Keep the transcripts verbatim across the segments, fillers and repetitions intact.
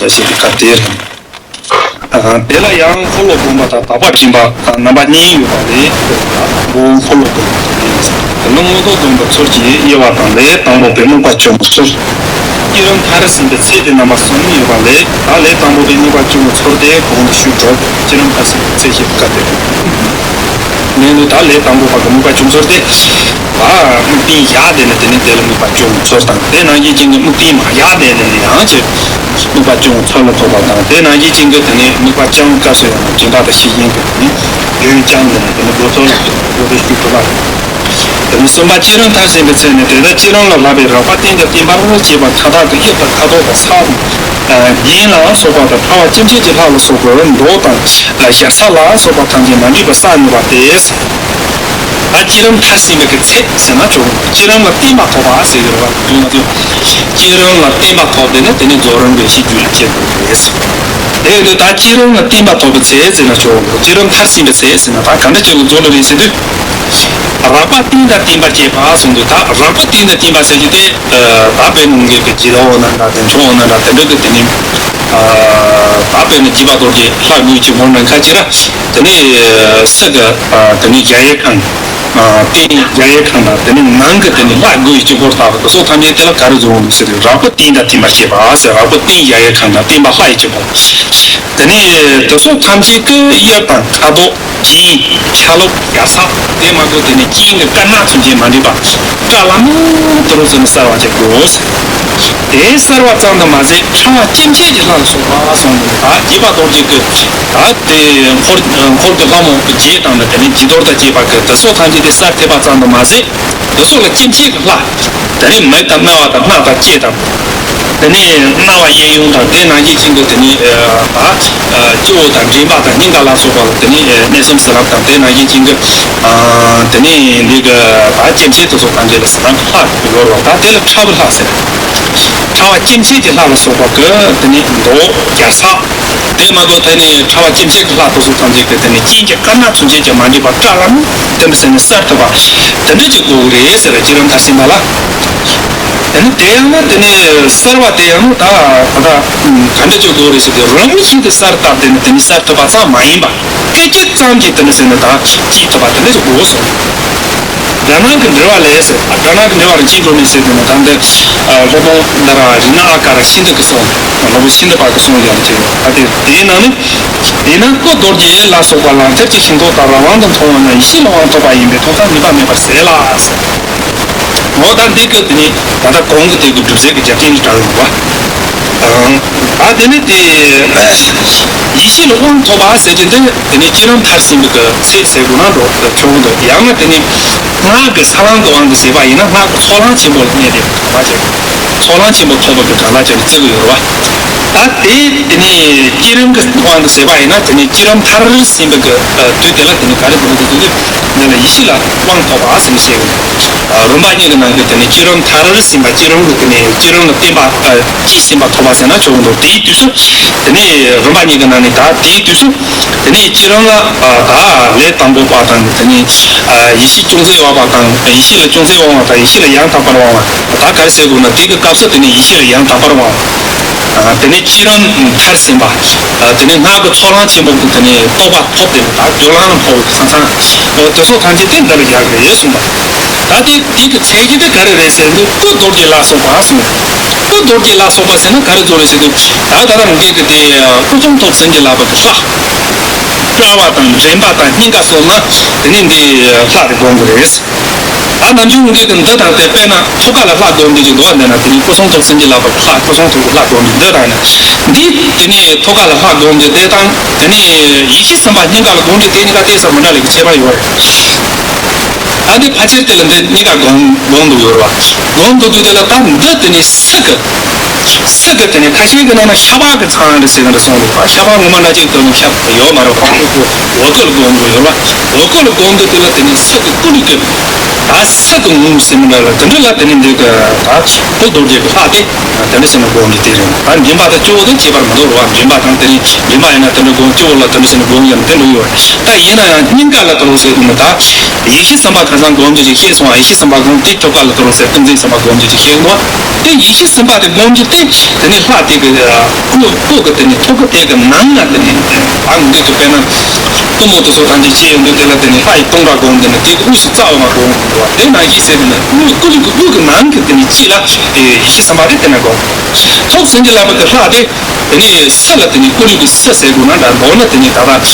ཞེས་པའི་སྐབས་དེར། དེ་ལ་ཡང་འཁོར་ལོ་སྒོམ་པ་དང་དག་པ་འདྲེན་པ་རྣམ་པ་གཉིས་ཡོད་པ་ལས། དང་པོ་འཁོར་ལོ་སྒོམ་པ་དེ་ནི་མངོན་རྟོགས་སྒོམ་པ་ཚུལ་གྱི་དབྱེ་བ་དང་། ལས་དང་པོ་པའི་དམིགས་པ་བཅོ་ལྔ་ཚུལ། བསྐྱེད་རིམ་མཐར་ཕྱིན་པའི་ཚེ་དེ་རྣམ་པ་གསུམ་ཡོད་པ་ལས། ད་ལས་དང་པོ་པའི་དམིགས་པ་བཅོ་ལྔ་ཚུལ་དེ་གོང་དུ་ཞུས་གྲུབ་བསྐྱེད་རིམ་མཐར་ཕྱིན་པའི་ཚེ་ཞེས་པའི་སྐབས་དེར། ལན་དུ་ད་ལས་དང་པོ་པ་གི་དམིགས་པ་བཅོ་ལྔ་ཚུལ་དེ། ཨ། དམིགས་རྟེན་བཞག་བསྡད་ནས་དེ་ནས་དེ་ལ་དམིགས་པ་བཅོ་ལྔ་ཚུལ་དང་། དེ་ནང་བཞིན་ཅན་གྱི་དམིགས་རྟེན་མ་བཞག་བསྡད་ནས་ཡང་ཅིག་དམིགས་པ་བཅོ་ལྔ་ཚུལ་ལ་ཐོབ་པ་དང་། དེ་ནང་བཞིན་ཅན་གྱི་དེ་ནས་དམིགས་པ་བཅོ་ལྔ་སྐབས་སུ་ཡང་དྲན་པ་དང་ཤེས་བཞིན་གྱི་དེ་ནས་རྒྱུན་བཅོམ་ནས་དེ་ནས་སྒོ་ཚུལ་ལ་སྒོ་དེ་ཞུགས་ཐུབ་པ། དེ་ནས་གསུམ་པ་བསྐྱེད་རིམ་མཐར་ཕྱིན་པའི་ཚེ་ནི། དེ་ལྟར་བསྐྱེད་རིམ་ལ་བསླབ་པའི་རགས་པ་རྟེན་དང་བརྟེན་པར་བྱེད་པ་མཐའ་དག་གི་དབྱིབས་དང་ཁ་དོག་དང་ས་དང་། རྒྱན་ལ་སོགས་པ་དང་། ཕྲ་བ་སྐྱེ་མཆེད་ཀྱི་ལྷ་ལ་སོགས་པའི་མདོག་དང་། ཞར་ས་ལ་སོགས་པ་ཐམས་ཅད་མ་འདྲེས་པར་བསགས་ནུས་པ་སྟེ། ད་བསྐྱེད་རིམ་མཐར་ཕྱིན་པའི་གི་ཚེ་ཟེར་ན་ཆོག་བསྐྱེད་རིམ་ལ་བརྟན་པ་ཐོབ་པ་ཟེར་གྱི་རེད་བ། དུས་ང་ཚོས་བསྐྱེད་རིམ་ལ་བརྟན་པ་ཐོབ་དེ་ནི་དེ་ནི་རྫོགས་རིམ་གྱི་གཞི་རྒྱུད་ལ་སྐྱེ་དགོས་པ་རེད། དེ་ཡིན་དུས་ད་བསྐྱེད་རིམ་ལ་བརྟན་པ་ཐོབ་པའི་ཚེ་ཟེར་ན་ཆོག་བསྐྱེད་རིམ་མཐར་ཕྱིན་པའི་ཚེ་ཟེར་ན་ད་ག་འདྲ་བྱེད་དགོས་རྫོགས་ལ་རེད་ཟེར་དུས། རགས་པ་རྟེན་དང་བརྟེན་པར་བྱེད་པ་གསུངས་དུས། ད་རགས་པ་རྟེན་དང་བརྟེན་པ་ཟེར་རྒྱུ་དེ། ད་དཔེར་ན་ངེད་ཀྱི་ཇི་ལྟ་བ་ན་འདྲ་དེ་མཆོག་ན་འདྲ་དེ་འདྲ་གི་དེ་ནི། ད་དཔེར་ན་འཇིགས་པ་རྡོ་རྗེ་ལྷ་དགུའི་དཀྱིལ་འཁོར་ནང་ཁ་ཅིག་ར། དེ་ནི་ས་གི་དེ་ནི་གཞལ་ཡས་ཁང་། རྟེན་གཞལ་ཡས་ཁང་དང་། དེ་ནི་ནང་གི་དེ་ནི་ལྷ་དགུའི་དཀྱིལ་འཁོར་དག་གི་སོགས་ཐམས་ཅད་དེ་ལ་ག་རེ་བཟོ་འོང་ཟེར་དུས། རགས་པ་རྟེན་དང་བརྟེན་པར་བྱེད་པ་ཟེར། རགས་པ་རྟེན་གཞལ་ཡས་ཁང་དང་། བརྟེན་པ་ལྷ་ཡི་དཀྱིལ་འཁོར། དེ་ནི་དེ་སོགས་ཐམས་ཅད་ཀྱི་དབྱིབས་དང་ཁ་དོག་རྒྱན། ཆ་ལུགས། ཡ་ས། དེ་མ་གཏོགས་དེ་ནི་རྐྱེན་གྱི་དཀར་ནག་ཚུན་ཆད་མ་འདྲེས་པ། བཀྲ་ལམ་དུ་རུ་ཟིན་གསལ་བར་བྱེད་དགོས། དེ་གསལ་བ་ཙམ་དུ་མ་ཟད། ཕྲ་བ་སྐྱེ་མཆེད་ཀྱི་ལྷ་ལ་སོགས་པ་གསུངས་ནས། ད་འཇིགས་པ་རྡོ་རྗེ་གི་ད་དེ་འཁོར་འཁོར་གྱི་ལྷ་མོ་བརྒྱད་དང་ནི། དེ་ནི་བྱི་དོར་དང་བཅས་པ་གི་དེ་སོགས་ཐམས་ཅད་དེ་གསལ་ཐེབས་པ་ཙམ་དུ་མ་ཟད། དེ་སོགས་ལ་སྐྱེ་མཆེད་ཀྱི་ལྷ། དེ་ནི་མིག་དང་རྣ་བ་དང་སྣ་དང་ལྕེ་དང་། དེ་ནས་རྣ་བ་གཡས་གཡོན་དང་། དེ་ནང་བཞིན་ཅན་གྱི་དེ་ནས་ད་སྤྱི་བོ་དང་མགྲིན་པ་དང་སྙིང་ག་ལ་སོགས་པ་ལ་དེ་ནས་གནས་གསུམ་ཟེར་ལབ་དང་། དེ་ནང་བཞིན་ཅན་གྱི་དེ་ནས་འདི་གི་ད་སྐྱེ་མཆེད་དེ་ཚོ་ཐམས་ཅད་ལ་ཟེར་ན་ལྷ་ཡོད་རེད་བ། ད་དེ་ལ་ཕྲ་བའི་ལྷ་ཟེར། ཕྲ་བ་སྐྱེ་མཆེད་ཀྱི་ལྷ་ལ་སོགས་པ་གི་དེ་ནས་མདོག་རྒྱ་ཚ། དེ་མ་གཏོགས་དེ་ནས་ཕྲ་བ་སྐྱེ་མཆེད་ཀྱི་ལྷ་དེ་ཚོ་ཐམས་ཅད་ཀྱི་དེ་ནས་རྐྱེན་གྱི་དཀར་ནག་ཚུན་ཆད་ཀྱང་མ་འདྲེས་པ། བཀྲ་ལམ་དུ་ཟིན་ནས་གསལ་ཐུབ་པ་དེ་འདྲ་ཅིག་དགོས་ཀྱི་རེད་ཟེར། བསྐྱེད་རིམ་མཐར་ཕྱིན་པ་ལ། དེ་ནི་དེ་ཡང་ན་དེ་ནི་གསལ་བ་དེ་ཡང་ན་ད་ད་ལྟ་ག་འདྲ་ཅིག་དགོས་རེད་ཟེར་དུས། རང་བཞིན་གྱིས་གསལ་བཏབ་དེ་ནི་དེ་ནི་གསལ་ཐུབ་པ་ཙམ་མ་ཡིན་པ། སྐད་ཅིག་ཙམ་གྱིས་དེ་ནི་ཟེར་ན་ད་ཅིག་ཐུབ་པ་དེ་འདྲ་ཅིག་དགོས་གསུངས། སྒྲ་སྣང་གི་འགྲེལ་བ་ལས་ཟེར། སྒྲ་སྣང་གི་འགྲེལ་བ་རིན་ཆེན་སྒྲོན་མེ་ཟེར་དུས་ནི། ད་འདི་སློབ་དཔོན་ན་ར་རིག་སྣ་ཨ་ཀ་ར་ཤིན་ཏུ་གི་གསུང་། སློབ་དཔོན་ཤིན་ཏུ་པ་གི་གསུང་ཡང་དེ་ཡོད། ད་དེ་དེའི་ནང་ནི། དེས་ན་སྐུ་རྡོ་རྗེ་ལ་སོགས་པ་ལ། མཐར་གྱིས་ཤིན་ཏུ་དག་པར་དབང་དུ་མཐོང་བ་ན། ཡེ་ཤེས་ལ་དབང་ཐོབ་པ་ཡིན་པས་ཐོབ་ཐང་ངེས་པ་མེད་པར་ཟད་ལ་ཟེར། འོ་ད་འདི་སྐབས་དེ་ནི་ད་ལྟ་གོང་གི་དེ་གི་སྒྲུབ་བྱེད་ཀྱི་རྒྱབ་རྟེན་ནི་འདྲ་ཡོད་པ། ད་དེ་ནི་དེ་ཡེ་ཤེས་ལ་དབང་ཐོབ་པ་ཟེར་གྱི་འདི་དེ་ནི་བསྐྱེད་རིམ་མཐར་ཕྱིན་པའི་གི་ཚེ་ཟེར་དགོས་ན་འགྲོ་ཆོག་འདུག། ཡང་ན་དེ་ནི་སྔགས་ཀྱི་ས་བོན་གྱི་དབང་གིས་ཟད་པ་ཡིན་ན། སྔགས་ཀྱི་ཚོགས་ལམ་ཆེན་པོ་ལ་གནས་ཏེ་གང་ལ་ཅིག་ཚོགས་ལམ་ཆེན་པོ་ཐོབ་པའི་གི་གང་ལ་ཅིག་ལ་བརྩི་གི་ཡོད་རེད་བ། ད་དེ་དེ་ནི་བསྐྱེད་རིམ་གྱི་དབང་གིས་ཟད་པ་ཡིན་ན། དེ་ནི་བསྐྱེད་རིམ་མཐར་ཕྱིན་པའི་གི་དུས་དེ་ལ་དེ་ནི་ག་རེ་འདུག་ཟེར་དུས། འདི་ལ་ཡེ་ཤེས་ལ་དབང་ཐོབ་པ་ཟེར་ནས་བཤད་ཀྱི་འདུག། རིམ་པ་གཉིས་ཀྱི་ནང་གི་དེ་ནི་བསྐྱེད་རིམ་མཐར་ཕྱིན་པ། བསྐྱེད་རིམ་གྱི་དེ་ནི་བསྐྱེད་རིམ་ལ་བརྟེན་པ་ཨ་ཅི་ཞིག་ཡིན་པ་ཐོབ་པ་ཟེར་ན་ཆོག་གི་འདུག། དེའི་དུས་སུ་དེ་ནི་རིམ་པ་གཉིས་ཀྱི་ནང་ནས་ད་དེའི་དུས་སུ་དེ་ནི་བསྐྱེད་རིམ་ལ་ད་ལས་དང་པོ་པ་དང་། དེ་ནི་ཡེ་ཤེས་ཅུང་ཟད་དབང་བ་དང་། ཡེ་ཤེས་ལ་ཅུང་ཟད་དབང་བ་དང་། ཡེ་ཤེས་ལ་ཡང་དག་པར་དབང་བ། ད་ག་རེ་ཟེར་དགོས་ན། དེ་གི་སྐབས་སུ་དེ་ནི་ཡེ་ཤེས་ལ་ཡང་དག་པར་དབང་བ། དེ་ནས་བསྐྱེད་རིམ་མཐར་ཕྱིན་པ། དེ་ནས་སྔགས་ཀྱི་ཚོགས་ལམ་ཆེན་པོ་གི་དེ་ནས་རྟོགས་པ་ཐོབ་སྟེ། ད་སྦྱོར་ལམ་ལ་འཕོ་བའི་ཁ་སང་། འོ་དེ་ཚོ་ཐམས་ཅད་དེ་འདི་ལ་ཡག་རེད་གསུངས་པ། ད་དེ་དེ་གི་ཚད་གཞི་དེ་ག་རེ་རེད་ཟེར་དུས། སྐུ་རྡོ་རྗེ་ལ་སོགས་པ་གསུངས། སྐུ་རྡོ་རྗེ་ལ་སོགས་པ་ཟེར་ན་ག་རེ་ཚོ་རེད་ཟེར་དུས། ད་ད་རང་གི་གི་དེ་སྐུ་གསུང་ཐུགས་ཟིན་གྱིས་བརླབས་པ་གི་ལྷ། བཀྲ་བ་དང་མགྲིན་པ་དང་སྙིང་ག་སོགས་ན་དེ་ནས་འདི་ལྷ་དེ་སྒོམ་གི་རེད། ད་ནམ་རྒྱུན་ངེད་ཀྱི་འདི་དང་དེ། དཔེར་ན་ཐུགས་ཀ་ལ་ལྷ་སྒོམ་འདི་ཅིག་འདུག་བ། འདི་ན་དེ་ནི་སྐུ་གསུང་ཐུགས་ཟིན་གྱིས་བརླབས་པ་གི་ལྷ། སྐུ་གསུང་ཐུགས་ཀྱི་ལྷ་སྒོམ་འདི་འདི་དང་ནི། འདི་དེ་ནི་ཐུགས་ཀ་ལ་ལྷ་སྒོམ་འདི་དེ་དང་། དེ་ནི་ཡེ་ཤེས་སེམས་དཔའ་སྙིང་ག་ལ་སྒོམ་འདི་དེ་གཉིས་ཀ་ཏོག་ཙམ་མི་འདྲ་ལེ་གི་ཁྱད་པར་ཡོད་རེད། ད་འདི་ཕལ་ཆེར་དེ་ལ་འདི་གཉིས་ཀ་སྒོམ་སྒོམ་འདུག་ཡོད་རེད་བ། སྒོམ་འདུག་དུས་དེ་ལ་ད་འདི་དེ་ནི་སྲིད་ཀྱི། སྲིད་ཀྱི་དེ་ནི་ཁ་ཤས་ཀྱི་ནང་ན་ཤ་པགས་ཀྱི་ཚང་རེད་ཟེར་གི་འདྲ་གསུངས་འདུག་བ། ཤ་པགས་ངོ་མ་འདྲ་ཅིག་དེ་ནི་ཤ་པགས་ཡོད་མ་རེད་བ། འོ་སྐོལ་སྒོམ་འདུག་ཡོད་རེད་བ། འོ་སྐོལ་སྒོམ་འདུག་དེ་ལ་དེ་ནི་སྲིད་ཀྱི་ཀུན་གྱི། ད་སྲིད་ཀྱི་ངོ་བོ་ཟེར་མི་འདྲ་ལ་དེ་འདྲ་ལ་དེ་ནི་འདི་གི་ད་སྐུ་རྡོ་རྗེ་གི་ལྷ་དེ་དེ་འདྲ་ཟེར་ནས་སྒོམ་གྱི་དེ་རེད། ད་མགྲིན་པ་དང་སྤྱི་བོ་དང་ཁྱད་པར་མི་འདུག་རེད་བ། མགྲིན་པ་དང་དེ་ནི་མགྲིན་པ་ཡིན་ན་དེ་འདྲ་སྒོམ། སྤྱི་བོ་ལ་དེ་འདྲ་ཟེར་ནས་སྒོམ་ཡང་དེ་འདྲ་ཡོད་རེད། ད་ཡིན་ན་ཡང་སྙིང་ག་ལ་དེ་རུ་ཟེར་དུས་ནི། ད་ཡེ་ཤེས་སེམས་དཔའ་ཁ་སང་སྒོམ་རྒྱུ་ཞིག་བཤད་སོང་བ། ཡེ་ཤེས་སེམས་དཔའ་སྒོམ་དེ་ཐུགས་ཀ་ལ་དེ་རུ་ཟེར། ཏིང་འཛིན་སེམས་དཔའ་སྒོམ་རྒྱུ་ཞིག་བཤད་སོང་བ། དེ་ཡེ་ཤེས་སེམས་དཔའ་དེ་སྒོམ་རྒྱུ་ དེ་ནས་ལྷ་དེ་གི་སྐུ་སྐུ་གི་དེ་ནས་ཐོག་གི་དེ་གི་ནང་ན་དེ་ནས་ཨ་འདི་གི་དཔེར་ན་གཏུམ་མོ་དེ་ཚོ་ཐམས་ཅད་ཅི་ཡོང་དུས་དེ་ལ་དེ་ནས་ལྷ་ཡི་སྟོང་ཕྲག་སྒོམ་དེ་ནས་དེ་གི་དབུས་སུ་རྩ་བ་མ་སྒོམ་དགོས་པ་དེ་ནང་བཞིན་ཟེར་དེ་ནས་སྐུ་སྐུ་ལུས་ཀྱི་དབུས་ཀྱི་ནང་གི་དེ་ནས་ཅི་ལ་དེ་ཡེ་ཤེས་སེམས་དཔའ་དེ་དེ་ན་སྒོམ། ཐོབ་ཟིན་གྱི་ལ་བ་དེ་ལྷ་དེ། དེ་ནས་ས་ལ་དེ་ནས་ཀུ་རུ་གི་ས་ཟེར་དགོས་ན་འདྲ་མདོར་ན་དེ་ནས་ད་ལྟ་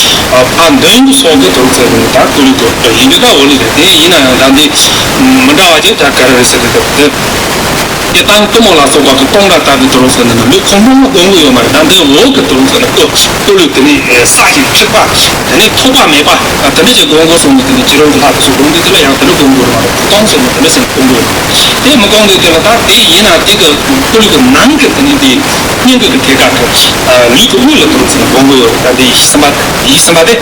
ཕ་འདོན་གྱི་སོགས་ཀྱི་དོན་ཚན་དེ་ནས་ད་ཀུ་རུ་གི་ཡིན་འདི་ད་འོ་ལི་རེད། དེ་ཡིན་ན་ཡང་ད་འདི་མི་འདྲ་བ་ཅིག་ད་ག་རེ་རེད་ཟེར་དེ་དེ་དེ་དང་གཏུམ་མོ་ལ་སོགས་པ་གི་སྟོང་ཕྲག་ལྟ་བུའི་དོན་ཚན་དེ་ནས་ལུས་ཁོང་ཁྲོ་མ་སྒོམ་གི་ཡོད་མ་རེད། ད་འདི་འོག་གི་དོན་ཚན་ནི་ཀུ་ཀུ་རུ་དེ་ནས་ས་ཞིག་ཐེག་པ་དེ་ནས་ཐོགས་པ་མེད་པ་དེ་འདྲ་ཅིག་སྒོམ་དགོས་སོང་ནས་དེ་ནས་ཅི་རུང་གི་ལྷ་དེ་ཚོ་སྒོམ་དུས་དེ་ལ་ཡང་དེ་འདྲ་སྒོམ་དགོས་རེད་མ་རེད། སྟོང་ཟེར་ནས་དེ་འདྲ་ཟེར་ནས་སྒོམ་དགོས་རེད། དེ་མི་སྒོམ་དུས་དེ་ལ་ད་དེ་ཡིན་ན་དེ་གི་ཀུ་རུ་གི་ནང་གི་དེ་ནས་དེ། སྙིང་གི་ཐད་ཀར་དུ། ལུས་ཀྱི་དབུས་ལ་དུ་རུ་ཚུན་སྒོམ་གྱི་ཡོད་རེད། ད་འདི་ཡིད་བསམ་པ་ཡིད་བསམ་པ་དེ།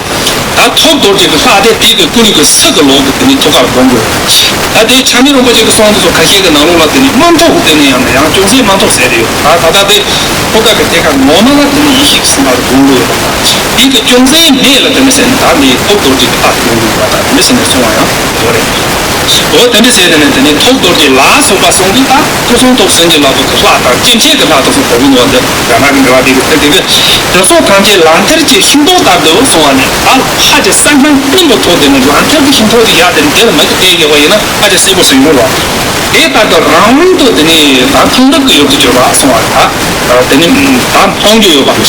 ད་ཐོབ་རྡོ་རྗེ་གི་ལྷ་དེ་དེ་གི་ཀུ་རུ་གི་ས་གི་ལོགས་ཀྱི་དེ་ནི་ཐོག་ཁར་སྒོམ་གྱི་ཡོད་རེད། ད་དེ་ཆགས་མེད་རིན་པོ་ཆེ་གི་གསུང་དེ་ཚོ་ཁ་ཤས་ཀྱི་ནང་ལོགས་ལ་དེ་ནི་རྨ་ཐོག་གི་དེ་ནི་ཡང་ན་ཡང་ཅུང་ཟད་རྨ་ཐོག་ཟེར་དེ་ཡོད། ད་ད་ལྟ་དེ་ཐོག་ཁ་གི་ཐད་ཀར་ངོ་མ་ལ་དེ་ནི་ཡེ་ཤེས་ཀྱི་སེམས་དཔའ་རུ་སྒོམ་གྱི་ཡོད་རེད། དེ་གི་ཅུང་ཟད་སྨད་ལ་དེ་ནི་ཟེར་ནས་ད་འདི་ཐོབ་རྡོ་རྗེ་གི་ལྷ་སྒོམ་གྱི་ཡོད་པ་དང་དེ་ནི་ཟེར་ནས་གསུང་བ་ཡང་ཡོད་རེད། འོ་དེ་འདྲ་བྱས་ཏེ་ནི་དེ་ནི་ཐོབ་རྡོ་རྗེ་ལ་སོགས་པ་གསུངས་དུས་ད་ཕུན་སུམ་ཚོགས་ཟིན་གྱི་ལ་སོགས་ཀྱི་ལྷ་དང་སྐྱེ་མཆེད་ཀྱི་ལྷ་དང་སོགས་གོ་གི་ནོར་འདི་ར་མ་གི་འགྲེལ་པ་དེ་གི་ཚེ་དེ་གི་དེ་སོགས་ཐམས་ཅད་ལག་མཐིལ་གྱི་ཤིང་ཏོག་ལྟར་དུ་གསུངས་པ་ནི་ད་ལྷ་གི་གསང་སྔགས་བརྟན་པོ་ཐོག་དེ་ནི་ལག་མཐིལ་གྱི་ཤིང་ཏོག་ཅིག་ཡར་དེ་ནི་དེ་ལ་མི་གི་བལྟས་ཡོད་པ་ཡིན་ན་ཧ་ཅང་གསལ་པོ་ཞིག་ཡོང་བ། དེ་ལྟར་དུ་རང་དབང་དུ་དེ་ནི་ད་མཐོང་ཐོབ་ཀྱི་ཡུལ་དུ་གྱུར་པ་གསུངས་པ་ད། དེ་ནི་ད་མཐོང་རྒྱུ་ཡོད་པ།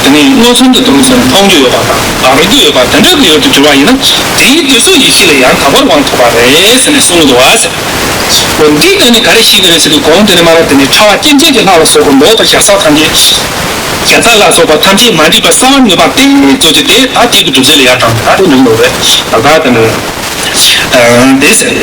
དེ་ནི་མངོན་སུམ་དུ་དུ་ཟིན་མཐོང་རྒྱུ་ཡོད་པ་དང་བར་རྒྱུ་ཡོད་པ་དེ་འདྲ་གི་ཡུལ་དུ་གྱུར་པ་ཡིན་ན་དེའི་དུས་སུ་ཡེ་ཤེས་ལ་ཡང་དག་པར་དབང་ཐོབ་པ་རེད་ཟེར་ནས་གསུངས་འདུག་བ་ཟེར། འོ་འདི་ལྟ་ནི་ག་རེ་ཤེས་ཀྱི་རེད་ཟེར་དུས་གོང་དེ་ནི་མ་ར་དེ་ནི་ཕྲ་བ་སྐྱེ་མཆེད་ཀྱི་ལྷ་ལ་སོགས་པ་མདོག་དང་ཞག་ཚ་ཐམས་ཅད། ཞག་ཚ་ལ་སོགས་པ་ཐམས་ཅད་མ་འདྲེས་པ་གསང་བ་ནུས་པ་སྟེ་ཚུལ་གྱི་དེ་ད་དེ་གི་སྒྲུབ་བྱེད་ལ་ཡར་དྲངས་ད་དེ་ནུས་ལོ་རེད་ད་ད་དེ་ནི། དེ་ཟེར།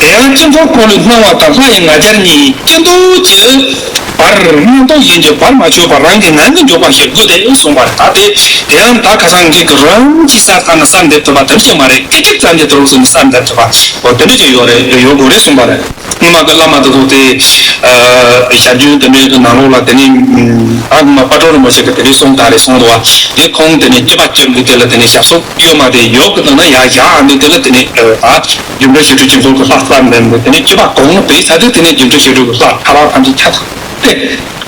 དེ་ཡང་དཀྱིལ་འཁོར་འཁོར་ལོའི་སྣང་བ་དང་ལྷ་ཡི་ང་རྒྱལ་གཉིས་ཀྱི་ཅི་འདུག་ཅི། བར་རྣམ་རྟོག་གཞན་གྱིས་བར་མ་ཆོད་པར་རང་གི་ངང་གིས་འཇོག་པ་ཞིག་དགོས་ཏེ་གསུངས་པ་རེད། ད་དེ་དེ་ཡང་ད་ཁ་སང་གི་གི་རང་གི་ས་ཐ་ན་བསམ་འདེབས་ཐུབ་པ་དེ་འདྲ་ཅིག་མ་རེད། སྐད་ཅིག་ཙམ་གྱི་དུ་རུ་སུ་ནི་བསམ་འདེབས་ཐུབ་པ་འོ་དེ་འདྲ་ཅིག་ཡོད་རེད་ཡོད་དགོས་རེད་གསུངས་པ་རེད། སྔོན་མ་གི་བླ་མ་དེ་ཚོ་དེ་ཞར་རྒྱུན་དེ་འདྲའི་གི་ནང་ལོགས་ལ་དེ་ནས་ཨ་སྔོན་མ་དཔལ་སྤྲུལ་རིན་པོ་ཆེ་གི་དེ་འདྲའི་གསུང་དག་རེད་གསུངས་འདུག་བ། དེ་ཁོང་དེ་ནས་སྐྱེས་པ་སྐྱབས་ཀྱི་དེ་ལ་དེ་ནས་ཞབས་སོར་ཡོད་མ་དེ་ཡོད་གི་དང་ན་ཡ་ཡ་ཨ་འདི་དེ་ལ་དེ་ནས་ཨ་རྒྱུ་འབྲས་ཞི་ཁྲོའི་དཀྱིལ་འཁོར་གྱི་ལྷ་ལྟར་འདེམས་ཏེ་དེ་ནས་སྐྱེས་པ་གོང་ལ་བས་ས་དེ་དེ་ནས་རྒྱུ་འབྲས་ཞི་ཁྲོའི་ལྷ་ཐ་རག་ཐམས་ཅད་ཁྱབ་སྟེ།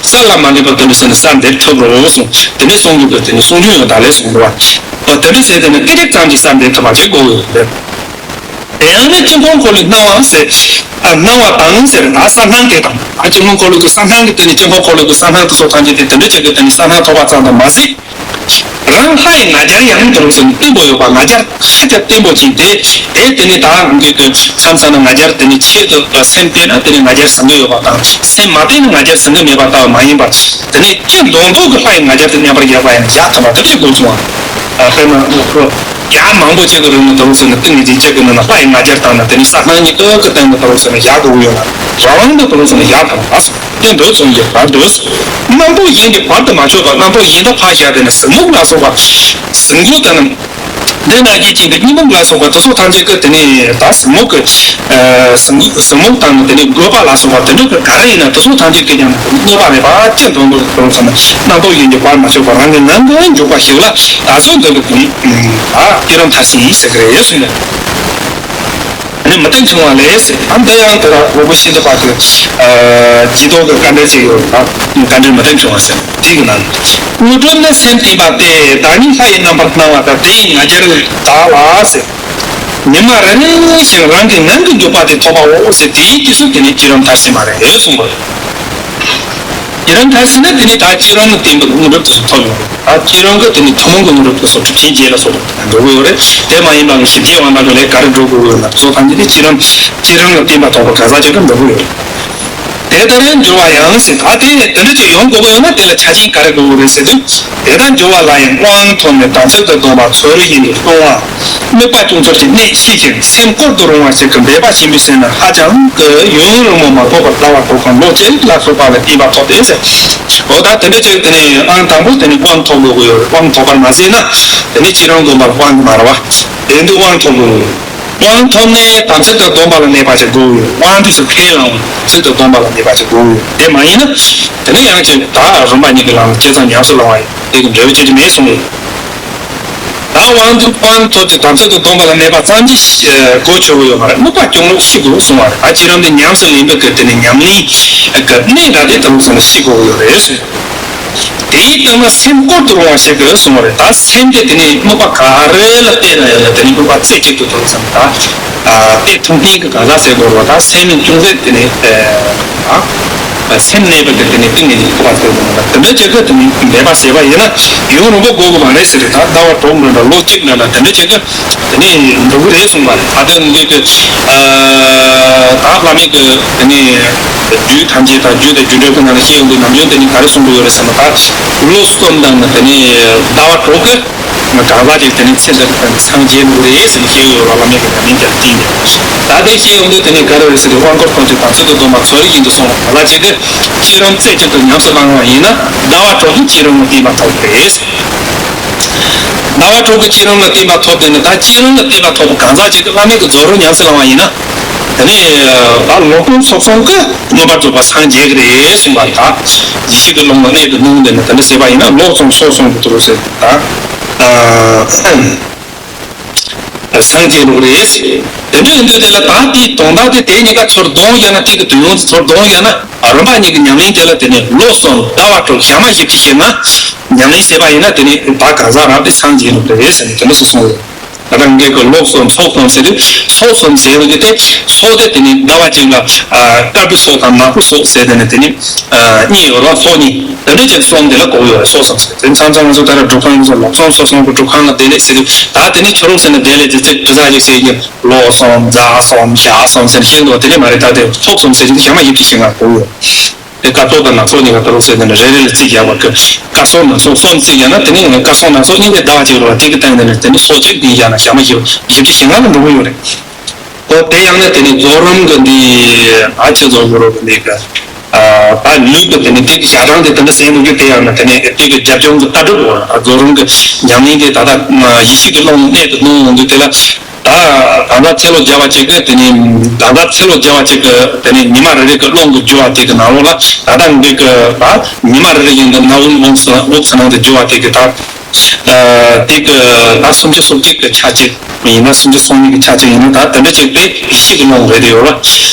ས་ལ་མ་འདྲེས་པ་དེ་འདྲ་ཟེར་ནས་ས་འདིར་ཐོབ་རོགས་གསུངས་དེ་ནས་གསུང་རྒྱུ་དེ་དེ་ནས་གསུང་རྒྱུ་ཡང་ད་ལས་གསུང་འདུག་བ། དེ་འདྲ་ཟེར་དེ་ནས་སྐད་ཅིག་ཙམ་གྱིས་ས་འདིར་ཐོབ་པ་ཞིག་དགོས་ཡོད་རེད། དེ་ཡང་ནི་དཀྱིལ་འཁོར་འཁོར་ལོའི་སྣང་བའང་ཟེར། ཨ་སྣང་བ་དང་ཟེར་ད་གསང་སྣང་དེ་དང་ཨ་དཀྱིལ་འཁོར་འཁོར་ལོ་གི་གསང་སྣང་གི་དེ་ནི་དཀྱིལ་འཁོར་འཁོར་ལོ་གི་གསང་སྣང་དེ་ཚོ་ཐམས་ཅད་དེ་དེ་འདྲ་བྱེད་དགོས་དེ་ནི་གསང་སྣང་ཐོབ་པ་ཙམ་དུ་མ་ཟད། རང་ལྷ་ཡི་ང་རྒྱལ་ཡང་དུ་རུ་སུ་ནི་བརྟན་པོ་ཡོད་པ་ང་རྒྱལ་ཧ་ཅང་བརྟན་པོ་ཅིག་དེ་དེ་དེ་ནི་ད་འདི་གི་མཚམས་མཚམས་ན་ང་རྒྱལ་དེ་ནི་ཆེད་དུ་སེམས་བརྟན་ན་དེ་ནི་ང་རྒྱལ་ཟང་གི་ཡོད་པ་དང་སེམས་མ་བརྟན་ན་ང་རྒྱལ་ཟང་གི་མེད་པ་ལྟ་བུ་མ་ཡིན་པར་དེ་ནི་སྐྱེ་མདོག་མདོག་གི་ལྷ་ཡི་ང་རྒྱལ་དེ་མཉམ་པར་རྒྱག་པ་ཡང་ཡག་ཐམ་པ་དེ་འདྲའི་དགོས་བྱུང་བ། དཔེར་ན། རྒྱ་མང་པོ་ཅིག་གི་རིང་ལ་དུ་རུ་སུ་ནི་ཏིང་ངེ་འཛིན་གཅིག་གི་ནང་ན་ལྷ་ཡི་ང་རྒྱལ་བཏང་ན་དེ་ནི་ས་སྣང་གཉིས་ཀ་གི་སྟེང་དུ་དུ་རུ་སུ་ནི་བཞག་དགོས་ཀྱི་ཡོད་ལ་རང་དབང་དུ་དུ་རུ་སུ་ནི་བཞག་ཐུབ་པ་སོ་སྐྱེ་འདོད་ཚོང་གི་བར་དུ་སོ། རྣམ་རྟོག་གཞན་གྱི་བར་དུ་མ་ཆོད་པར་རྣམ་རྟོག་གཞན་དག་ཕར་བཞག་སྟེ་ནི་གཟིགས་ངོ་ལ་སོགས་པ་གཟིགས་ངོ་དང་། དེ་ན་སྐྱེ་ཅན་གྱི་གཉིད་ལམ་ལ་སོགས་པ་དེ་ཚོ་ཐམས་ཅད་ཀྱི་དེ་ནི་ད་གཟིགས་ངོ་གི་གཟིགས་ངོ་དང་དེ་ནི་དགོས་པ་ལ་སོགས་པ་དེ་འདྲ་གི་ག་རེ་ཡིན་ན་དེ་ཚོ་ཐམས་ཅད་ཀྱི་ཀྱང་གནོད་པ་མེད་པ་ཅི་འདོད་འདོད་དུ་ཚང་ན་རྣམ་རྟོག་གཞན་གྱི་བར་མ་ཆོད་པར་རང་གི་ངང་གིས་འཇོག་པ་ཞིག་ལ་ད་གཟོད་འདོད་ཀྱི་དེ་ནི་ད་བསྐྱེད་རིམ་མཐར་ཕྱིན་ཡིན་ཟེར་གི་རེད་ཟེར་ནས། ཨ་ནི་མུ་སྟེགས་ཕྲེང་བ་ལས་ཟེར། ཨ་འདི་ཡང་དེ་ལ་རོ་པོ་ཤིན་ཏུ་པ་གི་ཨ་ཇི་ལྟོ་གི་དཀའ་འགྲེལ་ཅིག་ཡོད་རེད། དཀའ་འགྲེལ་མུ་སྟེགས་ཕྲེང་བ་ཟེར་དེ་གི་ནང་དངོས་གྲུབ་ནི་སེམས་བརྟན་པ་སྟེ། བདག་ཉིད་ལྷ་ཡི་རྣམ་པར་སྣང་བ་དང་དེ་ཡི་ང་རྒྱལ་དག་ལ་ཟེར། ཉི་མ་རེ་རེ་བཞིན་རང་གི་ངང་གིས་འཇོག་པ་དེ་ཐོབ་པའོ་ཟེར། དེའི་དུས་སུ་དེ་ནི་བསྐྱེད་རིམ་མཐར་ཕྱིན་པ་རེད་གསུངས་པ་རེད། བསྐྱེད་རིམ་མཐར་ཕྱིན་ན་དེ་ནི་ད་བསྐྱེད་རིམ་ལ་བརྟེན་པའི་དངོས་གྲུབ་དེ་ཚོ་ཐོབ་ཡོང་། ད་བསྐྱེད་རིམ་གྱི་དེ་ནི་ཐུན་མོང་གི་དངོས་གྲུབ་དེ་ཚོ་གྲུབ་ཆེན་བརྒྱད་ལ་སོགས་པ་འགྲོ་གི་ཡོད་རེད། དེ་མ་ཡིན་པ་གི་ཞི་བདེའི་དབང་ཐང་གི་ལས་ག་རེ་འགྲོ་དགོས་ཡོད་ན་དེ་ཚོ་ཐམས་ཅད་དེ་བསྐྱེད་རིམ་བསྐྱེད་རིམ་ལ་བརྟེན་པ་ཐོབ་པ་གང་ཟག་ཅིག་གི་འགྲོ་གི་ཡོད་རེད། དེ་ལྟར་འགྱུར་བ་ཡང་ཟེར། ད་དེ་དེ་འདྲ་ཅིག་ཡོང་དགོས་ཀྱི་ཡོད་ན་དེ་ལ་ཆ་རྐྱེན་ག་རེ་དགོས་ཀྱི་རེད་ཟེར་དུས། དེ་ལྟར་འགྱུར་བ་ལ་ཡང་དབང་ཐོབ་ནས་དམ་ཚིག་ཏུ་སྡོམ་པ་ཚུལ་བཞིན་དུ་སྲུང་བ། དམིགས་པ་ཅུང་ཟད་ཅིག་གནས་ཤེས་ཤིང་སེམས་སྐོར་དུ་རུང་བ་ཞིག་གི་འབད་པ་ཆེན་པོས་བྱས་ན་ཧ་ཅང་གི་ཡུན་རིང་པོ་མ་ཐོགས་པར་ཟླ་བ་དྲུག་གམ་ལོ་གཅིག་ལ་སོགས་པ་ལ་བརྟན་པ་ཐོབ་སྟེ་ཟེར། འོ་ད་དེ་འདྲ་བྱས་དེ་ནས་ཨང་དང་པོ་དེ་ནས་དབང་ཐོབ་དགོས་ཀྱི་ཡོད་རེད། དབང་ཐོབ་པར་མ་བྱས་ན་དེ་ནས་བསྐྱེད་རིམ་སྒོམ་པར་དབང་གི་མ་རེད་བ། དེ་འདུག་དབང་ཐོབ་དགོས་ཀྱི་ཡོད། དབང་ཐོབ་ནས་དམ་ཚིག་ཏུ་སྡོམ་པ་ལ་གནས་པ་ཞིག་དགོས་ཀྱི་ཡོད། དབང་དུས་སུ་ཁས་བླངས་དམ་ཚིག་ཏུ་སྡོམ་པ་ལ་གནས་པ་ཞིག་དགོས་ཀྱི་ཡོད། དེ་མ་ཡིན་ན་དེ་ནས་ཡང་ཅིག་ད་རིམ་པ་གཉིས་ཀྱི་ལམ་ལ་ཇི་ཙམ་ཉམས་སུ་བླང་བ་ཡིན་དེ་གི་འབྲས་བུ་ཅི་ཅི་མེད་གསུངས་ཡོད། ད་ ད་དབང་དུ་དབང་ཐོབ་ཀྱི་དམ་ཚིག་ཏུ་སྡོམ་པ་ལ་གནས་པ་ཙམ་གྱིས་གོ་ཆོད་ཀྱི་ཡོད་མ་རེད། དམིགས་པ་སྐྱོང་ལུགས་ཤེས་དགོས་གསུངས་པ་རེད། ད་བྱེད་རིམ་དེ་ཉམས་སུ་ལེན་པའི་གི་དེ་ནི་ཉམས་ལེན་གི་གནད་འདྲ་དེ་དང་སོང་ནས་ཤེས་དགོས་ཀྱི་ཡོད་རེད་ཟེར། དེའི་སྟེང་ན་སེམས་སྐོར་དུ་རུང་བ་ཞིག་གི་གསུངས་པ་རེད། ད་སེམས་དེ་དེ་ནི་དམིགས་པ་ག་རེ་ལ་གཏད་ན་ཡང་ན་དེ་ནི་དམིགས་པ་རྩེ་གཅིག་ཏུ་དོར་ཙམ་ད། དེ་ཐུགས་ཉིད་ཀྱི་གང་ཟག་ཟེར་དགོས་རེད་བ། ད་སེམས་ནི་ཅུང་ཟད་དེ་ནི་ཨ། སེམས་གནས་པ་དེ་དེ་ནི་ཏིང་ངེ་འཛིན་ཐོབ་པ་ཟེར་དགོས་རེད། དེ་འདྲ་བྱེད་སྐབས་དེ་ནི་མེད་པ་ཟེར་བ་ཡིན་ན་ཡུན་རིང་པོ་འགོར་དགོས་མ་རེད་ཟེར་རེད། ད་ཟླ་བ་དྲུག་འདྲ་འདྲ་ལོ་གཅིག་འདྲ་འདྲ་དེ་འདྲ་བྱེད་སྐབས་དེ་ནི་འགྲོ་གི་རེད་གསུངས་པ་རེད། ད་ལྟ་འདི་གི་ད་བླ་མེད་ཀྱི་དེ་ནི་རྒྱུད་ཐམས་ཅད་དང་རྒྱུད་དང་རྒྱུད་འགྲེལ་གྱི་ནང་ལ་བཤད་ཡོང་དུས་ནམ་རྒྱུན་དེ་ནི་ག་རེ་གསུང་གི་ཡོད་རེད་ཟེར་ན། ད་ལོ་གསུམ་དང་ནི་དེ་ནི་ཟླ་བ་དྲུག་གི་གང་ཟག་ཅིག་དེ་ནི་ཚེ་འདིར་སངས་རྒྱས་འགྲོ་རེད་ཟེར་ནས་བཤད་ཡོད་རེད། བླ་མེད་ཀྱི་ཉམས་ལེན་དེར་བརྟེན་ནས། ད་དེ་བཤད་ཡོང་དུས་དེ་ནི་ག་རེ་རེད་ཟེར་དུས་དབང་བསྐུར་ཐམས་ཅད་དམ་ཚིག་ཏུ་སྡོམ་པ་ཚོ་ཡིན་དུ་སོང་བ་ལ་ཅིག་གི་བྱེད་རིམ་རྩེ་གཅིག་ཏུ་ཉམས་སུ་བླང་བ་ཡིན་ན་ཟླ་བ་དྲུག་གི་བྱེད་རིམ་ལ་བརྟེན་པ་ཐོབ་རེད། ཟླ་བ་དྲུག་གི་བྱེད་རིམ་ལ་བརྟེན་པ་ཐོབ་དེ་ནི་ད་བྱེད་རིམ་ལ་བརྟེན་པ་ཐོབ་པ་གང་ཟག་ཅིག་གི་བླ་མེད་ཀྱི་རྫོགས་རིམ་ཉམས་སུ་བླང་བ་ཡིན་ན། དེ་ནི་ད་ལོ་ཀུན་ཚོགས་གསུམ་གྱི་མངོན་པར་རྫོགས་པར་སངས་རྒྱས་ཀྱི་རེད་གསུངས་པ་རེད། ད་ཡེ་ཤེས་ཀྱི་ཀློང་ལ་གནད་དུ་བསྣུན་དེ་ནི་དེ་འདྲ་བྱས་པ་ཡིན་ན་ལོ་གསུམ་ཚོགས་གསུམ་གྱི་དུ་རུ་ཟེར་ད། སངས་རྒྱས་ལུགས་རེད། དེ་འདྲ་ཡིན་དུས་དེ་ལ་ད་དེའི་དོན་དག་དེ་དེ་གཉིས་ཀ་ཚུར་བསྡོམས་བཞག་ན་གཅིག་གི་དོན་ཡོང་ཚུར་བསྡོམས་བཞག་ན་རིམ་པ་གཉིས་ཀྱི་ཉམས་ལེན་དེ་ལ་དེ་ནི་ལོ་གསུམ་ཟླ་བ་དྲུག་ཞག་མ་བཞི་བཅུ་ཞིག་ན་ཉམས་ལེན་བྱས་པ་ཡིན་ན་དེ་ནི་ད་གང་ཟག་རང་དེ་སངས་རྒྱས་ལུགས་རེད་ཟེར་ནས་དེ་འདྲ་སུ་གསུངས་རེད། ད་ལྟ་ངེད་ཀྱི་ལོ་གསུམ་ཚོགས་གསུམ་ཟེར་དུས་ཚོགས་གསུམ་ཟེར་ཡོང་དུས་དེ་ཚོགས་དེ་དེ་ནི་ཟླ་བ་གཅིག་ལ་དཀར་པོའི་ཚོགས་དང་ནག་པོའི་ཚོགས་ཟེར་དེ་ནི་དེ་ནི་གཉིས་ཡོད་རེད། ཚོགས་གཉིས་དེ་འདྲ་བྱས་གསུམ་དེ་ལ་གོ་ཡོད་རེད། ཚོགས་གསུམ་ཟེར་དེ་མཚམས་མཚམས་ང་ཚོ་ད་ལྟ་སྒྲུབ་ཁང་ཚོ་ལོ་གསུམ་ཚོགས་གསུམ་གྱི་སྒྲུབ་ཁང་ལ་བསྡད་ལེ་ཟེར་དུས་ད་དེ་ནི་ཕྱི་ལོགས་ཟེར་ན་བསྡད་ལེ་དེ་ཚེ་དྲི་ཟ་ཞིག་ཟེར་གྱི་ལོ་གསུམ་ཟླ་གསུམ་ཞག་གསུམ་ཟེར་ནས་བཤད་འདུག་དེ་འདྲ་མ་རེད། ད་དེ་ཚོགས་གསུམ་ཟེར་གྱི་ཞག་མ་བཞི་བཅུ་ཞིག་ང་གོ་ཡོད། དེ་སྐབས་ཚོགས་དང་ནང་ཚོགས་གཉིས་ཀ་ད་རུང་ཟེར་དེ་ནི་རེ་རེ་ལ་རྩིས་རྒྱག་པ་གི་སྐབས་སོགས་ནང་ཚོགས་གསུམ་རྩིས་རྒྱག་ན་དེ་ནི་སྐབས་སོགས་ནང་ཚོགས་གཉིས་ཀའི་ཟླ་བ་གཅིག་རེད་བ། དེ་གི་སྟེང་དེ་ནི་དེ་ནི་སོ་གཅིག་ཏུ་ཡིན་ཡང་ན་ཞག་མ་བཞི་བཞི་བཅུ་ཞེ་ལྔ་ལ་འགྲོ་གི་ཡོད་རེད། ཨོ་དེ་ཡང་ན་དེ་ནི་རྫོགས་རིམ་གི་འདི་ཨ་ཅེ་རྫོགས་གི་རོ་གི་འདི་གི་ད་ལུས་གི་དེ་ནི་དེ་གི་ཞག་གྲངས་དེ་དེ་འདྲ་ཟེར་འདུག་གི་དེ་ཡང་ན་དེ་ནི་དེ་གི་རྒྱབ་ལྗོངས་གི་ལྟ་གྲུབ་འོ་རྫོགས་རིམ་གི་ཉམས་ལེན་དེ་ད་ལྟ་ཡེ་ཤེས་ཀྱི་ཀློང་གནད་དུ་སྣུན་འོང་དུས་དེ་ལ། ད་གང་ཟག་ཚེ་ལོ་བརྒྱ་བ་ཅིག་གིས་དེ་ནི་གང་ཟག་ཚེ་ལོ་བརྒྱ་བ་ཅིག་གིས་དེ་ནི་ཉི་མ་རེ་རེ་གི་སློང་གི་སྦྱོར་བ་དེ་གི་ནང་ལོགས་ལ་ད་ལྟ་འདི་གི་ད་ཉི་མ་རེ་རེ་བཞིན་དུ་ནམ་འོང་ཚེ་འོང་ཚེ་ནང་དུ་སྦྱོར་བ་དེ་གི་ད་དེ་གི་ད་སུམ་ཅུ་སོ་གཅིག་གི་ཆ་གཅིག་ཡིན་ན་སུམ་ཅུ་སོ་གཉིས་ཀྱི་ཆ་གཅིག་ཡིན་ན་ད་དེ་འདྲ་ཅིག་དེ་ཡེ་ཤེས་ཀྱི་ཀློང་རེད་དེ་ཡོད་ལ། ད་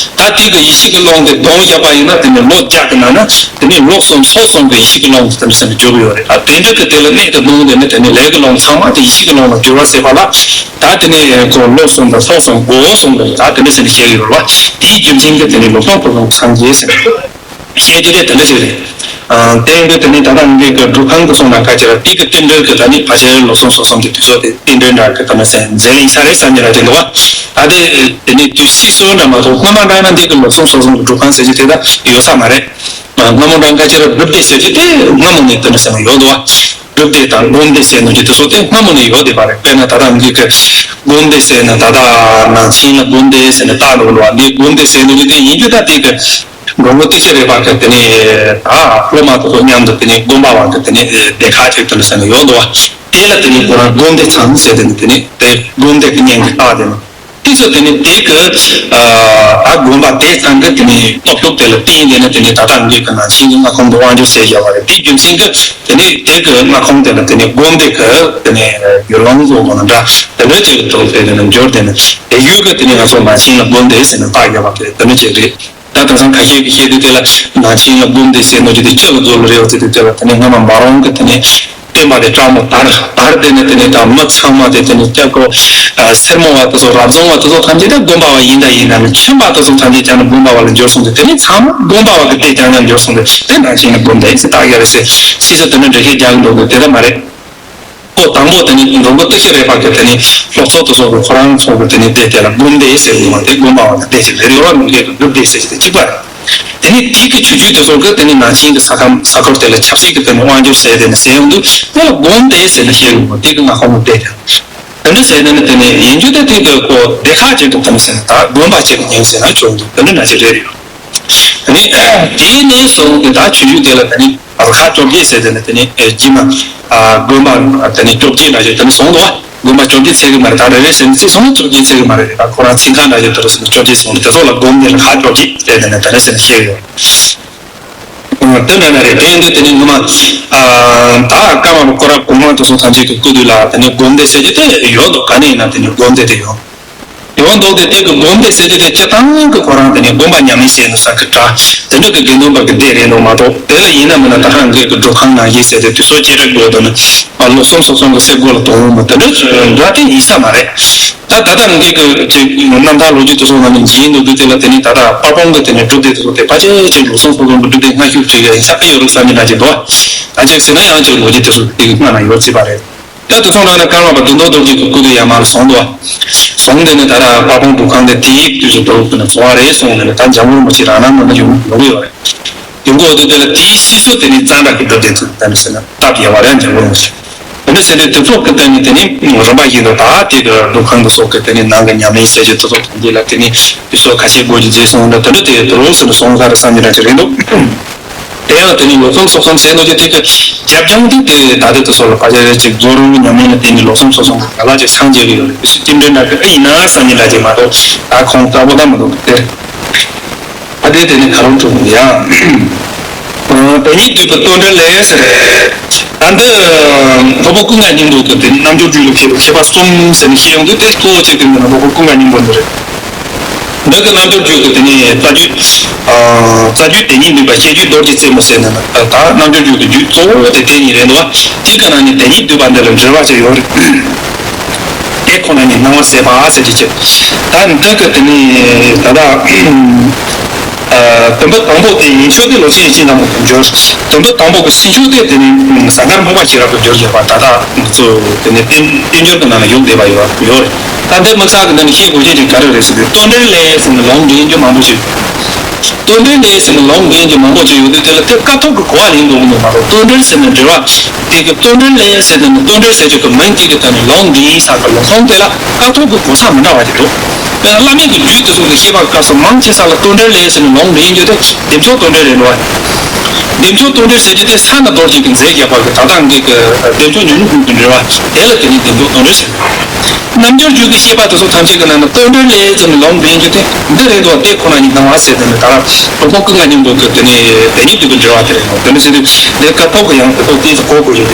དེ་གི་ཡེ་ཤེས་ཀྱི་ཀློང་དེ་སྡོམ་བཞག་པ་ཡིན་ན་དེ་ནི་ལོ་བརྒྱ་གི་ནང་ན་དེ་ནི་ལོ་གསུམ་ཚོགས་གསུམ་གི་ཡེ་ཤེས་ཀྱི་ཀློང་དུ་དེ་འདྲ་ཟེར་ནས་སྦྱོར་གི་ཡོད་རེད། ད་དེ་འདྲ་གི་དེ་ལ་གནད་དུ་བསྣུན་དེ་ནི་དེ་ནི་ལས་ཀྱི་ཀློང་ཚང་མ་དེ་ཡེ་ཤེས་ཀྱི་ཀློང་ལ་སྦྱོར་བ་ཟེར་བ་ལ། ད་དེ་ནས་ཁོ་ལོ་གསུམ་དང་ཚོགས་གསུམ་སྒོ་གསུམ་དང་ད་དེ་འདྲ་ཟེར་ནས་བཤད་ཀྱི་ཡོད་རེད་བ། དེའི་རྒྱུ་མཚན་གྱིས་དེ་ནས་ལོ་གསུམ་ཚོགས་གསུམ་སངས་རྒྱས་ཟེར་ནས་བཤད་རྒྱུ་དེ་དེ་འདྲ་ཞིག་རེད། ཨ་དེ་ཡིན་དུས་དེ་ནས་ད་ལྟ་ངེད་ཀྱི་སྒྲུབ་ཁང་གི་སོང་ན་ཁ་ཅིག་ལ་དེ་གི་རྟེན་འབྲེལ་གྱི་ད་ནི་ཕལ་ཆེར་ལོ་གསུམ་ཚོགས་གསུམ་གྱི་དུས་ཚོད་དེ་རྟེན་འབྲེལ་འདྲ་གི་ད་ནི་སེམས་འཛིན་ལེན་ས་རེད་བསམ་གྱི་ར་ཅིག་འདུག་བ། ད་དེ་དེ་ནས་དུས་སྲིད་སོ་འདྲ་མ་གཏོགས་སྔ་མ་འདྲ་ན་འདི་གི་ལོ་གསུམ་ཚོགས་གསུམ་གྱི་སྒྲུབ་ཁང་ཟེར་རྒྱུ་དེ་ད་ཡོད་ས་མ་རེད། སྔ་མོ་འདྲ་ཁ་ཅིག་ལ་སྒྲུབ་སྡེ་ཟེར་རྒྱུ་དེ་སྔ་མོ་ནས་དེ་འདྲ་ཟེར་ན་ཡོད་འདུག་བ། སྒྲུབ་སྡེ་དང་སྒོམ་སྡེ་ཟེར་ནོ་རྒྱུ་དེ་ཚོ་དེ་སྔ་མོ་ནས་ཡོད་བསྡད་པ་རེད། དཔེར་ན་ད་ལྟ་འདི་གི་སྒོམ་སྡེ་ཟེར་ན་ད་ལྟ་ནང་ཆེན་ལ་སྒོམ་སྡེ་ཟེར་ནས་བཏགས་འདུག་ལ། འདི་སྒོམ་སྡེ་ཟེར་ནོ་རྒྱུ་དེ་ཡིན་རྒྱུ་ད་དེ་གི་འགྲོ་མགོན་ཏི་ཤྲི་རས་པ་གི་དེ་ནས་ད་སློབ་མ་དེ་ཚོ་མཉམ་དུ་དེ་ནས་སྒོམ་པ་བ་གི་དེ་ནས་སྡེ་ཁག་ཅིག་དེ་འདྲ་ཟེར་ནས་ཡོད་འདུག་བ། དེ་ལ་དེ་ནས་ཁོ་རང་སྒོམ་སྡེ་ཚང་ཟེར་དེ་ནས་དེ་ནས་དེ་སྒོམ་སྡེ་གི་མཉམ་དུ་བཏགས་དེ་ནས། དེ་ཚོ་དེ་ནི་དེ་གི་ཨ་སྒོམ་པ་དེ་ཚང་གི་དེ་ནི་སྟོབས་ཤུགས་དེ་ལ་བརྟེན་དེ་ནི་དེ་ནི་ད་ལྟ་ངེད་ཀྱི་ནང་ཆེན་གྱི་སྔགས་ཁང་དུ་དབང་སྒྱུར་བྱས་བཞག་པ་རེད། དེའི་རྒྱུ་མཚན་གྱིས་དེ་ནི་དེ་གི་སྔགས་ཁང་དེ་ལ་དེ་ནི་སྒོམ་སྡེ་གི་དེ་ནི་ཡུལ་ལུང་བཟོ་བ་ན་འདྲ་དེ་འདྲ་ཅིག་གི་གྲོགས་དེ་དེ་ནི་འབྱོར་དེ་ནི་དེ་ཡུལ་གི་དེ་ནི་ང་ཚོ་ནང་ཆེན་ལ་སྒོམ་སྡེ་ཟེར་ནས་བཏགས་བཞག་པ་དེ་དེ་འདྲ་ཅིག་རེད། ད་དེང་སང་ཁ་ཤས་ཀྱིས་བཤད་དུས་དེ་ལ་ནང་ཆེན་ལ་སྒོམ་སྡེ་ཟེར་ནོ་ཅིག་དེ་ཅི་ལ་འཛུལ་རེད་བ་ཟེར་དུས་དེ་ལ་དེ་ནི་སྔ་མ་མ་རུངས་ཀྱི་དེ་ནི་བསྟན་པ་དེ་དྲག་མོ་དར་དར་དེ་ནི་དེ་ནི་ད་མི་ཚང་མ་དེ་དེ་ནི་སྐྱབས་ཁོ་སེར་མོ་བ་དེ་ཚོ་རབ་བྱུང་བ་དེ་ཚོ་ཐམས་ཅད་ད་སྒོམ་པ་བ་ཡིན་ད་ཡིན་ན་ནི་ཆོས་པ་དེ་ཚོ་ཐམས་ཅད་ཀྱང་ནི་སྒོམ་པ་བ་ལ་འགྱུར་སོང་སྟེ་དེ་ནི་ཚང་མ་སྒོམ་པ་བ་གི་སྡེ་ཀྱང་ཡང་འགྱུར་སོང་སྟེ་དེ་ནང་བཞིན་ནི་སྒོམ་སྡེ་ཟེར་བཏགས་ཡ་རེད་ཟེར་སྲིད་ས་དེ་ནི་འགྲེལ་བཤད་རྒྱག་གི་འདུག་གི་དེ་ད་མ་རེད། ཁོ་དང་པོ་དེ་ནི་འགྲོ་མགོན་ཏི་ཤྲི་རས་པ་གི་དེ་ནི་སློབ་ཚོགས་དེ་ཚོ་གི་ཁོ་རང་ཚོ་གི་དེ་ནི་སྡེ་དེ་ལ་སྒོམ་སྡེ་ཟེར་གི་ཡོད་པ་དེ་སྒོམ་པ་བ་གི་སྡེ་ཞིག་རེད། རེད་བ། ལུང་སྐད་ཀྱི་སྒྲུབ་སྡེ་ཟེར་གི་དེ་གཅིག་པ་རེད། དེ་ནི་དེ་གི་ཆོས་བརྒྱུད་དེ་ཚོ་གི་དེ་ནི་ནང་ཆེན་གྱི་ས་ཁམས་ས་ཁུལ་དེ་ལ་ཆབ་སྲིད་ཀྱི་དེ་ནི་དབང་སྒྱུར་ཟེར་དེ་ནི་ཟེར་ཡོང་དུས་དེ་ལ་སྒོམ་སྡེ་ཟེར་ནས་བཤད་གི་ཡོད་པ་དེ་གི་སྔགས་ཁང་གི་སྡེ་དེ་དེ་འདྲ་ཟེར་ནས་ནི་དེ་ནི་ཡིན་རྒྱུ་དེ་དེ་གི་ཁོ་སྡེ་ཁག་ཅིག་ཏུ་དེ་ནི་ཟེར་ན་ད་དགོན་པ་ཅིག་གི་མིང་ཟེར་ན་ཆོག་འདུག་དེ་འདྲ་འདྲ་ཞིག་རེད་ཡོད། དེ་ནས་དེ་ནས་བཟུང་སྟེ་ད་ཆོས་བརྒྱུད་དེ་ལ་དེ་ནི་རུ་ཁག་བཅོ་བརྒྱད་ཟེར་དེ་ནི་དེ་ནི་རྗེས་མ་དགོན་པ་དེ་ནི་བཅོ་བརྒྱད་འདྲ་ཞིག་དེ་ནི་བཟུང་འདུག་དགོན་པ་བཅོ་བརྒྱད་ཟེར་གི་མ་རེད། ད་རེ་རེ་བྱས་ནས་ཚིག་སོང་ན་བཅོ་བརྒྱད་ཟེར་གི་མ་རེད། ད་ཁོ་རང་ཚིག་ཁ་འདྲ་ཞིག་དེ་རུ་ཟེར་ནས་བཅོ་བརྒྱད་བཟུང་སྟེ་དེ་ཚོ་ལ་དགོན་པ་དེ་རུ་ཁག་བཅོ་བརྒྱད་ཟེར་དེ་ནི་དེ་ནི་ཟེར་ནས་བཤད་ཡོད། དེ་འདྲ་ན་རེད། དེ་ཡིན་དུས་དེ་ནི་ངོ་མ་ ད་ཀརྨ་པ་སྐོར་ར་གོང་མ་དེ་ཚོ་ཐམས་ཅད་ཀྱི་སྐུ་དུས་ལ་དེ་ནས་སྒོམ་བཟླས་ཟེར་རྒྱུ་དེ་ཡོད་འདུག་ག་ནས་ཡིན་ན་དེ་ནས་སྒོམ་བཟླས་དེ་ཡོད། ཡོང་འདུག་སྟེ། དེ་གི་སྒོམ་བཟླས་ཟེར་རྒྱུ་དེ་སྤྱིར་བཏང་གི་ཁོ་རང་དེ་ནས་སྒོམ་པ་ཉམས་ལེན་བྱས་ནས་ས་ཁ་བཀྲ། དེ་འདྲ་གི་དགེ་འདུན་པ་གི་སྡེ་རེད་འདུག་མ་གཏོགས། དེ་ལ་ཡིན་ན་མིན་ན་ད་ཧང་གི་གི་སྒྲུབ་ཁང་ནང་བཞིན་ཟེར་ཏེ་དུས་ཚོད་ཅི་འདྲ་དགོས་འདུག་ན། ལོ་གསུམ་སོ་གསུམ་གི་སེ་སྒོ་ལ་གཏོང་འོང་མ་དེ་འདྲ་འདྲ་དེ་ཡིན་ས་མ་རེད། ད་ད་ལྟ་ངེད་ཀྱི་ཅིག་རྣམ་ཐར་ལོ་རྒྱུས་དེ་ཚོ་ནང་ནས་མཇལ་འདུག་དུས་དེ་ལ་དེ་ནི་ད་ལྟ་དཔལ་སྤུངས་ཀྱི་དེ་ནི་སྒྲུབ་སྡེ་དེ་ཚོ་དེ་ཕལ་ཆེར་ཅིག་ལོ་གསུམ་སོ་གསུམ་གི་སྒྲུབ་སྡེ་སྔ་ཤོས་ཅིག་ཡིན་ས་ཨེ་ཡོད་རེད་བསམ་གྱི་འདྲ་ཅིག་འདུག་ད་ཅིག་ཟེར་ན་ཡང་ཅིག་ལོ་རྒྱུས་དེ་ཚོ་དེ་གི་སྔ་ན་ཡོད་སྲིད་པ་རེད། ད་དེ་ཚོ་ནང་ནས་ཀརྨ་པ་མདུན་ཐོག་རྡོ་རྗེ་གི་སྐུ་དུས་ཡར་མར་ལ་སོང་འདུག་སོང་དེ་ནི་ད་ལྟ་དཔལ་སྤུངས་སྒྲུབ་ཁང་དེ་དེའི་དུས་སུ་འགྲོ་དགོས་ན་བཟོ་བ་རེད་གསུངས་ནས་ད་འཇམ་མགོན་རིན་པོ་ཆེ་རང་ནང་ལ་ཡོང་ཡོང་གི་ཡོད་རེད། ཡོང་གི་ཡོད་དུས་དེ་ལ་དེའི་ཕྱིས་སུ་དེ་ནི་གཙང་སྦྲ་གི་སྒྲུབ་སྡེ་ཚོ་དེ་ནི་ཟེར་ན་སྟབས་ཡག་པ་རེད། འཇམ་མགོན་རིན་པོ་ཆེ་དེ་འདྲ་ཟེར་དུས་དེ་ཚོ་གི་དེ་ནི་དེ་ནི་རིམ་པ་བཞིན་དུ་ད་དེ་གི་སྒྲུབ་ཁང་དུ་སོགས་ཀྱི་དེ་ནི་ནང་གི་ཉམས་ལེན་བྱ་རྒྱུ་དེ་ཚོ་དང་དེ་ལ་དེ་ནི་དུས་ཚོད་ཁ་ཤས་འགོར་རྒྱུ་བརྗེད་སོང་འདྲ་དེ་འདྲ་དེ་དུ་རོགས་ཟེར་ནས་སོང་ས་རེད་བསམ་གྱི་འདྲ་ཅིག་རེད་འདུག་དེ་ཡང་དེ་ནི་ལོ་གསུམ་སོ་གསུམ་ཟེར་འདུག་ཅེས་དེ་གི་རྒྱབ་ལྗོངས་དེ་དེ་ད་ལྟ་དུ་སོགས་ལ་ཕལ་ཆེར་ཅིག་རྫོགས་རིམ་གྱི་ཉམས་ལེན་ལ་བརྟེན་ནས་ལོ་གསུམ་སོ་གསུམ་ག་ལ་ཅིག་སངས་རྒྱས་ཀྱི་ཡོད་རེད། དེ་ཚོ་རྟེན་འབྲེལ་འདྲ་གི་ཨེ་ཡིན་ན་བསམ་གྱི་འདྲ་ཅིག་མ་གཏོགས་ད་ཁོང་དཀར་པོ་ད་མི་འདུག་དེར་ཨ་དེ་དེ་ནི་ག་རང་ཐུག་ཡང་དེ་ཉིད་འདུས་པའི་རྟོག་འགྲེལ་ལས་ཟེར། ད་འདི་སློབ་དཔོན་ཀུན་དགའ་སྙིང་པོ་གི་དེ་ནི་རྣལ་འབྱོར་རྒྱུད་ལ་མཁས་པའི་མཁས་པ་གསུམ་ཟེར་ནས་བཤད་ཡོང་དུས་དེ་གཙོ་བོ་བྱས་དེ་ནི་སློབ་དཔོན་ཀུན་དགའ་སྙིང་པོ་འདི་རེད། འདི་གི་རྣལ་འབྱོར་རྒྱུད་ཀྱི་དེ་ནི་རྩ་རྒྱུད། རྩ་རྒྱུད་དེ་ཉིད་འདུས་པ་བཤད་རྒྱུད་རྡོ་རྗེ་རྩེ་མོ་ཟེར་ནས་ད་རྣལ་འབྱོར་རྒྱུད་ཀྱི་རྒྱུད་གཙོ་བོ་དེ་དེ་ཉིད་རེད་འདུག་བ། དེ་གི་ནང་ནས་དེ་ཉིད་འདུས་པ་འདི་ལ་འགྲེལ་བ་ཅིག་ཡོད་རེད། དེ་ཁོ་ན་ཉིད་སྣང་བ་ཟད་པ་ཟེར་གྱི་ཅིག་ད་འདི་གི་དེ་ནི་ད་ལྟ་བདུན་པ་དང་པོ་དེ་ཡིན་ཆོས་དེ་ལོ་ཆེན་ཡིན་ཅིང་དང་པོ་སྦྱོར། བདུན་པ་དང་པོ་གི་ཚིག་མཇུག་དེ་དེ་ནི་ཟངས་དཀར་སྨུག་པ་ཞེས་རབ་ཏུ་སྦྱོར་བྱེད་པ་ད་ལྟ་ང་ཚོ་དེ་ནི་བསྟན་བསྟན་འགྱུར་གྱི་ནང་ལ་ཡོད་བསྡད་པ་ཡོད་ཡོད་རེད། ད་འདི་དམིགས་བསལ་གྱི་འདི་ནི་ཤེས་དགོས་རྒྱུ་ཅིག་ག་རེ་རེད་ཟེར་དུས་རྟོག་འགྲེལ་ལས་ཟེར་ནས་ལུང་འདྲེན་རྒྱུ་མང་པོ་ཞིག་རྟོག་འགྲེལ་ལས་ཟེར་ནས་ལུང་འདྲེན་རྒྱུ་མང་པོ་ཞིག་ཡོད་དུས་དེ་ལ་དེ་སྐབས་ཐོག་གི་གོ་བ་ལེན་དགོས་ཀྱི་འདུག་མ་གཏོགས་རྟོག་འགྲེལ་ཟེར་ནས་འགྲེལ་བ་དེ་གི་རྟོག་འགྲེལ་ལས་ཟེར་ནས་རྟོག་འགྲེལ་ཟེར་རྒྱུ་གི་མིང་དེ་གི་ད་ནི་ལུང་འདྲེན་ས་གི་ལུང་ཁུངས་དེ་ལ་སྐབས་ཐོག་གི་གོ་ས་མི་འདྲ་བ་ཅིག་འདུག་དཔེར་ན་བླ་མེད་ཀྱི་རྒྱུད་དེ་ཚོ་གི་བཤད་པ་སྐབས་སུ་མང་ཆེ་ས་ལ་རྟོག་འགྲེལ་ལས་ཟེར་ནས་ལུང་འདྲེན་རྒྱུ་དེ་བདེ་མཆོག་རྟོག་འགྲེལ་རེད་འདུག་བ། བདེ་མཆོག་རྟོག་འགྲེལ་ཟེར་རྒྱུ་དེ་ས་ན་རྡོ་རྗེ་གི་མཛད་རྒྱབ་པ་གི་ད་ལྟ་འགའི་གི་བདེ་མཆོག་མྱུར་མགོན་གྱི་འགྲེལ་བ་དེ་ལ་དེ་ནི་བདེ་མཆོག་རྟོག་འགྲེལ་ཟེར། རྣལ་འབྱོར་རྒྱུད་ཀྱི་བཤད་པ་དེ་ཚོ་ཐམས་ཅད་ཀྱི་ནང་ན་རྟོག་འགྲེལ་ལས་ཙམ་ལུང་འདྲེན་རྒྱུ་དེ་འདི་རེད་འདུག་དེ་ཁོ་ན་ཉིད་སྣང་བ་ཟེར་དེ་ནི་ད་ར་སློབ་དཔོན་ཀུན་དགའ་སྙིང་པོ་གི་དེ་ནི་དེ་ཉིད་འདུས་པའི་འགྲེལ་བ་དེ་རེད་འདུག་དེ་ནི་ཟེར་དུས་དེ་སྐབས་ཐོག་གི་ཡང་དེ་ཚོ་དེ་ཚོ་གོ་དགོས་ཡོད།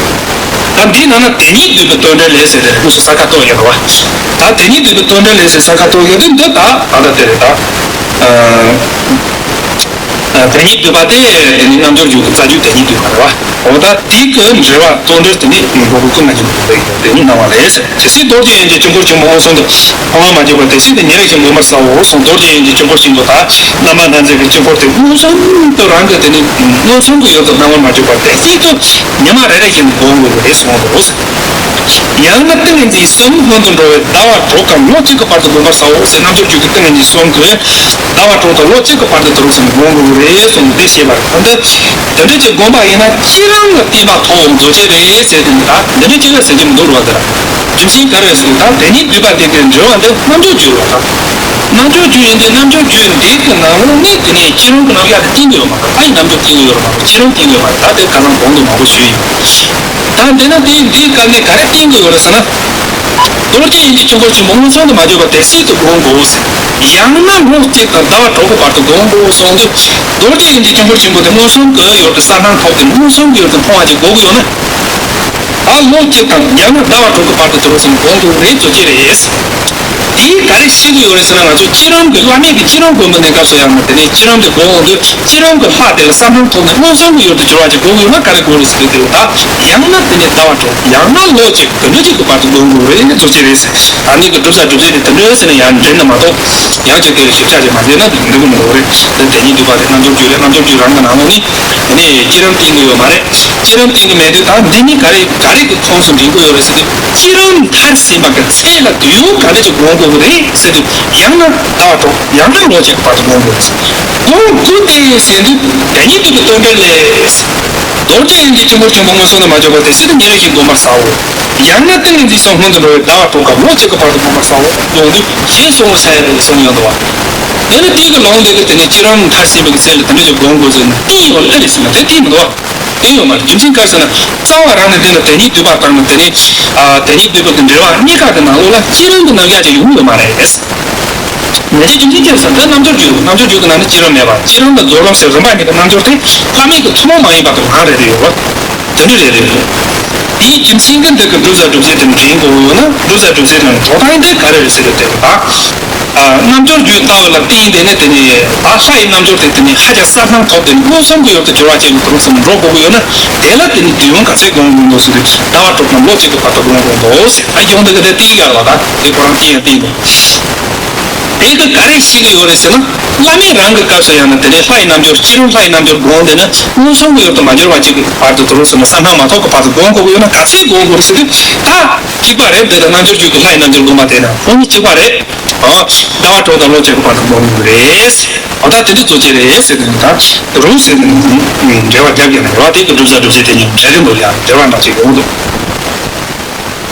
ད་འདིའི་ནང་ན་དེ་ཉིད་འདུས་པའི་རྟོག་འགྲེལ་ལས་ཟེར་དེ་དངོས་སུ་ས་ཁ་ཐོག་ཡོད་རེད་བ། ད་དེ་ཉིད་འདུས་པའི་རྟོག་འགྲེལ་ལས་ཟེར་ས་ཁ་ཐོག་ཡོད་དུས་འདི་ད་ད་ལྟ་དེ་རེད་ད། དེ་ཉིད་འདུས་པ་དེ་དེ་ནི་རྣལ་འབྱོར་རྒྱུད་ཀྱི་རྩ་རྒྱུད་དེ་ཉིད་འདུས་པ་རེད་བ། འོ་ད་དེའི་གི་འགྲེལ་བ་རྟོག་འགྲེལ་དེ་ནི་སློབ་དཔོན་ཀུན་དགའ་སྙིང་པོ་གི་དེ་ཉིད་སྣང་བ་ལས་ཟེར། ཇི་སྲིད་རྡོ་རྗེ་དབྱིངས་ཀྱི་དཀྱིལ་འཁོར་ཆེན་པོ་མངོན་སུམ་དུ་མཐོང་བར་མ་གྱུར་པ་དེ་སྲིད་དུ་ཉེ་རེག་ཅིང་བསྒོམ་པར་བྱའོ་གསུངས། རྡོ་རྗེ་དབྱིངས་ཀྱི་དཀྱིལ་འཁོར་ཆེན་པོ་དང་རྣམ་པར་སྣང་མཛད་ཀྱི་དཀྱིལ་འཁོར་དེ་མངོན་སུམ་དུ་རང་གི་དེ་ནི་མངོན་སུམ་དུ་ཡོད་དུ་སྣང་བར་མ་གྱུར་པ་དེ་སྲིད་དུ་ཉི་མ་རེ་རེ་བཞིན་དུ་བསྒོམ་དགོས་པ་རེད་གསུངས་འདུག་ཡང་ན་ཏིང་ངེ་འཛིན་གསུམ་སྔོན་དུ་འགྲོ་བས་ཟླ་བ་དྲུག་གམ་ལོ་གཅིག་གི་བར་དུ་བསྒོམ་པར་བྱའོ་ཟེར། རྣལ་འབྱོར་རྒྱུད་ཀྱི་ཏིང་ངེ་འཛིན་གསུམ་གྱིས་ཟླ་བ་དྲུག་དང་ལོ་གཅིག་གི་བར་དུ་དུ་རུ་ཟིན་བསྒོམ་དགོས་ཀྱི་རེད་གསུངས་འདི་བཤད་པ་རེད། ད་འདི་འདི་འདྲ་ཅིག་བསྒོམ་པ་ཡིན་ན་ཅི་རང་ལ་བརྟེན་པ་ཐོབ་འོང་རྫོགས་ཆེན་རེད་ཟེར་དེ་ནི་ད་འདི་འདྲ་ཅིག་ལ་ཟེར་གྱི་མི་འདུག་རོ། དེ་ལ་རྒྱུ་མཚན་ག་རེ་ཟེར་ན་ད་དེ་ཉིད་འདུས་པ་དེ་གའི་འགྲེལ་བ་འདི་རྣལ་འབྱོར་རྒྱུད་རེད་ད། རྣལ་འབྱོར་རྒྱུད་ཡིན་དུས་རྣལ་འབྱོར་རྒྱུད་འདི་གི་ནང་ལོགས་ནས་དེ་ནས་ཅི་རང་གི་རྣམ་གཞག་དེ་བསྟན་གྱི་ཡོད་མ་རེད། ད་ཡིན་རྣལ་འབྱོར་བསྟན་གྱི་ཡོད་རེད་མ་གཏོགས་ཅི་རང་བསྟན་གྱི་ཡོད་མ་རེད། ད་དེ་ཁ་སང་གོང་དུ་མང་པོ་ཞུས་ཡིན། ད་འདི་ན་དེ་འདིའི་སྐབས་ནས་ག་རེ་བསྟན་གྱི་ཡོད་རེད་ཟེར་ན། རྡོ་རྗེ་དབྱིངས་ཀྱི་དཀྱིལ་འཁོར་ཆེན་པོ་མངོན་སུམ་དུ་མ་གྱུར་པ་དེ་སྲིད་དུ་བསྒོམ་དགོས་ཟེར། ཡང་ན་ལོ་གཅིག་དང་ཟླ་བ་དྲུག་གི་བར་དུ་བསྒོམ་དགོས་གསུངས་དུས། རྡོ་རྗེ་དབྱིངས་ཀྱི་དཀྱིལ་འཁོར་ཆེན་པོ་དེ་མངོན་སུམ་གྱི་ཡུལ་དུ་གསལ་སྣང་ཐོབ་སྟེ་མངོན་སུམ་གྱི་ཡུལ་དུ་མཐོང་བ་ཅིག་དགོས་ཀྱི་ཡོད་ན། ད་ལོ་གཅིག་དང་ཡང་ན་ཟླ་བ་དྲུག་གི་བར་དུ་དུ་རུ་ཟིན་བསྒོམ་དགོས་རེད་ཚོ་ཅི་རེད། དེས་ག་རེ་ཤེས་ཀྱི་ཡོད་རེད་ཟེར་ན་ང་ཚོ་སྤྱིར་རང་གི་བླ་མེད་ཀྱི་སྤྱིར་རང་བསྒོམ་པའི་གནས་སྐབས་སུ་ཡང་ན་དེ་ནས་སྤྱིར་རང་གི་སྒོམ་འོང་དུས་སྤྱིར་རང་གི་ལྷ་དེ་ལ་བསམ་བློ་ཐོབ་ནས་མངོན་སུམ་གྱི་ཡུལ་དུ་གྱུར་བ་ཅིག་དགོས་ཀྱི་ཡོད་ན་ག་རེ་དགོས་རེད་ཟེར་དུས་དེ་ལ་ད་ཡང་ན་དེ་ནས་ཟླ་བ་དྲུག་ཡང་ན་ལོ་གཅིག་དེ་འདྲ་ཅིག་གི་བར་དུ་སྒོམ་དགོས་རེད་ཚོ་ཅི་རེད་ཟེར། ད་ནི་གི་སྒྲུབ་ས་སྒྲུབ་བྱེད་དེ་དེ་འདྲ་ཟེར་ན་ཡང་འགྲིག་ན་མ་གཏོགས་ཡང་ཅིག་དེ་ལ་ཞིབ་ཆ་ཅིག་མ་བྱས་ན་འགྲིག་གི་མི་འདུག་རེད། དེ་དེ་ཉིད་འདུས་པ་དེ་རྣལ་འབྱོར་རྒྱུད་རེད། རྣལ་འབྱོར་རྒྱུད་རང་གི་ནང་ལོགས་ནི། དེ་ནས་སྤྱིར་རང་བསྟན་གྱི་ཡོད་མ་རེད། སྤྱིར་རང་བསྟན་གྱི་མེད་དུས་ད་འདི་ནི་ག་རེ་ག་རེ་གི་ཁོངས་སུ་འདྲེན་གྱི་ཡོད་རེད་ཟེར་དུས་སྤྱིར་རང་མཐར་ཕྱིན་པ་གི་ཚད་ལ་དུས་ཡུན་ག་འདྲ་ཅིག་འགོར་དགོས་ཀྱི་རེད་ཟེར་དུས་ཡང་ན་ཟླ་བ་དྲུག་ཡང་ན་ལོ་གཅིག་གི་བར་དུ་འགོར་དགོས་རེད། འགོར་དགོས་ཏེ་ཟེར་དུས་དེ་ཉིད་འདུས་པའི་རྟོག་འགྲེལ་ལས། རྡོ་རྗེ་དབྱིངས་ཀྱི་དཀྱིལ་འཁོར་ཆེན་པོ་མངོན་སུམ་དུ་མ་གྱུར་པ་དེ་སྲིད་དུ་ཉེ་རེག་ཅིང་བསྒོམ་པར་བྱའོ། ཡང་ན་ཏིང་ངེ་འཛིན་གསུམ་སྔོན་དུ་འགྲོ་བས་ཟླ་བ་དྲུག་གམ་ལོ་གཅིག་གི་བར་དུ་བསྒོམ་པར་བྱའོ་གསུངས་དུས་ཞེས་གསུངས་ས་ཡང་དེ་གསུངས་ཡོད་འདུག་བ། དེ་ནི་དེའི་གི་ལུང་དེ་གི་དེ་ནི་སྤྱིར་རང་མཐར་ཕྱིན་པའི་གི་ཚད་ལ་དེ་འདྲ་ཅིག་སྒོམ་དགོས་ཟེར་ནས་བསྟན་ཡོད་ལ་ཨེ་རེད་ཟེར་ན་དེ་བསྟན་མི་འདུག་བ། བསྟན་ཡོད་མ་རེད། རྒྱུ་མཚན་ག་རེ་ཟེར་ན་རྩ་བ་རང་ནས་དེ་ལ་དེ་ཉིད་འདུས་པ་དང་དེ་ནི་ཨ་དེ་ཉིད་འདུས་པ་གི་འགྲེལ་བ་གཉིས་ཀ་གི་ནང་ལོགས་ལ་སྤྱིར་རང་གི་རྣམ་གཞག་ཅིག་ཡོང་གི་ཡོད་མ་རེད། ངེས་ཅན་རྒྱུ་མཚན་ཅི་རེད་ཟེར་ན་དེ་རྣལ་འབྱོར་རྒྱུད་རྣལ་འབྱོར་རྒྱུད་ཀྱི་ནང་ནས་སྤྱིར་རང་མེད་པ་སྤྱིར་རང་དང་རྫོགས་རང་ཟེར་རིམ་པ་གཉིས་ཀྱི་རྣལ་འབྱོར་དེ་བླ་མེད་ཀྱི་ཐུན་མོང་མ་ཡིན་པ་དང་གང་རེ་རེ་ཡོད་པ། དེ་འདྲ་རེད་རེད། དེའི་རྒྱུ་མཚན་གྱིས་འདི་གི་བསྒྲུབ་བྱ་སྒྲུབ་བྱེད་དེ་འདྲེན་དགོས་ཡོད་ན། བསྒྲུབ་བྱ་སྒྲུབ་བྱེད་དང་འགྲོ་སྟངས་དེ་ག་རེ་རེད་ཟེར་དུས་དེ་ད། ཨ། རྣམ་འགྱུར་བརྒྱུད་ལྟ་བ་ལ་བརྟེན་དེ་ནས་དེ་ནས་ད་ལྷ་ཡི་རྣམ་འགྱུར་དེ་དེ་ནས་ཧ་ཅང་གསལ་ཁང་ཐོབ་སྟེ་མངོན་སུམ་གྱི་ཡུལ་དུ་འགྱུར་བ་ཅན་གྱི་གྲུབ་ཟིན་འགྲོ་དགོས་ཀྱི་ཡོད་ན། དེ་ལ་དེ་ནས་དུས་ཡུན་ག་ཚད་འགོར་དགོས་འདུག་ཟེར་དུས་ཟླ་བ་དྲུག་ནས་ལོ་གཅིག་གི་བར་དུ་འགོར་དགོས་འདུག་ཟེར། ཨ། ཡོང་འདི་ག་དེ་ཏིག་ཡག་ལ་ད་དེ་ཁོ་རང་བརྟེན་ཡང་བརྟེན་དགོས། དེ་གི་ག་རེ་ཤེས་ཀྱི་ཡོད་རེད་ཟེར་ན། བླ་མེད་རང་གི་སྐབས་སུ་ཡང་ན་དེ་ནས་ལྷ་ཡི་རྣམ་འགྱུར་སྤྱིར་ལྷ་ཡི་རྣམ་འགྱུར་སྒོམ་དེ་ནི་མངོན་སུམ་གྱི་ཡུལ་དུ་མ་གྱུར་བ་ཅིག་གི་བར་དུ་དུ་རུ་སོང་ན་གསལ་སྣང་མ་ཐོབ་ཀྱི་བར་དུ་སྒོམ་དགོས་ཀྱི་ཡོད་ན་ག་ཚད་སྒོམ་དགོས་རེད་ཟེར་དུས། ད་གཅིག་པ་རེད། དེ་དང་རྣམ་འགྱུར་བརྒྱུད་ཀྱི་ལྷ་ཡི་རྣམ་འགྱུར་སྒོམ་པ་དེ་ན་ཁོང་གཉིས་གཅིག་པ་རེད། ཨ། ཟླ་བ་དྲུག་དང་ལོ་གཅིག་གི་བར་དུ་སྒོམ་དགོས་རེད། འོ་ད་དེ་འདྲ་གཙོ་ཆེ་རེད་ཟེར་དུས། ད་རུང་ཟེར་དུས་འགྲེལ་བ་རྒྱབ་ཀྱི་ན་རེད་བ། དེ་གི་བསྒྲུབ་བྱ་སྒྲུབ་བྱེད་དེ་གཉིས་འབྲེལ་རེད་འདུག་ཡ། འབྲེལ་བ་འདྲ་ཅིག་ཡོང་འདུག་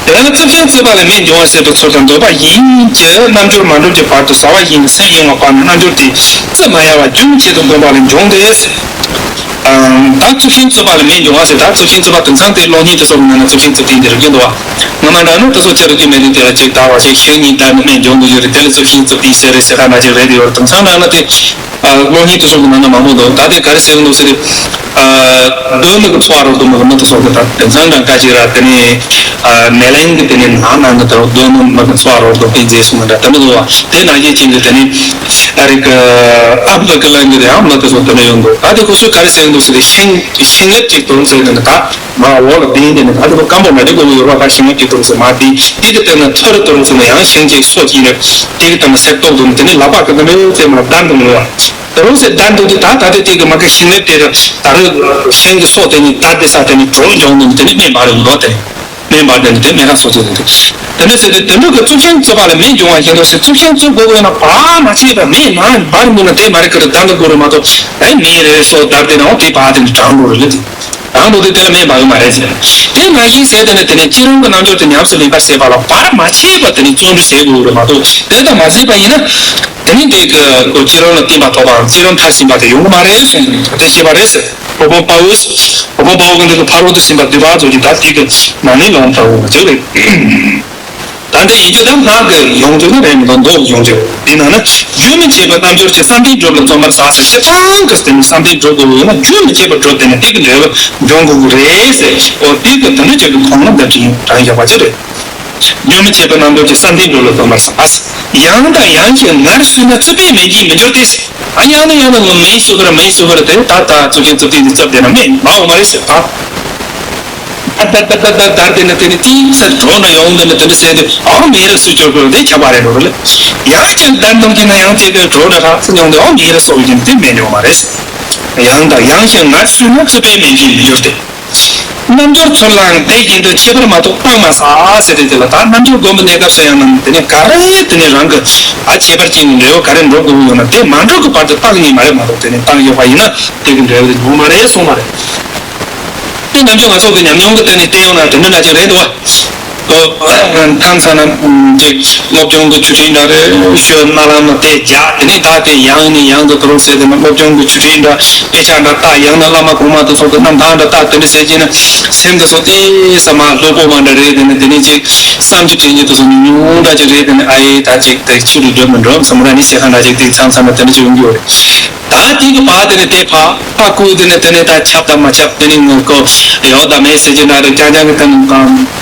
དེ་ནས་རྩུབ་ཤིང་རྩུབ་པ་ལས་མེ་འབྱུང་བ་ཟེར་དུས་ཚུལ་དང་འདོད་པ་ཡིན་གྱི་རྣམ་འགྱུར་མ་འགྲུབ་ཀྱི་བར་དུ་ཟ་བ་ཡིན་གྱི་སེམས་གཡེང་བ་སྤངས་ནས་རྣམ་འགྱུར་དེ་རྩུབ་མ་ཡལ་བ་རྒྱུན་མི་ཆད་དུ་བསྒོམས་པ་ལས་འབྱུང་སྟེ། ད་རྩུབ་ཤིང་རྩུབ་པ་ལས་མེ་འབྱུང་བ་ཟེར། ད་རྩུབ་ཤིང་རྩུབ་པ་དེང་སང་དེ་གློག་བརྙན་དེ་ཚོ་གི་ནང་ན་རྩུབ་ཤིང་རྩུབ་ལྡན་དེ་རིག་གི་འདུག་བ། སྔ་མ་འདྲ་ན་དེ་ཚོ་ཆེ་རུ་རྒྱུ་མེད་དུས་དེ་ལ་ཅིག་ད་བ་ཞིག་ཤིང་གཉིས་བསྡད་ནས་མེ་འབྱུང་གི་ཡོད་རེད། དེ་ལ་རྩུབ་ཤིང་རྩུབ་ལྡན་ཟེར་རེད་ཟེར་ཁ་འདྲ་ཅིག་རེད་དེ་ཡོད་རེད། དེང་སང་འདྲ་ན་དེ་གློག་བརྙན་དེ་ཚོ་གི་ནང་ན་མང་པོ་འདུག་ད་དེ་ག་རེ་ཟེར་གི་འདུག་ཟེར་དུས། གདོད་མའི་གི་ཚོར་བ་རོལ་དུ་མི་གི་མི་དེ་ཚོ་གི་ད་དེང་སང་འདྲ་འགའ་ཞིག་ར་དེ་ནས་མེ་ལེན་གི་དེ་ནས་ནང་ནང་གི་ད་གདོད་མའི་མི་གི་ཚོར་བ་རོལ་དུ་དེ་མཛེས་སོང་ན་འདྲ་དེ་འདྲ་འདུག་བ། དེ་ནང་བཞིན་ཅན་གི་དེ་ནས་ཨ་རིག་ཨབ་གི་ལན་གི་དེ་ཡང་མི་དེ་ཚོ་དེ་འདྲ་ཡོང་འདུག་ད་དེ་ཁོ་ཚོས་ག་རེ་ཟེར་གི་འདུག་ཟེར་དུས། ཤིང་ཤིང་ལེབ་ཅིག་བཏོན་ཟེར་དེ་ནི་ད་མ་འོག་ལ་ལྡིང་དེ་ནི་ད་དེ་ཚོ་སྐམ་པོ་མ་རེད་གོ་ཡོད་ར། ད་ཤིང་ལེབ་ཅིག་བཏོན་ཟེར་མ་ལྡིང་དེ་གི་དེ་ནི་ཐུར་བཏོན་ཟེར་ན་ཡང་ཤིང་ཅིག་སོ་ཅིག་ནས་དེ་གི་དེ་ནི་སེར་ཏོག་ཏུ་ནི་དེ་ནི་ལག་པ་གི་དེ་འདྲ་ཡོད་ཚད་མ་བདར་འདུག་ནོ་བ། དེ་རུང་ཟེར་བདར་འདུག་དུས་ད་ད་དེ་དེ་གི་མ་གི་ཤིང་ལེབ་དེ་ད་རུ་ཤིང་གི་སོ་དེ་ནི་ད་དེ་ས་དེ་ནི་གྲོ་འཇོག་འདུག་དེ་ནི་སྨན་པ་རེད་འདུག་དེ་ནི་སྨན་པ་དེ་ནི་དེ་སྨན་ཁང་སོ་ཅིག་རེད། དེ་འདྲ་ཟེར་དུས་དེ་འདྲ་གི་རྩུབ་ཤིང་རྩུབ་པ་ལས་མེ་འབྱུང་བ་བཞིན་དུ་ཟེར། རྩུབ་ཤིང་རྩུབ་དགོས་དགོས་ན་བར་མ་ཆད་པ་མེ་མ་འབར་འདུག་ན་དེ་མ་རེད་གི་རེད། བདར་འདུག་དགོས་རེད་མ་གཏོགས་ཨེ་མེ་རེད་སོ་བདར་དེ་ན་འོ་དེ་བར་དེ་ནི་གྲང་འགྲོ་རེད་ལ། དེ་གྲང་འགྲོ་དུས་དེ་ལ་མེ་འབར་གི་མ་རེད་ཟེར། དེ་ནང་བཞིན་ཟེར་དེ་ནི་དེ་ནི་སྤྱི་རང་གི་རྣམ་འགྱུར་དེ་ཉམས་སུ་ལེན་པར་བྱེད་པ་ལ་བར་མ་ཆད་པ་དེ་ནི་བརྩོན་འགྲུས་བྱེད་དགོས་རེད་མ་གཏོགས་དེ་ལྟར་མ་བྱས་པ་ཡིན་ན། དེ་ནི་དེ་གི་སྤྱི་རང་ལ་བརྟན་པ་ཐོབ་པའམ་སྤྱི་རང་མཐར་ཕྱིན་པ་དེ་ཡོང་གི་མ་རེད་གསུངས། དེ་ཤེས་པ་རེད་ཟེར། ཕོ་བོ་དཔའ་བོས་ཕོ་བོ་དཔའ་བོ་གི་འདི་གི་ཕ་རོལ་ཏུ་ཕྱིན་པ་སྡུད་པ་ཚོ་གི་ད་དེ་གི་ནང་ནས་ལོང་ལྟ་བུ་ཅིག་རེད། ད་འདི་ཡིན་རྒྱུ་ད་ངག་གི་ཡོང་རྒྱུ་ནི་རེད་མི་འདུག་མདོ་གི་ཡོང་རྒྱུ། འདི་ནང་ན་རྒྱུན་མི་འཆད་པའི་རྣམ་འགྱུར་གྱི་བསམ་གཏན་སྒྲུབ་ལ་བརྩོན་པར་བྱ་ཟེར། སྤྱིར་བཏང་གི་དེ་ནི་བསམ་གཏན་སྒྲུབ་དགོས་ཡོད་ན་རྒྱུན་མི་འཆད་པར་སྒྲུབ་དེ་ནི་དེ་གི་འབྲས་བུ་འབྱུང་དགོས་ཀྱི་རེད་ཟེར། འོ་དེ་གི་དོན་དུ་བྱེད་པའི་ཁོང་ལ་འདི་བྲིས་དྲངས་བཞག་པ་ཅིག་རེད། རྒྱུན་མི་འཆད་པའི་རྣམ་འགྱུར་གྱི་བསམ་གཏན་སྒྲུབ་ལ་བརྩོན་པར་བྱ། ཡང་དང་ཡང་ཞིང་ངལ་གསོས་ན་རྩུབ་པས་མེད་ཅིང་མི་འགྱུར་ཏེ། ཨ་ཡང་ནས་ཡང་ནས་ངོ་མེ་གསོད་པར་མེ་གསོད་པར་དེ་ད་ལྟ་རྩུབ་ཤིང་རྩུབ་ལྡན་དེ་རྩུབ་བསྡད་ན་མེ་མ་འོང་བ་རེད་ཟེར། ད་ད་ད་ད་ད་དར་དེ་ནི་དེ་ནི་ཏིག་ཙམ་གྲོགས་ན་ཡོང་དེ་ནི་དེ་འདྲ་ཟེར་དུས་ཨ་མེ་ར་གསོད་ཆོག་གི་དེ་ཁྱབ་པ་རེད་འགྲོ་རེད། ཡང་ཅིག་དར་འདུག་གི་ན་ཡང་དེ་གི་གྲོགས་ན་ཁ་ཚ་ཡོང་དུས་ཨ་མེ་ར་གསོད་ཀྱི་དེ་མེ་ཡོང་བ་རེད་ཟེར། ཡང་དང་ཡང་ཞིང་ངལ་གསོས་ན་རྩུབ་པས་མེད་ཅིང་མི་འགྱུར་ཏེ། རྣམ་འགྱུར་ཚུར་ལའང་དེ་བཞིན་དུ་འཆད་པར་མ་གཏོགས་སྤང་མ་ཟད་ཟེར་ཏེ། དེ་ལ་ད་རྣམ་འགྱུར་སྒོམ་པའི་གནས་སྐབས་སུ་ཡང་ན་དེ་ནི་ག་རེ་དེ་ནི་རང་གི་ཨ་ཁྱད་པར་ཅན་གྱི་འབྲས་བུ་ག་རེ་འགྲོ་དགོས་ཀྱི་ཡོད་ན་དེ་མ་འགྲོ་གི་བར་དུ་བཏང་ནི་མ་རེད་མ་གཏོགས་དེ་ནི་བཏང་ཡོད་པ་ཡིན་ན་དེ་གི་འབྲས་བུ་དེ་འབྱུང་མ་རེད་གསུངས་པ་རེད། དེ་ནམ་རྒྱུན་ང་ཚོ་གི་ཉམས་མྱོང་གི་སྟེང་ནས་བལྟས་ཡོང་ན་དེ་འདྲ་འདྲ་ཅིག་རེད་འདུག་བ། ཨོ། ཐང་ཚང་ན་ཅིག་སློབ་སྦྱོང་གི་ཆུ་ཕྲན་འདྲ་རེ་ཞོལ་རྨ་ལམ་ལ་བལྟས་རྒྱག་དེ་ནས་ད་དེ་ཡང་ནས་ཡང་དུ་དུ་རུང་ཟེར་དེ་ནས་སློབ་སྦྱོང་གི་ཆུ་ཕྲན་འདྲ་དཔེ་ཆ་འདྲ་ལྟ་ཡང་ན་བླ་མ་གོང་མ་དེ་ཚོ་གི་རྣམ་ཐར་འདྲ་ལྟ་དེ་འདྲ་ཟེར་གྱི་ན་སེམས་དེ་ཚོ་ཏེ་ས་མ་ལྷོད་པོ་མ་འདྲ་རེད། དེ་ནས་དེ་ནས་ཅིག་བསམ་རྒྱུ་དྲན་རྒྱུ་དེ་ཚོ་ཉུང་ཉུང་འདྲ་ཅིག་རེད། དེ་ནས་ཨ་ཡེ་ད་ཅིག་དེ་ཚུར་དུ་འགྲོ་མི་འགྲོ་བསམ་ར་ནི་ཟེར་ཁ་འདྲ་ཅིག་དེ་མཚམས་མཚམས་ལ་དེ་འདྲ་ཅིག་ཡོང་གི་ཡོད་རེད། ད་དེ་གི་བར་དེ་ནས་དེ་ཕ་ཕ་ཀུ་དེ་ནས་དེ་ནས་ད་ཁྱབ་དང་མ་ཁྱབ་དེ་ནས་ངོ་ཀོ་ཡོད་དང་མེད་ཟེར་གྱི་འདྲ་རེད། རྐྱང་རྐྱང་གི་དེ་ནས་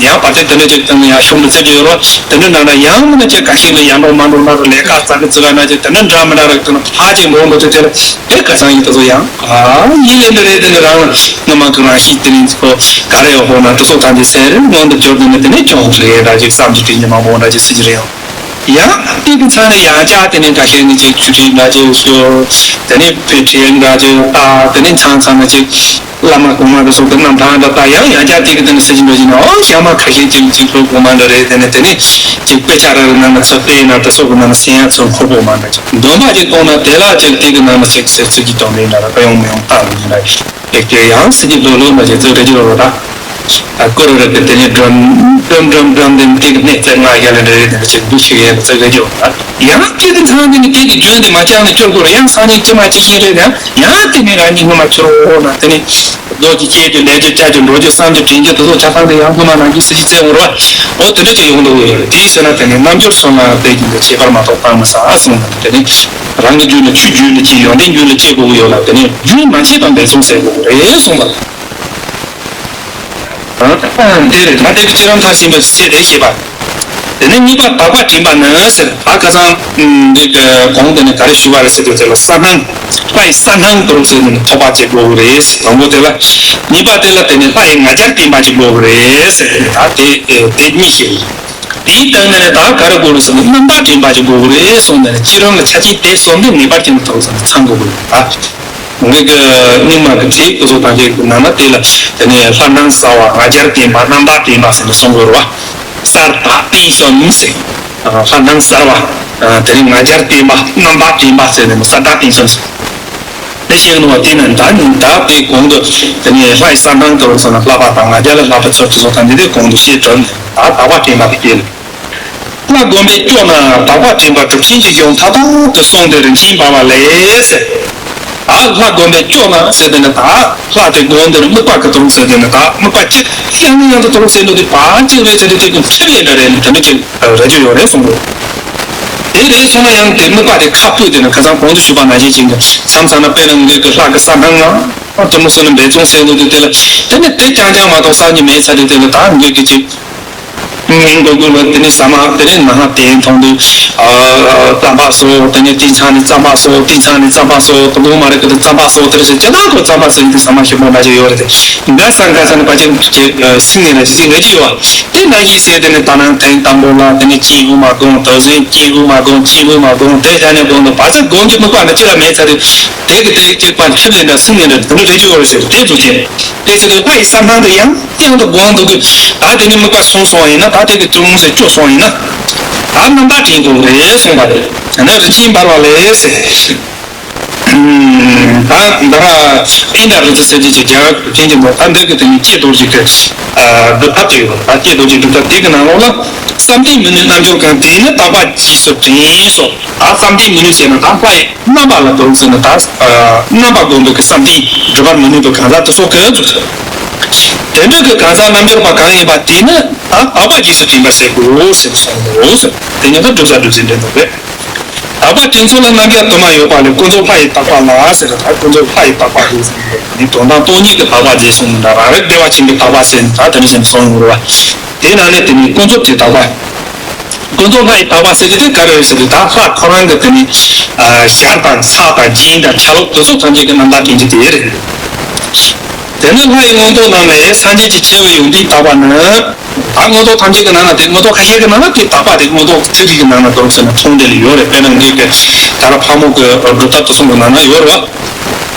ཡང་བར་དེ་དེ་འདྲ་ཅིག་དེ་ནས་ཡང་ཤོག་འདྲ་ཚིག་ཅིག་ཡོད་རོགས། དེ་འདྲ་འདྲ་ན་ཡང་མིན་ན་ཅིག་ག་ཤེད་ལ་ཡང་འགྲོ་མ་འགྲོ་ན་རུ་ལས་ཀ་རྩ་གི་རྩི་ག་ན་ཅིག་དེ་འདྲ་འདྲ་མི་འདྲ་རེད། དེ་ནས་ཕ་ཅིག་འགྲོ་འགྲོ་དེ་དེ་ལ་དེ་ག་ཚང་ཡིན་དེ་ཚོ་ཡང་ཨ་ཡིན་ལེ་འདི་རེད། དེ་ནས་རང་སྔ་མ་གི་རང་ཤེད་དེ་ནས་ཁོ་ག་རེ་ཡོད་ཧོ་ན་དེ་ཚོ་ད་འདི་ཟེར་མངོན་དུ་གྱུར་དེ་ནས་དེ་ནས་ཅུང་ཟད་འདྲ་ཅིག་བསམ་གྱི་དྲན་གྱི་མང་པོ་འདྲ་ཅིག་ཟེར་གྱི་རེད་ཡང་། ཡང་དེ་གི་མཚམས་ནས་ཡང་བསྐྱར་དེ་ནས་འགའ་ཤས་ནི་ཅིག་ཆུ་ཕྲན་འདྲ་ཅིག་ཤོར། དེ་ནས་དཔེ་ཁྲིད་འདྲ་ཅིག་ལྟ། དེ་ནས་མཚམས་མཚམས་ནས་ཅིག་བླ་མ་གོང་མ་གི་སོགས་ཀྱི་རྣམ་ཐར་འདྲ་ལྟ། ཡང་ཡང་བསྐྱར་དེ་གི་དེ་ནས་ཟེར་གྱི་འགྲོ་བཞིན་ན་ཨོ་ཞག་མ་ཁ་ཤས་ཅིག་ཅིག་ལྷོ་གོང་མ་འདྲ་རེད། དེ་ནས་དེ་ནས་ཅིག་དཔེ་ཆ་ར་རི་ནང་ན་ཚུར་བལྟས་ན་དེ་སོགས་ཀྱི་ནང་ན་སེམས་ཡ་ཚུར་འཁོར་པོ་མ་འདྲ་ཅིག་འདོན་པ་ཅིག་གཏོང་ན་དེ་ལ་ཅིག་དེ་གི་ནང་ན་ཅིག་ཟེར་ཚིག་གི་གཏོང་མིན་འདྲ་ར་ཀ་ཡོང་མི་ཡོང་ལྟ་མི་འདྲ་ཡིན། ཡང་སྲིད་ཀྱི་ལོ་ལོ་མ་བྱེད་ཚུལ་རེ་ཅི་ལོ་ལོ་ར། ད་ཀོ་ར་ར་དེ་དེ་ནས་སྒྲོམ་སྒྲོམ་སྒྲོམ་སྒྲོམ་དེ་དེ་གི་གནས་ཚད་ང་ཡ་ལ་འདྲ་རེད། དེ་ཚེ་འདུ་ཤེས་ཡས་ཚེ་རེ་ཅོ་ཡང་སྐྱེ་གི་ཚང་དེ་ནི་དེ་གི་རྒྱུན་དེ་མ་བཅག་ནས་སྐྱོར་དགོས་ར། ཡང་སང་ཉིན་ཅི་མ་ཅི་ཤེས་རེད། ཡང་ཡང་དེ་ནས་རང་ཉིད་སྔོན་མ་ཁྱོར་འོ་ན་དེ་ནས་རྡོ་གི་སྐྱེ་རྒྱུ་ལས་རྒྱུ་བཅའ་རྒྱུ་འགྲོ་རྒྱུ་བསམ་རྒྱུ་དྲན་རྒྱུ་དེ་ཚོ་ཆ་ཚང་དེ་ཡང་སྔོན་མ་ནང་གི་སྲིད་ཀྱི་ཚེ་འོང་ར། འོ་དེ་འདྲ་ཅིག་ཡོང་འདུག་ཡོད་རེད། དེ་ཟེར་ན་དེ་ནས་རྣམ་འགྱུར་ཚུར་ལའང་དེ་བཞིན་དུ་ཁྱད་པར་མ་གཏོགས་སྤང་མི་ཟད་གསུངས་པ་དེ་ནས་རང་གི་རྒྱུད་ལ་ཆུ་རྒྱུད་ལ་སྐྱེ་ཡོན་ཏན་རྒྱུད་ལ་སྐྱེ་དགོས་ཀྱི་ཡོད་ལ་དེ་ནས་རྒྱུན་མ་ཆད་པར་འབད་བརྩོན་བྱེད་དགོས་ཀྱི་རེད་གསུངས་པ། དེ་རེད། ད་དེ་གི་ཕྱི་རོལ་མཐར་ཕྱིན་པའི་ཚེ་དེ་བཤད་པ། དེ་ནས་གཉིས་པ་དག་པ་དྲན་པ་ནི་ཟེར། ད་ཁ་སང་འདི་གི་གོང་དེ་ནས་ག་རེ་ཞུ་བ་རེད་ཟེར་དུས་དེ་ལ་གསལ་སྣང་། ལྷ་ཡི་གསལ་སྣང་དུ་ཟེར་ནས་ཐོབ་པ་ཅིག་དགོས་གི་རེད། དང་པོ་དེ་ལ། གཉིས་པ་དེ་ལ་དེ་ནས་ལྷ་ཡི་ང་རྒྱལ་བརྟན་པ་ཅིག་དགོས་གི་རེད་ཟེར། ད་དེ་དེ་གཉིས་ཤིག་རེད། དེའི་སྟེང་ནས་ད་ག་རེ་དགོས་རེད་ཟེར་ན་རྣམ་དག་དྲན་པ་ཅིག་དགོས་གི་རེད་གསུངས་ནས་ཕྱི་རོལ་ལ་ཆ་རྐྱེན་དེ་གསུམ་ནི་ངེས་པར་དུ་ཐོབ་ཟེར་ཚང་དགོས་གི་རེད། ད་ངེད་ཀྱི་རྙིང་མ་གི་བྲིས་སྐུ་གཟུགས་ཐམས་ཅད་ཀྱི་ནང་ན་དེ་ལ་དེ་ནས་ལྷ་སྣང་གསལ་བ་ང་རྒྱལ་བརྟན་པ་རྣམ་དག་བརྟན་པ་ཟེར་ནས་གསུང་དགོས་རེད་བ། གསལ་དག་བརྟན་གསུམ་ཟེར། ལྷ་སྣང་གསལ་བ། དེ་ནས་ང་རྒྱལ་བརྟན་པ་རྣམ་དག་བརྟན་པ་ཟེར་ནས་གསལ་དག་བརྟན་གསུམ་ཟེར། དེ་བཤད་ནུས་པ་དེ་ནི་ད་ནི་ད་དེ་གོང་དུ་དེ་ནས་ལྷ་ཡི་གསལ་སྣང་དུ་སོང་ན་བསླབ་པ་དང་ང་རྒྱལ་ལ་བསླབ་པ་ཚུལ་དུ་སོང་ཐམས་ཅད་དེ་གོང་དུ་བཤད་གྲུབ་ནས་ད་དག་པ་དྲན་པ་དེ་སྐྱེས། ལྷ་བསྒོམས་པས་སྐྱོ་ན་དག་པ་དྲན་པ་གྲུབ་ཆེན་གྱི་གཞུང་མཐའ་དག་ཏུ་གསུངས་ཏེ་རིན་ཆེན་འབར་བ་ལས་ཟེར། ད་ལྷ་བསྒོམས་པས་སྐྱོ་ན་ཟེར་དེ་ནི་ད་ལྷ་དེ་བསྒོམས་དེ་ནི་དམིགས་པ་གི་དོན་ཟེར་དེ་ནི་ད་དམིགས་པ་གཅིག་ཡང་ནས་ཡང་དུ་དོར་ཟེར་འདུག་དེ་བར་གཅིག་རེད་ཟེར་དེ་དེ་ཀུན་ཁྲིད་ལས་འདྲ་རེད་ནི་དེ་འདྲ་ཅིག་རེ་ཅིག་ཡོད་རེད་གསུངས་འདུག་དེ་རེད་སོང་ན་ཡང་དེ་དམིགས་པ་དེ་ཁ་ཕུད་དེ་ནི་ཁ་སང་གོང་དུ་ཞུས་པ་ནང་བཞིན་ཅིག་གི་མཚམས་མཚམས་ན་དཔེར་ན་ངེད་ཀྱི་ལྷ་གི་གསལ་སྣང་ང་དེ་མོ་སོང་ནས་འབད་བརྩོན་ཟེར་འདུག་དེ་དེ་ལ་དེ་ནི་དེ་རྐྱང་རྐྱང་མ་གཏོགས་གསར་གཉིས་མེད་ཚར་དེ་དེ་ལ་ད་ངེད་ཀྱི་ཅིག་ངན་གོ་དགོས་ལ་དེ་ནི་ཟ་མ་དེ་ནི་ན་ཧ་དེ་མཐོང་དུས་རྩམ་པ་སོ་དེ་ནི་དེ་ཚང་ནི་རྩམ་པ་སོ་དེ་ཚང་ནི་རྩམ་པ་སོ་དེ་མོ་མ་རེད་གི་དེ་རྩམ་པ་སོ་དེ་རེད་ཟེར་ཅི་ན་ཁོ་རྩམ་པ་སོ་ཡིན་དེ་ཟ་མ་ཞིམ་པོ་འདྲ་ཅིག་ཡོད་རེད་དེ་འགའ་ས་འགའ་ས་ནི་ཕལ་ཆེར་སིང་ནས་ན་ཅི་ཅི་ངེས་ཀྱི་ཡོད་བ། དེ་ནང་བཞིན་ཟེར་དེ་ནི་ད་ནང་ཐེངས་དང་པོ་ལ་དེ་ནི་ཅི་ཡང་མ་དགོངས་དེ་བཞིན་ཅི་ཡང་མ་དགོངས་ཅི་ཡང་མ་དགོངས་དེ་ཆ་ནས་དགོངས་དུ་བར་ཚ་དགོངས་ཀྱི་དམིགས་པ་ནི་ཅི་ལ་མེད་ཚར་དུས་དེ་གི་དེ་གི་སྐྱེས་པ་འཁྲིད་ལས་འདྲ་སིང་ནས་འདྲ་དེ་འདྲ་རེ་ཅི་ཡོད་རེད་ཟེར་དེ་ཚོ་ཅན། དེ་ཚོ་དེ་ལྷ་ཡི་གསལ་སྣང་དུ་ཡང་ཡང་དུ་དགོངས་འདུག་གི། ད་དེ་ནི་དམིགས་པ་སོང་སོང་ཡིན་ན་ད་དེ་གི་ཅུང་ཟད་སྐྱོ་སོང་ཡིན་ན། ད་རྣམ་དག་དྲན་དགོས་རེད་གསུངས་པ་རེད། ད་ནི་རིན་ཆེན་འབར་བ་ལས་ཟེར། ད་འདི་ར་ཨིན་ད་རུ་ཚོ་ཟེར་གྱི་ཅིག་རྒྱ་གར་གྱི་འདུག་ད་འདི་གི་དེ་ནི་ཀྱེ་རྡོ་རྗེ་གི་སྒྲུབ་ཐབས་ཅིག་ཡོད། ད་ཀྱེ་རྡོ་རྗེ་སྒྲུབ་ཐབས་དེ་གི་ནང་ལོགས་ལ་བསམ་གཏན་མི་ནུས་རྣལ་འབྱོར་གང་དེ་ནི་དག་པ་རྗེས་སུ་དྲན་སོ། ད་བསམ་གཏན་མི་ནུས་ཟེར་ན་ད་ལྷ་ཡི་རྣམ་པ་ལ་དོན་ཟེར་ན་ད་རྣམ་པ་བསྒོམ་པའི་གི་བསམ་གཏན་སྒྲུབ་པར་མི་ནུས་པའི་གང་ཟག་དེ་ཚོ་ཀུན་ཚོ། དེ་འདྲ་གི་གང་ཟག་རྣལ་འབྱོར་པ་གང་ཡིན་པ་དེ་ནི་ད་དག་པ་རྗེས་སུ་དྲན་པར་བྱེད་དགོས་ཟེར་གསུངས་འདུག་དེ་ཉིད་ལ་སྒྲུབ་ས་སྒྲུབ་ཚུལ་འདྲེན་འདུག་པས། དག་པ་དེ་ཚོ་ལ་རྣམ་པ་དུ་མ་ཡོད་པ་ལས་ཀུན་རྫོབ་ལྷ་ཡི་དག་པ་ལ་ཟེར་ད་ཀུན་རྫོབ་ལྷ་ཡི་དག་པ་རེད་ཟེར་ནས་དོན་དམ་སྟོང་ཉིད་ཀྱི་དག་པ་རྗེས་སུ་འདྲ་རང་རིག་བདེ་བ་ཅན་གྱི་དག་པ་ཟེར་ནས་ད་དེ་འདྲ་ཟེར་ནས་གསུངས་ཡོད་རེད་བ། དེ་ནང་ནས་དེ་ནི་ཀུན་རྫོབ་ཀྱི་དག་པ། ཀུན་རྫོབ་ལྷ་ཡི་དག་པ་ཟེར་དེ་དེ་ག་རེ་རེད་ཟེར་དུས་ད་ལྷ་ཁོ་རང་གི་དེ་ནི་ཞལ་དང་ཕྱག་དང་སྦྱིན་དང་ཆ་ལུགས་དེ་ཚོ་ཐམས་ཅད་ཀྱི་རྣམ་དག་དྲན་རྒྱུ་དེ་རེད། དེ་ནི་ལྷ་ཡི་མངོན་རྟོགས་རྣམས་ལས་སངས་རྒྱས་ཀྱི་ཆེ་བའི་ཡོན་ཏན་དག་པ་ནི། ད་མངོན་རྟོགས་ཐམས་ཅད་ཀྱི་ནང་ན་དེ་མངོན་རྟོགས་ཁ་ཤས་ཀྱི་ནང་ན་དེ་དག་པ་དེ་མངོན་རྟོགས་ཚིག་རིས་ཀྱི་ནང་ན་དོན་ཚན་ན་ཚོང་དེ་ལ་ཡོད་རེད། དཔེར་ན་འདི་གི་ད་ར་ཕག་མོ་གི་སྒྲུབ་ཐབས་དེ་ཚོ་གི་ནང་ན་ཡོད་རེད་བ།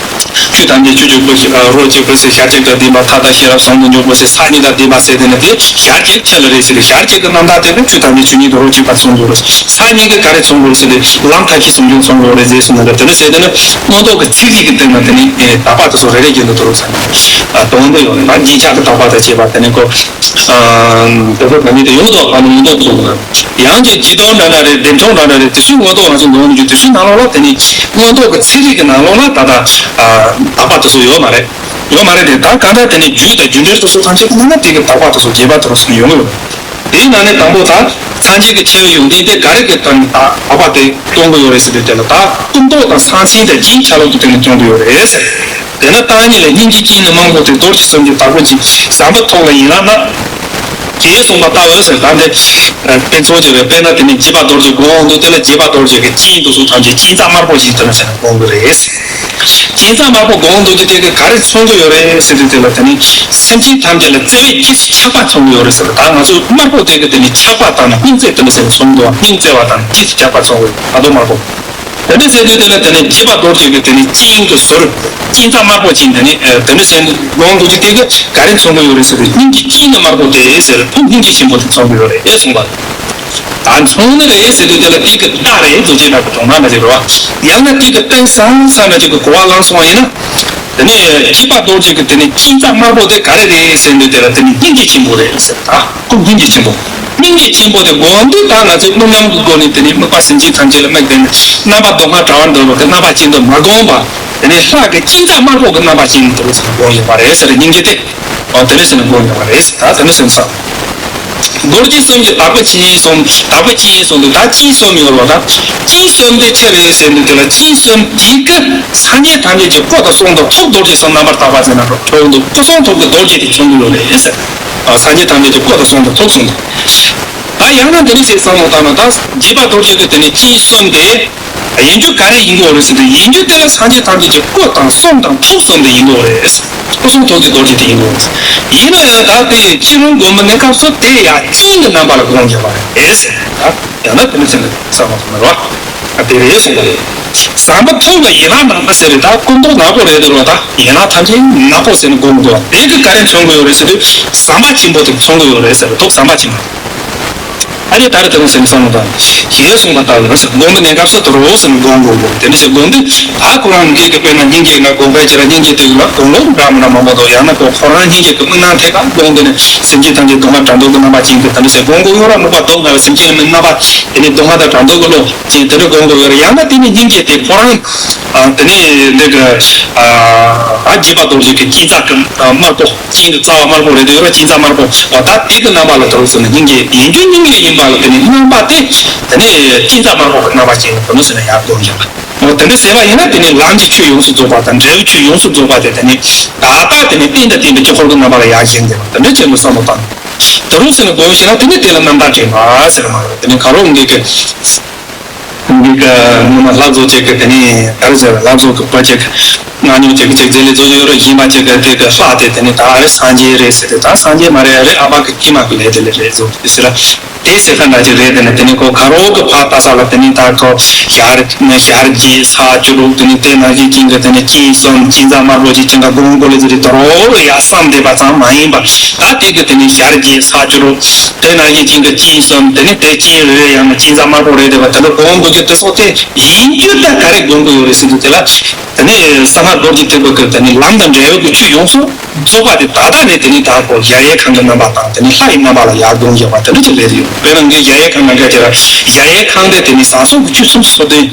ཆོས་ཐམས་ཅད་སྤྱོད་བྱེད་པོ་ཞིག་རོ་གཅིག་པོ་ཟེར་ཤར་གཅིག་ཏུ་བསྟན་པ་མཐའ་དག་ཤེས་རབ་ཟུང་དུ་འཇུག་པོ་ཟེར་ས་གཉིས་དང་བསྟན་པ་ཟེར་དེ་ནི་དེ་ཤར་གཅིག་ཆ་ལ་རེད་ཟེར་ཏེ་ཤར་གཅིག་གི་རྣམ་ཐར་དེ་ནི་ཆོས་ཐམས་ཅད་ཆོས་ཉིད་དུ་རོ་གཅིག་པ་ཚོང་དགོས་རེད། ས་གཉིས་ཀྱི་ག་རེ་ཚོང་དགོས་རེད་ཟེར་ཏེ་ལམ་མཐའ་བཞི་ཟུང་འཇུག་ཚོང་དགོས་རེད་ཟེར་སོང་ན་དེ་ནི་ཟེར་དེ་ནི་མངོན་རྟོགས་ཀྱི་ཚིག་རིས་ཀྱི་སྟེང་ན་དེ་ནི་དག་པ་དེ་ཚོ་རེ་རེ་བཞིན་དུ་དོར་ཚར་ནས་དོན་དུ་ཡོང་ནས་ད་རྗེས་ཆགས་ཀྱི་དག་པ་དང་བཅས་པ་དེ་ནི་ཁོ། དེ་ཚོ་ད་ནི་དེ་ཡོངས་རྫོགས་ཨ་ནི་མངོན་རྟོགས་ཚོགས་ན། ཡང་ཅིག་ཇི་ལྟར་འདྲ་འདྲ་རེད་བདེན་སྟོང་འདྲ་འདྲ་རེད་དེ་ཚོའི་མངོན་རྟོགས་ང་ཚོ་འདོན་རྒྱུ་དེ་ཚོའི་ནང་ལོགས་ལ་དེ་ནི་མངོན་རྟོགས་ཀྱི་ཚིག་རིས་ཀྱི་ནང་ལོགས་ལ་ད་ལྟ་དག་པ་དེ་ཚོ་ཡོད་མ་རེད། ཡོད་མ་རེད་དེ་ད་གང་ལྟར་དེ་ནི་རྒྱུ་དང་རྒྱུ་འབྲས་དེ་ཚོ་ཐམས་ཅད་ཀྱི་ནང་ན་དེ་གི་དག་པ་དེ་ཚོ་རྗེས་དཔག་དེ་ཚོ་ཡོང་གི་ཡོད། དེའི་ནང་ནས་དང་པོ་ད་སངས་རྒྱས་ཀྱི་ཆེ་བའི་ཡོན་ཏན་དེ་ག་རེ་གི་སྟེང་ནས་ད་དག་པ་དེ་སྟོན་གི་ཡོད་རེད་ཟེར་དུས་དེ་ལ་ད་ཀུན་རྟོག་དང་མཚན་ཉིད་དང་རྗེས་ཆ་ལུགས་ཀྱི་སྟེང་ནས་སྟོན་གི་ཡོད་རེད་ཟེར། དེ་ན་བརྟག་གཉིས་ལས་སྙིང་རྗེའི་རྐྱེན་ནི་མང་པོ་སྟེ། རྡོ་རྗེ་གསུམ་གྱི་བདག་པོ་ཅན། བྱམས་པ་ཐོབ་ལ་ཡན་ལག་རྣམས། ཞེས་གསུངས་པ་ལྟ་བུ་ཟེར། ད་འདི་དཔེ་མཚོན་གྱི་རེད། དཔེར་ན་དེ་ནི་སྐྱེས་པ་རྡོ་རྗེ་དགོངས་འདུག་དེ་ལ་སྐྱེས་པ་རྡོ་རྗེ་གི་སྤྱན་དེ་ཚོ་ཐམས་ཅད་སྤྱན་རྩ་དམར་པོ་ཅན་དེ་ལ་ཟེར་ན་དགོངས་ཀྱི་རེད། སྤྱན་རྩ་དམར་པོ་དགོངས་འདུག་དེ་དེ་གི་ག་རེ་མཚོན་གྱི་ཡོད་རེད་ཟེར་དུས་དེ་ལ་དེ་ནི་སེམས་ཅན་ཐམས་ཅད་ལ་བརྩེ་བའི་རྗེས་སུ་ཆགས་པ་མཚོན་གྱི་ཡོད་རེད་ཟེར། ད་ང་ཚོ་དམར་པོ་དེ་གི་དེ་ནི་ཆགས་པ་དང་སྙིང་བརྩེ་དེ་ལ་ཟེར་ན་མཚོན་གྱི་འདུག་སྙིང་བརྩེ་བ་དང་རྗེས་སུ་ཆགས་པ་མཚོན་གྱི་ཡོད། ད་དུང་དམར་པོ། དེ་འདྲ་ཟེར་དུས་དེ་ལ་དེ་ནི་སྐྱེས་པ་རྡོ་རྗེ་གི་དེ་ནི་སྤྱན་གྱི་ཟུར། སྤྱན་རྩ་དམར་པོ་ཅན་དེ་ནི་དེ་འདྲ་ཟེར་ནས་དགོངས་འདུག་ཅིག་དེ་གི་ག་རེ་མཚོན་གྱི་ཡོད་རེད་ཟེར་དུས་སྙིང་གི་རྐྱེན་ནི་དམར་པོ་དེ་ཟེར་ཐུགས་སྙིང་རྗེ་ཆེན་པོ་དེ་མཚོན་གྱི་ཡོད་རེད་གསུངས་པ། ད་མཚོན་ནི་རེད་ཟེར་དུས་དེ་ལ་དེ་གི་བརྡ་རེད་རྡོ་རྗེ་འདྲ་གི་དོན་དག་འདྲ་ཅིག་རེད་བ། ཡང་ན་དེ་གི་རྟེན་ས་ས་འདྲ་ཅིག་གི་གོ་བ་བླངས་སོང་བ་ཡིན་ན། དེ་ནས་སྐྱེས་པ་རྡོ་རྗེ་གི་དེ་ནི་སྤྱན་རྩ་དམར་པོ་དེ་ག་རེ་རེད་ཟེར་དུས་དེ་ལ་དེ་ནི་སྙིང་རྗེ་ཆེན་པོ་རེད་ཟེར་ད། ཐུགས་སྙིང་རྗེ་ཆེན་པོ། སྙིང་རྗེ་ཆེན་པོ་དེ་དགོངས་དུས་ད་ང་ཚོས་སྨོན་ལམ་གྱི་སྒོ་ནས་དེ་ནས་དམིགས་པ་སེམས་ཅན་ཐམས་ཅད་ལ་དམིགས་ཏེ་ནི་རྣམ་པ་མདོ་སྔགས་དྲ་བར་འདོད་པ་གི་རྣམ་པ་ཅན་དུ་མ་བསྒོམས་པ། དེ་ནས་ལྷ་གི་སྤྱན་རྩ་དམར་པོ་གི་རྣམ་པ་ཅན་དུ་བསྒོམས་ཡོད་པ་རེད་ཟེར། སྙིང་རྗེ་དེ། འོ་དེ་ནས་ཟེར་ན་དགོངས་ཡོད་པ་རེད། ད་དེ་ནས་ཟེར་ན་ས། རྡོ་རྗེ་གསུམ་གྱི་བདག་པོ་སྤྱན་གསུམ། བདག་པོ་སྤྱན་གསུམ་དུ་ད་སྤྱན་གསུམ་ཡོད་རེད་བ། ད་སྤྱན་གསུམ་དེ་ཆི་རེད་ཟེར་དུས་དེ་ལ་སྤྱན་གསུམ་དེ་གི་སངས་རྒྱས་ཐམས་ཅད་ཀྱི་སྐུ་དང་གསུང་དང་ཐུགས་རྡོ་རྗེ་གསུམ་རྣམ་པར་དག་པ་ཟེར་ན་འགྲོ་འགྲོ་འདུག་སྐུ་གསུང་ཐུགས་ཀྱི་རྡོ་རྗེ་དེ་མཚོན་གྱི་ཡོད་རེད་ཟེར། སངས་རྒྱས་ཐམས་ཅད་ཀྱི་སྐུ་དང་གསུང་དང་ཐུགས་གསུམ་དུ། ད་ཡང་ན་འདི་ནི་ཞེས་བསམ་བློ་བཏང་ན། ད་རྗེས་དཔག་རྡོ་རྗེ་གི་དེ་ནི་སྤྱན་གསུམ་དེ། ཡིན་རྒྱུ་ག་རེ་ཡིན་དགོས་རེད་ཟེར་དུས། ཡིན་རྒྱུ་དེ་ལ་སངས་རྒྱས་ཐམས་ཅད་ཀྱི་སྐུ་དང་གསུང་དང་ཐུགས་གསུམ་དེ་ཡིན་དགོས་རེད། སྐུ་གསུང་ཐུགས་ཀྱི་རྡོ་རྗེ་དེ་ཡིན་དགོས་རེད། ཡིན་ན་ཡང་ད་དེ་སྤྱི་བླུན་སྒོམ་པའི་གནས་སྐབས་སུ་དེ་ཡང་སྤྱན་གྱི་རྣམ་པ་ལ་སྒོམ་བརྒྱབ་པ་རེད་ཟེར། ད་ཡང་ན་དེ་ནི་ཚེ་འདི་བསམ་བློ་ཐོངས་རོགས། ཨ་དེ་རེད་གསུངས་པ་རེད། ཟམ་པ་ཐུག་ལ་ཡན་ལག་རྣམ་པ་ཟེར་རེད། ད་སྐུ་མདོག་ནག་པོ་རེད་འདུག་རོ། ད་ཡན་ལག་ཐམས་ཅད་ནག་པོ་ཟེར་ནས་སྒོམ་འདུག་དེ་གི་ག་རེ་མཚོན་གྱི་ཡོད་རེད་ཟེར་དུས། ཟམ་པ་ཆེན་པོ་དེ་མཚོན་གྱི་ཡོད་རེད་ཟེར་རེད་འདུག་ཟམ་པ་ཆེན་པོ། ཨ་ནི་ད་རེས་དེ་རིང་སེམས་བསམ་བློ་བཏང་ཞེས་གསུངས་པ་ལྟ་བུ་རེད། སྒོམ་པའི་གནས་སྐབས་སུ་དུ་རོགས་ཟེར་ནས་སྒོམ་དགོས་དགོས་དེ་འདྲ་ཞིག་སྒོམ་དུས། ད་ཁོ་རང་སྒེར་གྱི་དཔེར་ན་སྙིང་རྗེ་ལ་སྒོམ་པའི་ཕྱིར་སྙིང་རྗེ་དེ་ལ་སྒོམ་ལུགས་འདྲ་མི་འདྲ་མང་པོ་འདུག་ཡང་ན་ཁོ་ཁོ་རང་སྙིང་རྗེ་གི་དམིགས་རྣམ་ཐད་ཀར་སྒོམ་དུས་ནས་སེམས་ཅན་ཐམས་ཅད་སྡུག་བསྔལ་དགྲ་འདུལ་གྱི་རྣམ་པ་ཅན་གྱི་དེ་འདྲ་ཞིག་སྒོམ་དགོས་ཡོད་ར། མོས་པ་སྡུག་བསྔལ་སེམས་ཅན་ལ་དམིགས་རྣམ་པ་དེ་ནི་སྡུག་བསྔལ་དང་དགྲ་འདུལ་གྱི་བློ་ཅན་དེ་འདྲ་སྒོམ་དགོས་ཡོད་ར། ཡང་ན་དེ་ནི་སྙིང་རྗེ་དེ་ཁོ་རང་དེ་ནི་འདི་གི་ཨ་རྗེས་དཔག་རྡོ་རྗེ་གི་སྤྱན་རྩ་གི་དམར་པོ། སྤྱན་གྱི་རྩ་བ་དམར་པོ་རེད་དེ་ཡོད་ར། སྤྱན་རྩ་དམར་པོ་བ་ད་དེ་གི་རྣམ་པ་ལ་དུ་རོགས་ཟེར་ན་སྙིང་རྗེ་ཡིན་རྒྱུ་སྙིང་རྗེ་ཡིན་པ་ལ་དེ་ནི་རྣམ་པ་དེ་དེ་ནི་སྤྱན་རྩ་དམར་པོ་གི་རྣམ་པ་ཅན་དུ་ནི་ཟེར་ན་ཡར་སྒོམ་བཞག་པ། འོ་དེ་འདྲ་ཟེར་བ་ཡིན་ན་དེ་ནི་ལམ་གྱི་ཆོས་ཡོངས་སུ་རྫོགས་པ་དང་འབྲས་བུའི་ཆོས་ཡོངས་སུ་རྫོགས་པ་དེ་དེ་ནི་ད་ལྟ་དེ་ནི་རྟེན་དང་བརྟེན་པའི་དཀྱིལ་འཁོར་གྱི་རྣམ་པ་ལ་ཡར་བཞེངས་དེ་བ་དེ་འདྲ་བྱས་ནས་བསམ་བློ་བཏང་། དུ་རོགས་ཟེར་ན་སྒོམ་བཞག་ན་དེ་ནི་དེ་ལ་རྣམ་དག་དྲན་པ་ཟེར་མ་རེད། དེ་ནི་ག་རོ་འདི་གི་འདི་ག་ནུ་མ་ལྷ་རྫོགས་བྱེད་ཀྱི་དེ་ནི་ག་རེ་ཟེར་ལྷ་རྫོགས་ཀྱི་བུ་བྱེད་ཀྱི་སྔགས་སྨྱུང་བྱེད་ཀྱི་ཅིག་རྫས་ལས་རྫོགས་ཀྱི་ཡོད་རེད། སྦྱིན་པ་བྱེད་ཀྱི་དེ་གི་ལྷ་དེ་དེ་ནི་ད་ཨ་རེ་སངས་རྒྱས་རེད་ཟེར་ཏེ། ད་སངས་རྒྱས་མ་རེད་ཨ་རེ་ཨ་ཕ་གི་ཁྱིམ་མ་གི་ལས་དེ་ལས་རེད་རྫོགས་ཀྱི་ཟེར་ར། དེ་ཟེར་ཁ་འདྲ་ཅིག་རེད། དེ་ནི་དེ་ནི་ཁོ་ག་རོ་གི་ཕ་ལྟ་ས་ལ་དེ་ནི་ད་ཁོ་ཞལ་ཞལ་རྒྱས་ས་བཅུ་དྲུག་དེ་ནི་དེ་ནང་བཞིན་ཅན་གྱི་དེ་ནི་སྤྱན་གསུམ་སྤྱན་རྩ་དམར་པོ་ཅིག་ཅན་ག་སྒོམ་དགོས་ལས་ཟེར་ཏེ་དུ་རོགས་ཡར་བསམ་བསྡད་པ་ཙམ་མ་ཡིན་པར་ད་དེ་གི་དེ་ནི་ཞལ་རྒྱས་ས་བཅུ་དྲུག་དེ་ནང་བཞིན་ཅན་གྱི་སྤྱན་གསུམ་དེ་ནི་དེ་སྤྱན་རེ་རེ་ཡང་ན་སྤྱན་རྩ་དམར་པོ་རེ་རེ་བ་དེ་འདྲ་སྒོམ་དགོས་ཀྱི་དེ་སོགས་དེ་ཡིན་རྒྱུ་ད་ག་རེ་སྒོམ་དགོས་ཡོད་རེད་ཟེར་དུས་དེ་ལ། དེ་ནས་གསང་སྔགས་རྡོ་རྗེ་ཐེག་པ་གི་དེ་ནས་ལམ་དང་འབྲས་བུ་གི་ཆོས་ཡོངས་སུ་རྫོགས་པ་དེ་ད་ལྟ་ནས་དེ་ནས་ད་ཁོ་གཞལ་ཡས་ཁང་གི་རྣམ་པ་དང་དེ་ནས་ལྷ་ཡི་རྣམ་པ་ལ་ཡར་སྒོམ་བཞག་པ་དེ་འདྲ་ཅིག་རེད་ཡོད། དཔེར་ན་ངས་གཞལ་ཡས་ཁང་ལ་འགའ་ཅིག་ལ་གཞལ་ཡས་ཁང་དེ་དེ་ནས་བཟང་གསུམ་གྱི་ཆོས་སུམ་ཅུ་སོ་བདུན་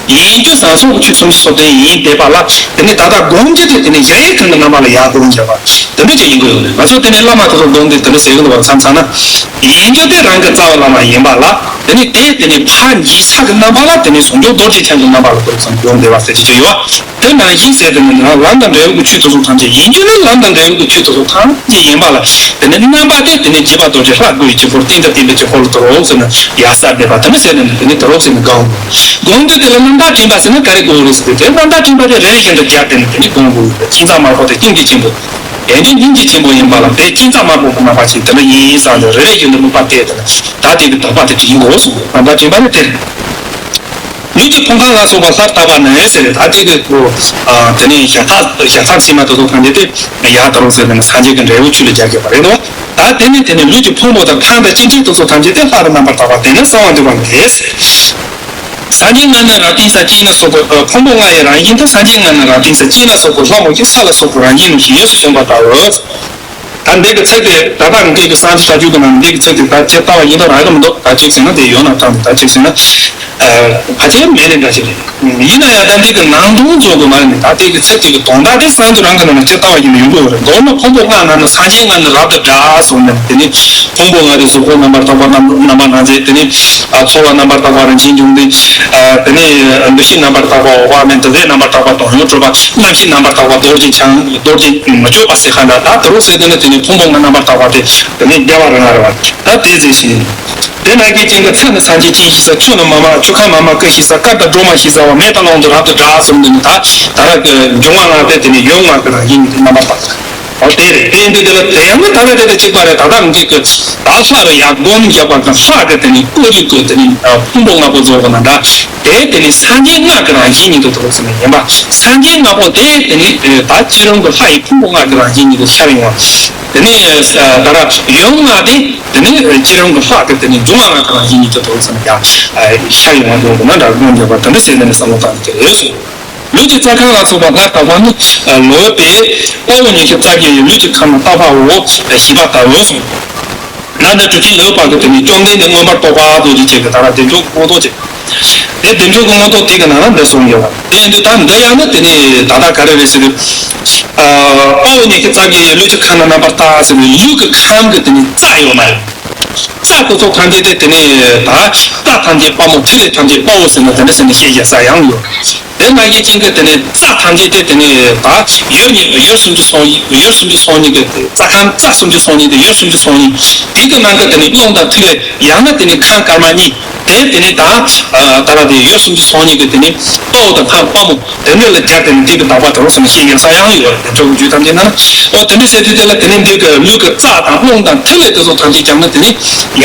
ཡིན་རྒྱུ་བཟང་གསུམ་གྱི་ཆོས་སུམ་ཅུ་སོ་བདུན་ཡིན་བསྡད་པ་ལ་དེ་ནས་ད་ལྟ་སྒོམ་རྒྱུ་དེ་དེ་ནས་གཞལ་ཡས་ཁང་གི་རྣམ་པ་ལ་ཡར་སྒོམ་བཞག་པ་དེ་འདྲ་ཅིག་ཡིན་དགོས་ཡོད་རེད། ང་ཚོ་དེ་ནས་བླ་མ་དེ་ཚོ་སྒོམ་དེ་དེ་འདྲ་ཟེར་གི་འདུག་བ། མཚམས་མཚམས་ན་ཡིན་རྒྱུ་དེ་རང་གི་རྩ་བའི་བླ་མ་ཡིན་པ་ལ། དེ་ནི་དེ་དེ་ནི་ཕར་འཇིགས་ས་གི་རྣམ་པ་ལ་དེ་ནི་ཟུང་འཇུག་རྡོ་རྗེ་འཆང་གི་རྣམ་པ་ལ་ཐོབ་ཙམ་ཡོང་བསྡད་པ་ཟེར་གྱི་ཡོད། དེ་ནང་བཞིན་ཟེར་དེ་ནི་ལམ་དང་འབྲས་བུ་གི་ཆོས་དེ་ཚོ་ཐམས་ཅད་ཡིན་རྒྱུ་ནི་ལམ་དང་འབྲས་བུ་གི་ཆོས་དེ་ཚོ་ཐམས་ཅད་ཡིན་པ་ལ། དེ་ནི་རྣམ་པ་དེ་དེ་ནི་རྗེས་དཔག་རྡོ་རྗེ་ལྷ་སྐུ་ཡི་དཀྱིལ་འཁོར་རྟེན་དང་བརྟེན་པའི་དཀྱིལ་འཁོར་ལ་དུ་རོགས་ཟེར་ནས་ཡར་ས་བསྡད་པ་དེ་ནི་ཟེར་ནས་དེ་ནི་དུ་རོགས་ཟེར་ནས་སྒོམ། སྒོམ་དུས་དེ་ལ་རྣམ་དག་དྲན་པ་ཟེར་ན་ག་རེ་དགོས་རེད་ཟེར་དུས་དེ་རྣམ་དག་དྲན་པ་དེ་རེ་རེ་བཞིན་དུ་སྦྱར་ཏེ་ནི་དེ་ནི་སྒོམ་དགོས་ཡོད་པས། སྤྱན་རྩ་དམར་པོ་དེ་སྙིང་རྗེ་ཆེན་པོ། ཡང་ན་སྙིང་རྗེ་ཆེན་པོ་ཡིན་པ་ལ་དེ་སྤྱན་རྩ་དམར་པོ་གི་རྣམ་པ་ཅིག་དེ་འདྲ་ཡིན་བསམ་སྟེ་རེ་རེ་བཞིན་དུ་དམིགས་པ་གཏད་དེ་ལ་ད་དེ་གི་དོགས་པ་དེ་དྲན་དགོས་གསུངས། རྣམ་དག་དྲན་པ་ནི་དེ་རེད། ལུས་ཀྱི་ཕུང་ཁམས་ལ་སོགས་པ་ལྷར་བལྟས་པ་ནི་ཟེར་རེད། ད་དེ་གི་ཨ་དེ་ནས་ཞག་ཐག་ཞག་ཐག་ཕྱི་མ་དེ་ཚོ་ཐམས་ཅད་དེ་ཡར་དུ་རོགས་ཟེར་ནས་སངས་རྒྱས་ཀྱི་འབྲས་བུ་ཆོས་ལ་སྦྱར་དགོས་པ་རེད་དོ། ད་དེ་ནས་དེ་ནས་ལུས་ཀྱི་ཕུང་པོ་དང་ཁམས་དང་སྤྱི་མགྲིན་དེ་ཚོ་ཐམས་ཅད་དེ་ལྷར་རྣམ་པར་དག་པ་དེ་ནི་གསང་བ་འདུས་པ་ལས། སངས་རྒྱས་ལྔ་ནི་རབ་བརྟན་ས་སྤྱན་ལ་སོགས་པ། ཕུང་པོ་ལྔ་ཡི་རང་བཞིན་དེ་སངས་རྒྱས་ལྔ་ནི་རབ་བརྟན་ས་སྤྱན་ལ་སོགས་པ་ལྷ་མོ་ཡི་ས་ལ་སོགས་པའི་རང་བཞིན་ནོ་ཞེས་གསུངས་པ་ལྟ་བུ། ད་འདི་གི་ཚིག་དེ་ད་ལྟ་འདི་གི་སངས་རྒྱས་བྱ་རྒྱུད་ཀྱི་ནང་འདི་གི་ཚིག་དེ་ད་ཅི་ལྟ་བ་ཡིན་དུ་རག་གི་མི་འདུག་ད་ཅིག་ཟེར་ན་དེ་ཡོད་ན་ཐང་ད་ཅིག་ཟེར་ན་ཕལ་ཆེར་མེད་ནི་འདྲ་ཞིག་རེད། ཡིན་ན་ཡང་ད་འདི་གི་ནང་དོན་རྫོགས་དགོས་མ་རེད། ད་འདི་གི་ཚིག་དེ་གི་དོན་དག་དེ་སངས་རྒྱས་རང་གི་ནང་ན་ཅི་ལྟ་བ་ཡིན་ན་ཡོང་གི་ཡོད་རེད། མདོར་ན་ཕུང་པོ་ལྔ་ནང་ན་སངས་རྒྱས་ལྔ་ནི་རབ་ཏུ་བསྒྲགས་གསུངས་ནས་དེ་ནི། ཕུང་པོ་ལྔ་དེ་གཟུགས་པོ་རྣམ་པར་དག་པ་རྣམ་རྣམ་པར་སྣང་མཛད། དེ་ནས་ཨ་ཚོར་བ་རྣམ་པར་དག་པ་རང་བཞིན་བྱུང་སྟེ། ཨ་དེ་ནས་འདུ་ཤེས་རྣམ་པར་དག་པ་འོད་དཔག་མེད། འདུ་བྱེད་རྣམ་པར་དག་པ་དོན་ཡོད་གྲུབ་པ། རྣམ་ཤེས་རྣམ་པར་དག་པ་རྡོ་རྗེ་འཆང་། རྡོ་རྗེ་མི་བསྐྱོད་པ་ཟེར་ཁ་འདྲ། ད་དུ་རུ་ཟེར་དེ་ནི་དེ་ནས་ཕུང་པོ་ལྔ་རྣམ་པར་དག་པ་དེ་དེ་ནས་རྒྱལ་བ་རིགས་ལྔ་རེད་བ། ད་དེ་ཟེར་ཞིང་། དེ་ན་གི་ཅན་གྱི་མཚན་ནི་སངས་རྒྱས་སྤྱན་ཞེས་བྱ། ཆུ་ནི་མ་མ་ཆུ་ཁམས་མ་མ་ཀུན་ཞེས་བྱ། སྐར་དང་སྒྲོན་མ་ཞེས་བྱ་བ། མེ་དང་རླུང་དང་རབ་ཏུ་བསྒྲགས་གསུངས་དེ་ནི་ད་ད་ར་གི་འབྱུང་བ་ལྔ་སྟེ་དེ་ནི་ཡུལ་ལྔ་གི་རང་བཞིན་ནི་རྣམ་པར་དག་པ། འོ་དེ་རེད། དེ་ཡིན་དུས་དེ་ལ་དེ་ཡང་ན་ད་ལྟ་དེ་དང་གཅིག་པ་རེད། ད་ལྟ་འདི་གི་ད་ལྷ་རུ་ཡར་སྒོམ་བཞག་པ་དང་ལྷ་གི་དེ་ནི་སྐུ་རིགས་ཀྱི་དེ་ནི་ཕུང་པོ་ལྔ་པོ་རྫོགས་པ་ན་འདྲ། དེ་དེ་ནི་སངས་རྒྱས་ལྔ་གི་རང་བཞིན་ཉིད་དུ་དོར་ཟིན་པ་ཡིན་པ། སངས་རྒྱས་ལྔ་པོ་དེ་དེ་ནི་ད་སྤྱི་བླུན་གྱི་ལྷ་ཡི་ཕུང་པོ་ལྔ་གི་རང་བཞིན་ཉིད་དུ་ཤར་ཡོང་བ། དེ་ནི་ད་ལྟ་ཡུལ་ལྔ་དེ་དེ་ནི་སྤྱི་བླུན་གྱི་ལྷ་གི་དེ་ནི་འབྱུང་བ་ལྔ་གི་རང་བཞིན་ཉིད་དུ་དོར་ཟིན་པ་ཡང་ཤར་ཡོང་བ་འདུག་ན་འདྲ་སྒོམ་བཞག་པ་དེ་འདྲ་བྱས་ནས་བསམ་བློ་བཏང་ནས་དེ་རེད་གསུངས། ལུས་ཀྱི་རྩ་ཁམས་ལ་སོགས་པ་ལྔ་དག་པ་ནི། ལུས་དེ་དཔའ་བོ་ཉི་ཤུ་རྩ་བརྒྱད་ཡི། ལུས་ཀྱི་ཁམས་ལ་བཏགས་པའོ་ཞེས་པ་ལྟ་བུ་གསུངས། ད་ནི་གྲུབ་ཆེན་ལེའུ་པ་གི་དེ་ནི་བཅོམ་ལྡན་འདས་མངོན་པར་རྟོགས་པ་རྡོ་རྗེ་ཅན་གྱི་ད་ར་བདེ་མཆོག་མངོན་རྟོགས་ཅན། དེ་བདེ་མཆོག་གི་མངོན་རྟོགས་དེ་གི་ནང་ན་འདི་གསུངས་ཡོད་པ། དེ་ཡིན་དུས་ད་འདི་ཡང་ནི་དེ་ནི་ད་ལྟ་ག་རེ་རེད་ཟེར་དུས། དཔའ་བོ་ཉི་ཤུ་རྩ་བརྒྱད་ཡི། ལུས་ཀྱི་ཁམས་ལ་རྣམ་པར་བཏགས་ཟེར་དུས་ལུས་ཀྱི་ཁམས་ཀྱི་དེ་ནི་རྩ་ཡོད་མ་རེད། རྩ་དེ་ཚོ་ཐམས་ཅད་དེ་དེ་ནས་ད་རྩ་ཐམས་ཅད་དཔའ་མོ། ཐིག་ལེ་ཐམས་ཅད་དཔའ་བོ་ཟེར་ན་དེ་འདྲ་ཟེར་ནས་བཤད་ཡ་ས་ཡང་ཡོད། དེ་ནང་བཞིན་ཅན་གྱི་དེ་ནས་རྩ་ཐམས་ཅད་དེ་དེ་ནས་ད་ཡུལ་གཉིས། ཡུལ་སུམ་ཅུ་སོ་གཉིས། ཡུལ་སུམ་ཅུ་སོ་གཉིས་ཀྱི་རྩ་ཁམས། རྩ་སུམ་ཅུ་སོ་གཉིས་དེ་ཡུལ་སུམ་ཅུ་སོ་གཉིས། དེ་གི་ནང་གི་དེ་ནས་རླུང་དང་ཐིག་ལེ། ཡང་ན་དེ་ནས་ཁམས་དཀར་དམར་གཉིས། དེ་དེ་ནས་ད་ད་ར་དེ་ཡུལ་སུམ་ཅུ་སོ་གཉིས་ཀྱི་དེ་ནས་དཔའ་བོ་དང་ཁམས་དཔའ་མོ། དེ་འདྲ་ལ་སྦྱར་ཏེ་ནི་འདི་གི་དག་པ་དེ་རུ་སོང་ནས་བཤད་ཡོད་ས་ཡང་ཡོད་རེད། དེ་འདྲ་གི་རྒྱུད་ཐམས་ཅད་ན་ནི། འོ་དེ་འདྲ་བྱས་དུས་དེ་ལ་དེ་ནི་འདི་གི་ལུས་ཀྱི་རྩ་དང་རླུང་དང་ཐིག་ལེ་དེ་ཚོ་ཐམས་ཅད་ཀྱང་ནི་དེ་ནི་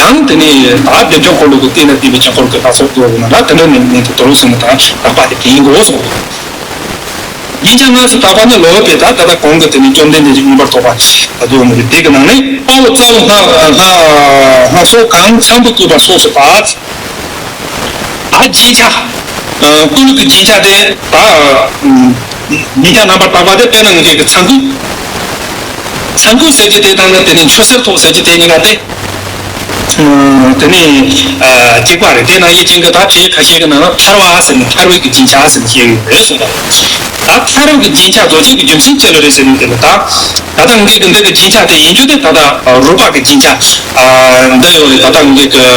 ཡང་དེ་ནི་ད་བདེ་འབྱུང་འཁོར་ལོ་གི་སྟེང་ན་བསྡུས་པའི་འཆར་འཁོར་གྱི་ལྷ་ཚོགས་དེ་འོ་ན་དེ་འདྲ་ནི་ནི་དེ་རུ་སོང་ནས་ད་དག་པ་དེ་དེ་ཡིན་དགོས་སོ། རྒྱན་ཆ་སྣ་ཚོགས་དག་པ་ནི་ལོག་པའི་ད་ད་ལྟ་གོང་གི་དེ་ནི་བཅོམ་ལྡན་འདས་ཀྱི་མངོན་པར་རྟོགས་པ་དེ་འོ་ན་དེ་གི་ནང་ནས་དཔའ་བོ་རྩ་བོ་སྔགས་སྔགས་སྔགས་སོགས་གང་ཚངས་པའི་སྐུད་པ་སོགས་སུ་བབས། ད་རྒྱན་ཆ། ཨ། སྐུ་ལུས་ཀྱི་རྒྱན་ཆ་དེ་ད། ཨ། ཉིན་ཞག་རྣམ་པར་དག་པ་དེ་དཔེར་ན་ངེད་ཀྱི་ཚངས་སྐུད། ཚངས་སྐུད་ཟེར་གྱི་དེ་དང་ནི་དེ་ནི་མཆོད་གསེར་ཐོགས་ཟེར་གྱི་དེ་གཉིས་ཀ་དེ། ཨ། དེ་ནི། ཨ། གཅིག་པ་རེད། དེ་ནང་བཞིན་ཅན་གྱི་ད་དེ་ཁ་ཤས་ཀྱི་ནང་ལ་ཐར་བ་ཟེར་ནས་ཐར་བའི་གི་རྒྱན་ཆ་ཟེར་ནས་བཤད་ཡོད་རེད་ཟེར་བ། ད་ཐར་བའི་གི་རྒྱན་ཆ་རྫོགས་བྱེད་ཀྱི་རྒྱུ་མཚན་ཅི་ལ་རེད་ཟེར་ནས་དེ་ལ་ད། ད་ལྟ་ངེད་ཀྱི་འདི་གི་རྒྱན་ཆ་དེ་ཡིན་རྒྱུ་དེ་ད་ལྟ་རུས་པ་གི་རྒྱན་ཆ། ཨ། འདི་ཡོད་རེད། ད་ལྟ་ངེད་ཀྱི།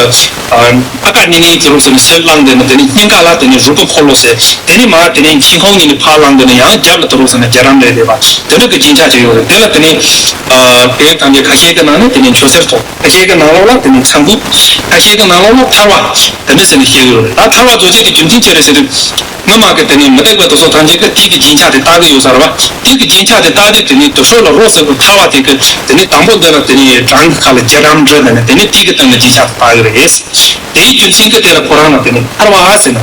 ཨ། ཨ་ཀ་ནི་ནི་དེ་རུ་ཟེར་ནས་གསེར་བླངས་ཏེ་ནི་དེ་ནི་སྙིང་ག་ལ་དེ་ནི་རུས་པ་འཁོར་ལོ་ཟེར། དེ་ནི་མར་དེ་ནི་མཆན་ཁུང་གཉིས་ནི་ཕར་བླངས་ཏེ་ནི་ཡང་རྒྱབ་ལ་དེ་རུ་ཟེར་ནས་རྒྱ་གྲམ་རེད་རེད་པ། དེ་འདྲ་གི་རྒྱན་ཆ་ཅིག་ཡོད་རེད། དེ་ལ་དེ་ནི། ཨ། དེ་ཐམས་ཅད་ཁ་ཤས་ཀྱི་ནང་ནས་དེ་ནི་མཆོད་གསེར་ཐོགས། ཁ་ཤས་ཀྱི་ནང་ལོགས་ལ་དེ་ནི་ཚངས་སྐུད། ཁ་ཤས་ཀྱི་ནང་ལོགས་ལ་ཐར་བ། དེ་འདྲ་ཟེར་ནས་བཤད་ཀྱི་ཡོད་རེད། ད་ཐར་བ་རྫོགས་བྱེད་ཀྱི་རྒྱུ་མཚན་ཅི་རེད་ཟེར་དུས། སྔོན་མ་གི་དེ་ནི་མུ་སྟེགས་པ་དེ་ཚོ་ཐམས་ཅད་ཀྱིས་ཐིག་གི་རྒྱན་ཆ་དེ་བཏགས་ཀྱི་ཡོད་ས་རེད་བ། ཐིག་གི་རྒྱན་ཆ་དེ་བཏགས་དུས་དེ་ནི་དེ་ཚོ་ལ་རོ་ཟེར་དུས་ཐར་བ་དེ་གི་དེ་ནི་དང་པོ་འདི་ལ་དེ་ནི་བྲང་གི་ཁ་ལ་རྒྱ་གྲམ་འདྲ་དེ་ནི་དེ་ནི་ཐིག་གི་སྟེང་ལ་རྒྱན་ཆ་དེ་བཏགས་ཡོད་རེད། དེའི་རྒྱུ་མཚན་གྱིས་དེ་ལ་ཁོ་རང་ལ་དེ་ནི་ཐར་བ་ཟེར་ན།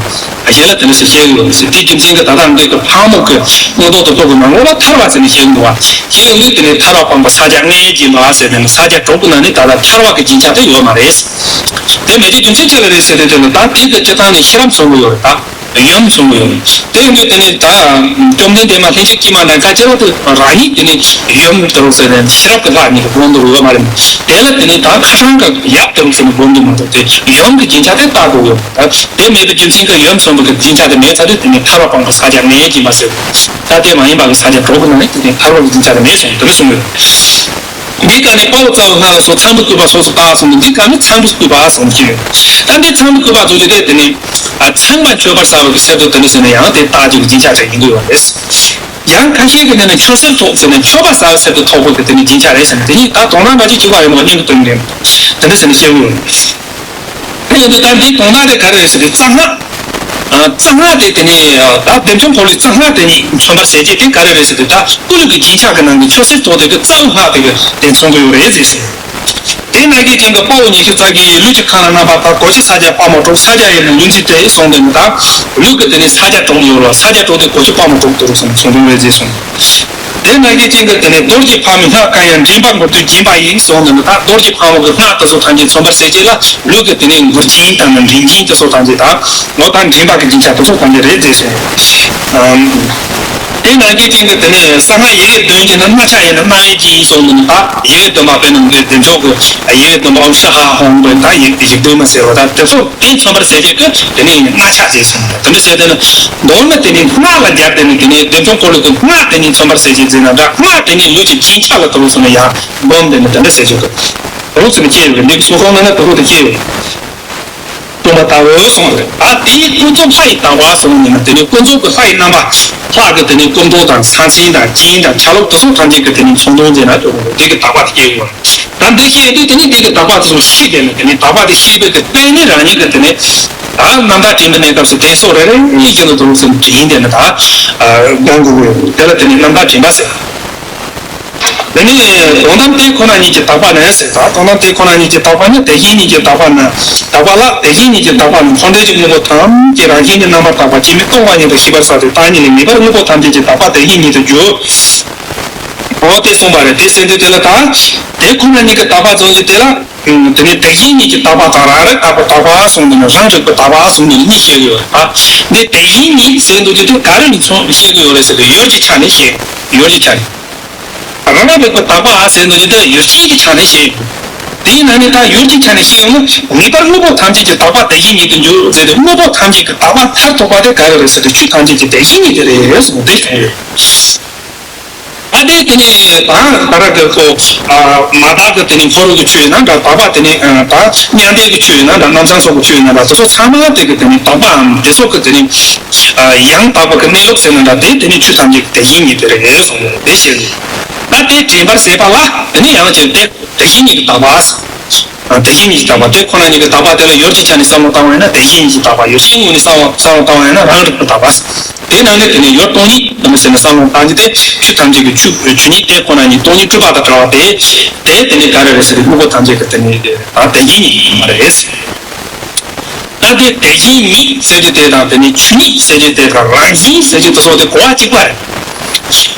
གཞན་ལ་དེ་ནི་ཟེར་བཤད་ཀྱི་ཡོད་རེད་ཟེར། དེའི་རྒྱུ་མཚན་གྱིས་ད་ལྟ་འདི་གི་ཕག་མོ་གི་མངོན་རྟོགས་དེ་ཚོ་གི་ནང་ལོགས་ལ་ཐར་བ་ཟེར་ནས་བཤད་ཀྱི་འདུག་བ། བཤད་ཡོད་དུས་དེ་ནི་ཐར་བ་སྤངས་པ་ས་སྐྱ་ལྔའི་སྦྱིན་པ་ཟེར་དེ་ནི་ས་སྐྱ་དྲུག་གི་ནང་ནས་ད་ལྟ་ཐར་བ་གི་རྒྱན་ཆ་དེ་ཡོད་མ་རེད། དེ་མེད་དུས་རྒྱུ་མཚན་ཅི་ལ་རེད་ཟེར་དུས་དེ་ནི་ད་ཐིག་གི་སྤྱིར་བཏང་ནས་ཤེས་རབ་མཚོན་གྱི་ཡོད་རེད། ད་ཡུམ་མཚོན་གྱི་ཡོད་རེད། དེ་ཡིན་དུས་དེ་ནི་ད་བཅོམ་ལྡན་འདས་མ་ལྷན་ཅིག་སྐྱེས་མ་ནང་བཀའ་སྤྱི་བླ་དེ་རང་ཉིད་དེ་ནི་ཡུམ་དེ་རུ་ཟེར་ནས་ཤེས་རབ་ཀྱི་ལྷ་གཉིས་ཀྱི་སྒོམ་དུ་ཡོད་མ་རེད། དེ་ལ་དེ་ནི་ད་ཁ་སང་གི་ཡབ་དེ་རུ་ཟེར་ནས་སྒོམ་དུ་མ་གཏོགས་དེ་ཡུམ་གྱི་རྒྱན་ཆ་དེ་བཏགས་དགོས་ཡོད། ད་དེ་མེད་པའི་རྒྱུ་མཚན་གྱིས་ཡུམ་མཚོན་པའི་གི་རྒྱན་ཆ་དེ་མེད་ཚར་དུས་དེ་ནི་ཐར་པ་སྤངས་པ་ས་སྐྱ་ལྔའི་སྦྱིན་པ་ཟེར། ད་དེ་མ་ཡིན་པ་གི་ས་སྐྱ་དྲུག་གི་ནང་ནས་དེ་ནི་ཐར་པ་གི་རྒྱན་ཆ་དེ་མེད་སོང་དེ་རུ་གསུངས་ཡོད། འདི་ག་ནས་དཔའ་བོ་རྩ་བོ་སྔགས་ལ་སོགས་ཚངས་པའི་སྐུད་པ་སོགས་སུ་བཏགས་སོང་ནས་འདི་ག་ནི་ཚངས་པའི་སྐུད་པ་སོགས་ཀྱི། ད་འདི་ཚངས་པའི་སྐུད་པ་སོགས་ཀྱི་དེ་དེ་ནི་ཚངས་པ་མཆོད་པར་བྱ་བའི་གི་ཕྱིར་དུ་དེ་ནི་ཟེར་ནས་ཡང་དེ་བཏགས་ཀྱི་རྒྱན་ཆ་ཞིག་ཡིན་དགོས་པ་རེད། ཡང་ཁ་ཤས་ཀྱིས་དེ་ནི་མཆོད་གསེར་ཐོགས་ཟེར་ནས་མཆོད་པ་བྱ་བའི་ཕྱིར་དུ་ཐོགས་པའི་གི་དེ་ནི་རྒྱན་ཆ་རེད་ཟེར་ནས་དེ་ནི་ད་དོན་དག་འདྲ་ཅིག་གཅིག་པ་རེད་མོད་གཉིས་ཀྱི་དོན་རེད། དེ་འདྲ་ཟེར་ནས་བཤད་ཀྱི་ཡོད། དེ་ཡིན་དུས་ད་འདིའི་དོན་དག་དེ་ག་རེ་རེད་ཟེར་དུས་རྩ་སྔགས། རྩ་སྔགས་དེ་དེ་ནས་ད་བདེ་མཆོག་འཁོར་ལོའི་རྩ་སྔགས་དེ་ཉིད་མཚོན་པར་བྱེད་ཀྱི་དེ་ག་རེ་རེད་ཟེར་དུས་ད་སྐུ་ལུས་ཀྱི་རྒྱན་ཆ་གི་ནང་གི་མཆོད་གསེར་ཐོགས་དེ་གི་རྩ་བའི་སྔགས་དེ་གི་དེ་མཚོན་གྱི་ཡོད་རེད་ཟེར་སོང་། དེ་ནང་བཞིན་ཅན་གྱི་དཔའ་བོ་ཉི་ཤུ་རྩ་བརྒྱད་ཡི་ལུས་ཀྱི་ཁམས་ལ་རྣམ་པར་དག་གོ་ཆ་ས་སྐྱ་དཔའ་མོ་དྲུག་ས་སྐྱ་ཡི་ནི་ལུས་འཛིན་ཏེ་གསུངས་ཏེ་ནི་ད་ལུས་ཀྱི་དེ་ནི་ས་སྐྱ་དྲུག་ཡོད་རེད་བ། ས་སྐྱ་དྲུག་དེ་གོ་ཆ་དཔའ་མོ་དྲུག་དེ་རུ་གསུངས་གསུངས་དོན་རེད་ཅེས་གསུངས། དེ་ནང་བཞིན་ཅན་གྱི་དེ་ནི་རྡོ་རྗེ་ཕག་མོའི་སྔགས་གང་ཡང་མགྲིན་པ་མགུལ་དུ་བརྒྱན་པ་ཡིས་གསུངས་ཏེ་ནི་ད་རྡོ་རྗེ་ཕག་མོ་གི་སྔགས་དེ་ཚོ་ཐམས་ཅད་མཚོན་པར་བྱེད་ཅེས་ལ་ལུས་ཀྱི་དེ་ནི་མགུལ་རྒྱན་དང་ནི་མགྲིན་རྒྱན་དེ་ཚོ་ཐམས་ཅད་དང་ངོ་ད་མགྲིན་པ་གི་རྒྱན་ཆ་དེ་ཚོ་ཐམས་ཅད་རེད་ཅེས་གསུངས། དེ་ནང་བཞིན་ཅན་གྱི་དེ་ནི་གསང་སྔགས་ཡི་གེ་བདུན་གྱི་ནི་སྔགས་ཆ་ཡི་ནི་སྣང་བའི་རྒྱན་ཡིན་གསུངས་ནས་ད་ཡི་གེ་བདུན་པ་དཔེར་ན་ངའི་བདེ་མཆོག་གི་ཡི་གེ་བདུན་པ་ཨོཾ་ཤྲཱི་ཧཱ་ཧཱུྃ་པའི་ད་ཡི་གེ་བདུན་མ་ཟེར་བ་ད་དེ་ཚོ་དེ་མཚོན་པར་བྱེད་ཀྱི་དེ་ནི་སྔགས་ཆ་ཅེས་གསུངས། དེ་འདྲ་བྱས་ཏེ་ནི་མདོར་ན་དེ་ནི་སྔགས་ལ་སྦྱར་ཏེ་ནི་དེ་ནི་བདེ་མཆོག་འཁོར་ལོ་གི་སྔགས་དེ་ཉིད་མཚོན་པར་བྱེད་ཅེས་ཟེར་ན་འདྲ། སྔགས་དེ་ནི་ལུས་ཀྱི་རྒྱན་ཆ་ལ་དེ་རུ་སོང་ནས་ཡང་སྒོམ་སྟེ་ནི་དེ་འདྲ་ཟེར་ཆོག་གི། དེ་རུ་སོང་ནས་སྐྱེ་ཡོད་ཀྱི་འདི་གི་སོ་སོ་ནང་ན་དེ་རུ་དེ་སྐྱེ་ཡོད། སྟོན་པ་ལྟ་བུ་གསུངས་རེད། ད་དེའི་ཀུན་རྫོབ་ལྷ་ཡི་དག་པ་གསུངས་ནས་ན་དེ་ནི་ཀུན་རྫོབ་ཀྱི་ལྷ་ཡི་རྣམ་པ། ལྷ་གི་དེ་ནི་སྐུ་མདོག་དང་ས་མཚན་དང་རྒྱན་དང་ཆ་ལུགས་དེ་ཚོ་ཐམས་ཅད་ཀྱི་དེ་ནི་མཚོན་དོན་ཅན་ན་དེ་ནི་དག་པ་དེ་སྐྱེ་དགོས། ད་འདི་སྐྱེ་དུས་དེ་ནི་དེ་གི་དག་པ་དེ་ཚོ་ཤེས་དེ་ནི་དེ་ནི་དག་པ་དེ་ཤེས་པའི་གི་རྟེན་ནི་རང་ཉིད་ཀྱི་དེ་ནི་ད་རྣམ་དག་དྲན་པའི་གནས་སྐབས་སུ་དྲན་གསོ་རེ་རེ་བཞིན་དུ་དེ་ཚོ་དྲན་དེ་ནི་ད་སྒོམ་དགོས་དེ་ལ་དེ་ནི་རྣམ་དག་དྲན་པ་ཟེར། དེ་ནས་དོན་དམ་དེ་ཁོ་ན་ཉིད་ཀྱི་དག་པ་ནི་ཟེར། ད་དོན་དམ་དེ་ཁོ་ན་ཉིད་ཀྱི་དག་པ་ནི་དེ་བཞིན་ཉིད་ཀྱི་དག་པ་ན་དག་པ་ལ། དེ་བཞིན་ཉིད་ཀྱི་དག་པ་ནི་འཁོར་འདས་ཀྱི་དངོས་པོ་ཐམས་ཅད་རང་བཞིན་གྱིས་རྣམ་པར་དག་པ་སྐྱེ་མེད་སྟོང་པ་ཉིད་དུ་ཤེས་པར་བྱ་སྟེ་བདག་ཉིད་ལས་ངེས་པར་དངོས་པོ་ཐམས་ཅད་ཀྱི་དག་པ་དེ་བཞིན་ཉིད་དུ་འགྱུར། འོ་དེ་གསུངས་པ་རེད། དེ་ཟེར་དུས་དེ་ལ་ད་དེ་ཁོ་ན་ཉིད་ཀྱི་དག་པ་ཙམ་གྱིས་དེ་ལ་དེ་ནས་དེ་བཞིན་ཉིད་ཀྱི་དག་པ་དང་རང་རིག་དག་པའི་དག་པ་གསུངས་ནས་རང་རིག་པའི་དག་པ་གསུངས་ནས་གཉིས་བཤད་ཀྱི་ཡོད་རེད། ད་འདི་དེ་བཞིན་ཉིད་ཟེར་དུས་དེ་ག་རེ་ནས་མཚོན་བཤད་ཀྱི་ཡོད་རེད་ཟེར་དུས་ཡུལ་གྱི་ཆ་ནས་བཤད། ཡུལ་གྱི་ཆ་ནས། རང་རིག་པའི་དག་པ་ཟེར་ནས་དེ་ཡུལ་ཅན་གྱི་ཆ་ནས་བཤད། དེའི་ནང་ནས་ད་ཡུལ་གྱི་ཆ་ནས་བཤད་ཡོང་ན་ངེས་པར་དངོས་པོ་ཐམས་ཅད་ཀྱི་དག་པ་དེ་བཞིན་ཉིད་དུ་འགྱུར་ཟེར་ཏེ་དངོས་པོ་ཐམས་ཅད་ཀྱི་དག་པ་མཐར་ཐུག་པ་དེ་ག་རེ་རེད་ཟེར་ཏེ་ཆོས་ཐམས་ཅད་ཀྱི་དེ་བཞིན་ཉིད་དེ་རེད་གསུངས་ཏེ་བྱུང་ཡོད། ད་ དེ་དེ་ནས་ད་ད་ར་གི་ཁོ་མ་དག་གི་དེ་ནས་ཕ་རོལ་གྱི་ཆོས་ཡིན་ན་འདྲ། དག་པ་དེ་ནས་ད་མྱང་འདས་ཀྱི་ཆོས་ཡིན་ན་འདྲ། རྣམ་གྲངས་སོགས་ཀྱི་ཆོས་ཡིན་ན་འདྲ། དེ་ཚོ་ཚང་མ་དེ་གི་དེ་ནས་དག་པའམ་དེ་སོགས་ཀྱི་དེ་ནས་ཡང་དག་པ་གི་གནས་ལུགས་ཟེར་ན་འདྲ། དེ་དེ་ནས་ཆོས་ཐམས་ཅད་ཀྱི་དེ་བཞིན་ཉིད་དེ་རེད་གསུངས་པས། དེ་བཤད། ད་དེ་དྲན་པར་བྱེད་པ་ལ་དེ་ནས་ཡང་ཅིག་དེ་དེ་བཞིན་ཉིད་ཀྱི་དག་པ། དེ་བཞིན་ཉིད་ཀྱི་དག་པ། དེ་ཁོ་ན་ཉིད་ཀྱི་དག་པ་དེ་ལ་ཡུལ་གྱི་ཆ་ནས་བསམ་བློ་བཏང་བ་ཡིན་ན་དེ་བཞིན་ཉིད་ཀྱི་དག་པ། ཡུལ་ཅན་ངོས་ནས་བསམ་བློ་བསམ་བློ་བཏང་བ་ཡིན་ན་རང་རིག་པའི་དག་པ། དེ་ནང་ནས་དེ་ནས་ཡུལ་སྟོང་ཉིད་ཟེར་ནས་བསམ་བློ་བཏང་རྒྱུ་དེ་ཆོས་ཐམས་ཅད་ཀྱི་ཆོས་ཆོས་ཉིད་དེ་ཁོ་ན་ཉིད་སྟོང་ཉིད་སྤྲོས་པ་དང་བྲལ་བ་དེ། དེ་དེ་ནས་ག་རེ་རེད་ཟེར་དུས་དངོས་པོ་ཐམས་ཅད་ཀྱི་དེ་ནས་དེ་དེ་བཞིན་ཉིད་མ་རེད། ད་དེ་དེ་བཞིན་ཉིད་ཟེར་རྒྱུ་དེ་དང་དེ་ནས་ཆོས་ཉིད་ཟེར་རྒྱུ་དེ་དང་རང་བཞིན་ཟེར་རྒྱུ་དེ་སོགས་དེ་གོ་བ་གཅིག་པ་རེད།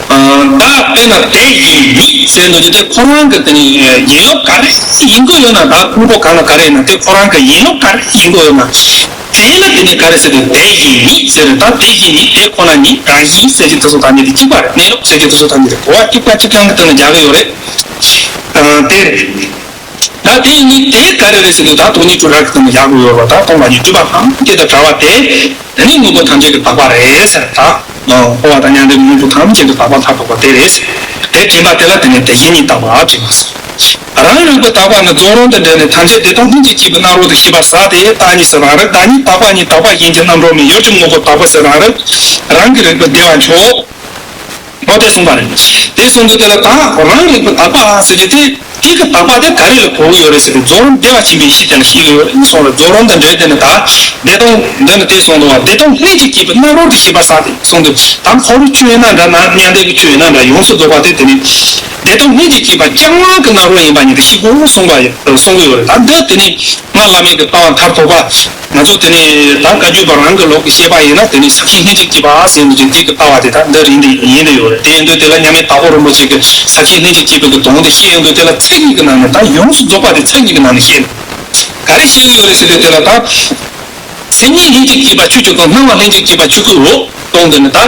ད་དཔེར་ན་དེ་བཞིན་ཉིད་ཟེར་འདུག་རྒྱུ་དེ་ཁོ་རང་གི་དེ་ནས་ཡིན་ལུགས་ག་རེ་ཡིན་གྱི་ཡོད་ན། ད་དངོས་པོ་གང་ལ་ག་རེ་ཡིན་ན་དེ་ཁོ་རང་གི་ཡིན་ལུགས་ག་རེ་ཡིན་གྱི་ཡོད་ན། དེ་ལ་དེ་ནས་ག་རེ་ཟེར་དུས་དེ་བཞིན་ཉིད་ཟེར་རེད། ད་དེ་བཞིན་ཉིད་དེ་ཁོ་ན་ཉིད་རང་བཞིན་ཟེར་རྒྱུ་དེ་ཚོ་ཐམས་ཅད་དེ་གཅིག་པ་རེད། གནས་ལུགས་ཟེར་རྒྱུ་དེ་ཚོ་ཐམས་ཅད་དེ་གོ་བ་གཅིག་པ་གཅིག་རྐྱང་གི་སྟེང་ལ་རྒྱག་གི་ཡོད་རེད། དེ་རེད། ད་དེ་ཡིན་དུས་དེ་ག་རེ་རེད་ཟེར་དུས་ད་སྟོང་ཉིད་སྤྲོས་བྲལ་གྱི་སྟེང་ནས་བཞག་དགོས་ཡོད་རེད་པ། ད་སྟོང་པ་ཉིད་སྤྲོས་པ་ཐམས་ཅད་དང་བྲལ་བ་དེ་དེ་ནི་དངོས་པོ་ཐམས་ཅད་ཀྱི་དག་པ་རེད་ཟེར། ད་འཁོར་བ་དང་མྱང་འདས་ཀྱི་དངོས་པོ་ཐམས་ཅད་ཀྱི་དག་པ་མཐར་ཐུག་པ་དེ་རེད། དེ་དྲན་པ་དེ་ལ་དེ་ནི་དེ་བཞིན་ཉིད་དག་པ་དྲན་པ་ཟེར། རང་རིག་པའི་དག་པ་ནི་རྫོགས་རིམ་དང་འབྲེལ་ནས་ཐམས་ཅད་བདེ་སྟོང་ལྷན་ཅིག་སྐྱེས་པའི་རྣམ་རོལ་དུ་ཤེས་པར་བྱ་སྟེ། བདག་ཉིད་ཟེར་རང་རིག། བདག་ཉིད་དག་པ་ཉིད་དག་པ་གཞན་གྱི་རྣམ་རོལ་མིན། ཡུལ་གྱི་དངོས་པོ་དག་པ་ཟེར་རང་རིག། རང་གི་རིག་པའི་བདེ་བ་མཆོག་འོ་དེ་གསུངས་པ་རེད། དེ་གསུངས་དུས་དེ་ལ་ད་རང་རིག་པའི་དག་པ་ཟེར་རྒྱུ་དེ་དེ་གི་དག་པ་དེ་ག་རེ་ལ་གོ་གི་ཡོད་རེད་ཟེར་དུས་རྫོགས་རིམ་བདེ་བ་ཆེན་པོའི་ཡེ་ཤེས་དེ་ལ་ཤེས་ཀྱི་ཡོད་རེད་གསུངས་རེད། རྫོགས་རིམ་དང་འབྲེལ་དེ་ནི་ད་བདེ་སྟོང་འདི་ནི་དེ་གསུངས་འདུག་བ། བདེ་སྟོང་ལྷན་ཅིག་སྐྱེས་པའི་རྣམ་རོལ་དུ་ཤེས་པར་བྱ་སྟེ་གསུངས་དུས། ད་འཁོར་བའི་ཆོས་ཡིན་ན་འདྲ་ན་མྱང་འདས་ཀྱི་ཆོས་ཡིན་ན་འདྲ་ཡོངས་སུ་རྫོགས་པ་དེ་དེ་ནི་བདེ་སྟོང་ལྷན་ཅིག་སྐྱེས་པ་རྐྱང་པ་གི་རྣམ་རོལ་ཡིན་པ་ཉིད་དུ་ཤེས་དགོས་གསུངས་པ་ཡིན་གསུང་གི་ཡོད་རེད། ད་འདི་དེ་ནི་སྔགས་བླ་མེད་ཀྱི་ལྟ་བ་མཐར་ཐུག་པ། ང་ཚོ་དེ་ནས་ད་བཀའ་བརྒྱུད་པ་རང་གི་ལུགས་ཀྱི་བཤད་པ་ཡིན་ན་དེ་ནས་ས་བཅད་ལྷན་ཅིག་སྐྱེས་པ་ཟེར་འདུག་ཅིང་དེ་གི་ལྟ་བ་དེ་ད་འདི་རིང་དེ་ཡིན་དུ་ཡོད་རེད། དེ་ཡིན་དུས་དེ་ལ་མཉམ་མེད་དྭགས་པོ་རིན་པོ་ཆེ་གི་ས་བཅད་ལྷན་ཅིག་སྐྱེས་པའི་གི་དོན་དེ་བཤད་ཡོང་དུས་དེ་ལ་མཚན་ཉིད་ཀྱི་ནང་ནས་ད་ཡོངས་སུ་རྫོགས་པ་དེ་མཚན་ཉིད་ཀྱི་ནང་ནས་བཤད་ནས་ག་རེ་བཤད་ཀྱི་ཡོད་རེད་ཟེར་དུས་དེ་ལ་ད་མཚན་ཉིད་ལྷན་ཅིག་སྐྱེས་པ་ཆོས་ཀྱི་སྐུ། སྣང་བ་ལྷན་ཅིག་སྐྱེས་པ་ཆོས་སྐུའོ། སྟོང་དུ་ནི་ད་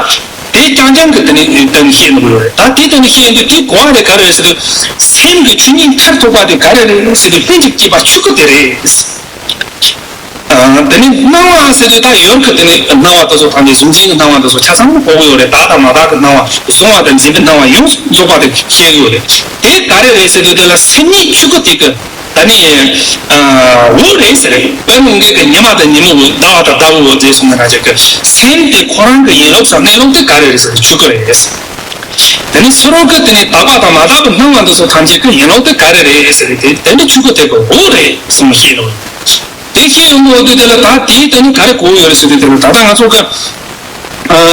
དེ་རྐྱང་རྐྱང་གི་དེ་ནས་དེ་ནས་བཤད་ནུས་ཡོད་རེད། ད་དེ་དེ་ནས་བཤད་དུས་དེ་གོ་བ་དེ་ག་རེ་རེད་ཟེར་དུས་སེམས་ཀྱི་ཆོས་ཉིད་མཐར་ཐུག་པ་དེ་ག་རེ་རེད་ཟེར་དུས་ལྷན་ཅིག་སྐྱེས་པ་ཆོས་སྐུ་དེ་རེད། དེ་ནས་སྣང་བ་ཟེར་དུས་ད་ཡུལ་གྱི་དེ་ནས་སྣང་བ་དེ་ཚོ་ཐམས་ཅད་གཟུང་འཛིན་གྱི་སྣང་བ་དེ་ཚོ་ཆ་ཚང་གོ་གི་ཡོད་རེད། བདག་དང་མ་བདག་གི་སྣང་བ། གཟུང་བ་དང་འཛིན་པའི་སྣང་བ་ཡོངས་སུ་རྫོགས་པ་དེ་བཤད་ཀྱི་ཡོད་རེད། དེ་ག་རེ་རེད་ཟེར་དུས་དེ་ལ་སེམས་ཉིད་ཆོས་སྐུ་དེ་གི་ད་ནི་འོད་རེད་ཟེར། དཔལ་མོའི་གི་ཉི་མ་དང་ཉིན་མོའི་འོད། ཟླ་བ་དང་ཟླ་བའི་འོད་ཟེར་གསུངས་ན་ར་ཅིག་གི་སེམས་དེ་ཁོ་རང་གི་ཡིན་ལུགས་སམ་གནས་ལུགས་དེ་ག་རེ་རེད་ཟེར་དུས་ཆོས་སྐུ་རེད། དེ་ནི་ཕྱི་རོལ་གྱི་དེ་ནི་དག་པ་དང་མ་དག་པའི་སྣང་བ་འདི་ཚོ་ཐམས་ཅད་ཀྱི་ཡིན་ལུགས་དེ་ག་རེ་རེད་ཟེར་ཏེ། དེ་ནི་ཆོས་སྐུ་དེ་གི་འོད་རེད་གསུངས་བཤད་ཡོད། དེ་བཤད་ཡོང་དུས་དེ་ལ་ད་དེའི་དེ་ནི་ག་རེ་གོ་ཡོད་རེད་ཟེར་ཏེ། དེ་ལ་ད་ལྟ་ང་ཚོ་གི་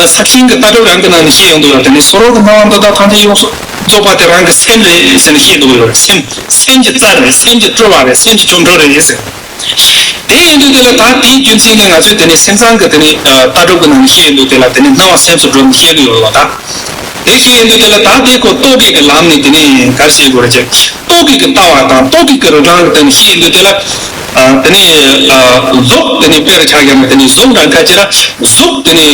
ས་ཆེན་གྱི་ལྟ་གྲུབ་རང་གི་ནང་ནས་བཤད་ཡོང་དུས་ཡང་དེ་ནི་ཕྱི་རོལ་གྱི་སྣང་བ་འདི་དག་ཐམས་ཅད་ཡོངས་སུ་རྫོགས་པ་དེ་རང་གི་སེམས་རེད་ཟེར་ནས་བཤད་འདུག་ཡོད་རེད། སེམས་སེམས་ཀྱི་རྩལ་རེད། སེམས་ཀྱི་སྤྲུལ་པ་རེད། སེམས་ཀྱི་ཆོ་འཕྲུལ་རེད་ཟེར། དེ་ཡིན་དུས་དེ་ལ་ད་དེའི་རྒྱུ་མཚན་གྱིས་ང་ཚོས་དེ་ནས་སེམས་ཙམ་གྱི་དེ་ནས་ལྟ་གྲུབ་ཀྱི་ནང་ནས་བཤད་ཡོང་དུས་དེ་ལ་དེ་ནས་སྣང་བ་སེམས་སུ་སྒྲོལ་ནས་བཤད་ཀྱི་ཡོད་རེད་པ། ད་དེ་བཤད་ཡོང་དུས་དེ་ལ་ད་དེ་ཁོ་རྟོག་གེ་གི་ལམ་ནས་དེ་ནས་ག་རེ་བཤད་དགོས་རེད་ཅེ། རྟོག་གེ་གི་ལྟ་བ་དང་རྟོག་གེ་གི་རིགས་རང་གི་དེ་ནས་བཤད་ཡོང་དུས་དེ་ལ་དེ་ནས་གཟུགས་དེ་ནས་དཔེར་ཆ་བཞག་ན་དེ་ནས་གཟུགས་འདྲ་ཁ་ཅིག་ལ་གཟུགས་དེ་ནས་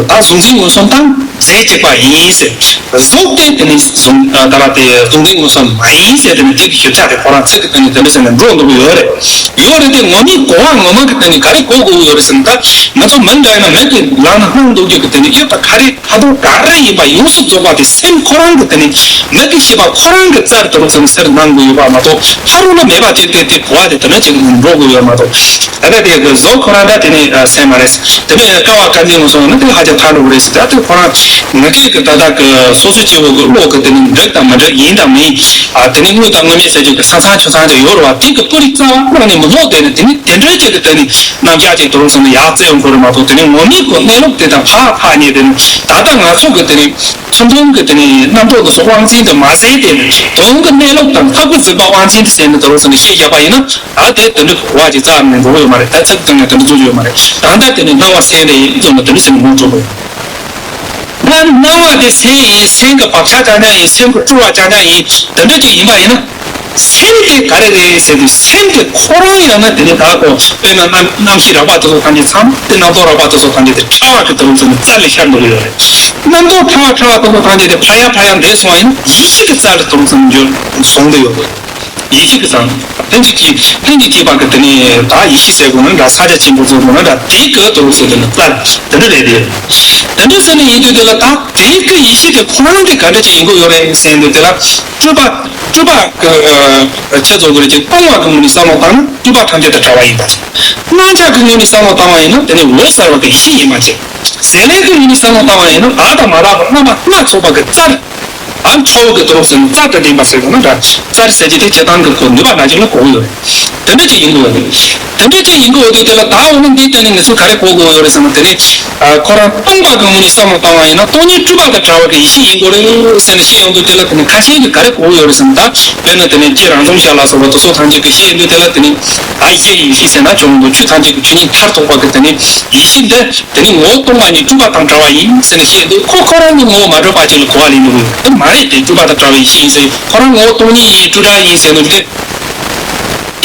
ད་གཟུང་འཛིན་མངོན་སུམ་དང་རྫས་གཅིག་པ་ཡིན་ཟེར། གཟུགས་དེ་དེ་ནི་གཟུང་ད་ར་དེ་གཟུང་འཛིན་མངོན་སུམ་མ་ཡིན་ཟེར་དེ་ནི་དེ་གི་ཞིབ་ཆ་དེ་ཁོ་རང་ཚིག་གི་སྟེང་ནས་དེ་འདྲ་ཟེར་ནས་འགྲོ་འདུག་གི་ཡོད་རེད། ཡོད་རེད་དེ་ངོ་མའི་གོ་བ་ངོ་མ་གི་སྟེང་ནས་ག་རེ་གོ་དགོས་ཀྱི་ཡོད་རེད་ཟེར་ན། ད་ང་ཚོ་མི་འདྲ་ཡིན་ན་མི་དེ་ལངས་ན་སྣང་འདུག་རྒྱུ་གི་སྟེང་ནས་ཡོད་པ་ག་རེ་ཁ་དོག་ག་རེ་ཡིན་པ་ཡོངས་སུ་རྫོགས་པ་དེ་སེམས་ཁོ་རང་གི་སྟེང་ནས་མི་དེ་ཤེས་པ་ཁོ་རང་གི་རྩལ་དུ་རུང་ཟེར་ནས་སེམས་སྣང་དགོས་ཡོད་པ་མ་གཏོགས་ཕ་རོལ་ལ་མེད་པ་དེ་དེ་དེ་གོ་བ་དེ་དེ་འདྲ་ཅིག་འགྲོ་དགོས་ཡོད་མ་གཏོགས། ད་ལྟ་དེ་གི་གཟུགས་ཁོ་རང་ད་དེ་ནི་སེམས་མ་རེད། དེ་ནས་ཀ་བ་ཀ་འཛིན་མངོན་སུམ་ནི་དེ་ཧ་ཅང་ཐལ་འགྲོ་གི་རེད་ཟེར། ད་དེ་ཁོ་རང་ངེད་ཀྱི་གི་ད་ལྟ་གི་སོ་སོའི་སྐྱེ་བོ་གི་བློ་གི་དེ་ནི་འགྲིག་དང་མི་འགྲིག་ཡིན་དང་མིན། ཨ་དེ་ནི་དངོས་དང་དངོས་མེད་ཟེར་རྒྱུ་གི་ས་མཚམས་ཆ་ཚང་ཅིག་ཡོད་རེད་བ། དེ་གི་སྤུ་རིས་རྩ་བ་ནང་ནས་མི་ལྷོད་དེ་ནི་དེ་ནི་དེ་འདྲའི་ཅིག་གི་དེ་ནི་རྣམ་གཞག་ཅིག་དུ་རུང་ཟེར་ནས་ཡར་བཙལ་ཡོང་དགོས་རེད་མ་གཏོགས། དེ་ནི་ངོ་མའི་གི་གནས་ལུགས་དེ་དང་ཕར་ཕར་ཉེ་དེ་ནི་ད་ལྟ་ང་ཚོ་གི་དེ་ནི་ཚུལ་མཐུན་གྱི་དེ་ནས་རྣམ་རྟོག་དེ་ཚོ་དབང་འཛིན་དུ་མ་ཟད་དེ་དོན་གྱི་གནས་ལུགས་དང་ལྷག་པར་འཛིན་པ་དབང་འཛིན་དུ་ཟེར་ནས་དེ་རུང་ཟེར་ནས་བཤད་བཞག་པ་ཡིན་ན། ད་དེ་དེ་འདྲ་གོ་བ་ཅིག་རྩ་ནས་འགྲོ་གི་ཡོད་མ་རེད། ད་ཚིག་ཐོག་ནས་དེ་འདྲ་བཟོ་རྒྱུ་ཡོད་མ་རེད། ད་ལྟ་དེ་ནས་སྣང་བ་སེམས་རེད་ཡིན་ཙམ་ལ་དེ་འདྲ་ཟེར་ནས་ངོ་སྤྲོད་དགོས། ད་སྣང་བ་དེ་སེམས་ཡིན། སེམས་ཀྱི་བག་ཆགས་རྐྱང་རྐྱང་ཡིན། སེམས་ཀྱི་སྤྲུལ་བ་རྐྱང་རྐྱང་ཡིན། དེ་འདྲ་ཅིག་ཡིན་པ་ཡིན་ན། སེམས་དེ་ག་རེ་རེད་ཟེར་དུས་སེམས་དེ་ཁོ་རང་ཡང་ན་དེ་ནས་ད་ཁོ་དཔེར་ན་རྣམ་རྣམ་ཤེས་རགས་པ་དེ་ཚོ་ཐམས་ཅད་ཚང་མ་དེ་རྣམ་རྟོག་རགས་པ་དེ་ཚོ་ཐམས་ཅད་དེ་ཕྲ་བ་གི་དུ་རུ་ཚོ་ནི་རྩ་ལས་ཤར་འགྲོ་གི་ཡོད་རེད། རྣམ་རྟོག་ཕྲ་བ་ཕྲ་བ་དེ་ཚོ་ཐམས་ཅད་དེ་ཕྲ་ཡ་ཕྲ་ཡ་འདས་སོང་བ་ཡིན་ན་ཡེ་ཤེས་ཀྱི་རྩ་ལས་དུ་རུ་ཚོ་ནི་འགྱུར་སོང་གི་ཡོད་རེད། ཡེ་ཤེས་ཀྱི་ཟང་། ལྷན་ཅིག་སྐྱེས། ལྷན་ཅིག་སྐྱེས་པ་གི་དེ་ནས་ད་ཡེ་ཤེས་ཟེར་དགོས་ན་འདྲ། ས་ཆ་ཆེན་པོ་ཟེར་དགོས་ན་འདྲ། དེ་གི་དོ་རུ་ཟེར་དེ་ནི་རྩ་དེ་འདྲ་རེད་དེ། དེ་འདྲ་ཟེར་ནས་ཡིན་དུས་དེ་ལ་ད་དེ་གི་ཡེ་ཤེས་དེ་ཁོ་རང་དེ་ག་འདྲ་ཅིག་ཡིན་དགོས་ཡོད་རེད་ཟེར་དུས་དེ་ལ། སྤྲུལ་པ། སྤྲུལ་པ་གི་ཆེད་བཟོ་དགོས་རེད་ཀྱི། སྟོང་བ་གི་ངོས་ནས་བསམ་བློ་བཏང་ན་སྤྲུལ་པ་ཐམས་ཅད་དང་བྲལ་བ་ཡིན་པ་ཞིག་རྣམ་གཞག་གི་ངོས་ནས་བསམ་བློ་བཏང་བ་ཡིན་ན་དེ་ནི་འོད་གསལ་བ་གི་ཡེ་ཤེས་ཡིན་པ་ཞིག་ཟེར་ལས་ཀྱི་ངོས་ནས་བསམ་བློ་བཏང་བ་ཡིན་ན་དག་དང་མ་དག་པ་རྣམ་པ་སྣ་ཚོགས་པ་གི་རྩལ། ཨ་ཁྲོ་བོ་གི་དོ་རུ་ཟེར་ན་རྩལ་དང་ལྡན་པ་ཟེར་དགོས་ན་འདྲ། རྩལ་ཟེར་གྱི་དེ་སྤྱིར་བཏང་གི་གོ་ནུས་པ་འདྲ་ཅིག་ལ་གོ་གི་ཡོད་རེད། དེ་འདྲ་ཅིག་ཡིན་དགོས་རེད། དེ་འདྲ་ཅིག་ཡིན་དགོས་དུས་དེ་ལ་ད་འོ་ན་འདིའི་སྟེང་ནས་ང་ཚོས་ག་རེ་གོ་དགོས་ཡོད་རེད་ཟེར་ན། དེ་ནི་ཁོ་རང་སྟོང་པ་གི་ངོས་ནས་བསམ་བློ་བཏང་བ་ཡིན་ན་སྟོང་ཉིད་སྤྲུལ་པ་དང་བྲལ་བ་གི་ཡེ་ཤེས་ཡིན་དགོས་རེད་ཟེར་ནས་བཤད་ཡོང་དུས་དེ་ལ་དེ་ནི་ཁ་ཤས་ཀྱིས་ག་རེ་གོ་གི་ཡོད་རེད་ཟེར་ན། ད་དཔེར་ན་དེ་ནི་སྤྱིར་རང་འཛོམས་ཤར་ལ་སོགས་པ་དེ་ཚོ་ཐམས་ཅད་ཀྱིས་བཤད་ཡོང་དུས་དེ་ལ་དེ་ནི་ད་ཡེ་ཤེས་ཡེ་ཤེས་ཟེར་ན་ཆོག་འདུག་ཆོས་ཐམས་ཅད་ཀྱི་ཆོས་ཉིད་མཐར་ཐུག་པ་གི་དེ་ནི་ཡེ་ཤེས་འདི། དེ་ནི་ངོ་བོ་སྟོང་པ་ཉིད་སྤྲུལ་པ་དང་བྲལ་བ་ཡིན་ཟེར་ནས་བཤད་འདུག་ཁོ་ཁོ་རང་གི་ངོ་བོ་མ་གྲུབ་པ་ཅིག་ལ་གོ་བ་ལེན་འདུག་དེ་མ་རེད་དེ། སྤྲུལ་པ་དང་བྲལ་བའི་ཡེ་ཤེས་ཡིན་ཟེར། ཁོ་རང་ངོ་བོ་སྟོང་ཉིད་ཡིན། སྤྲུལ་བྲལ་ཡིན་ཟེར་འདུག་དེ།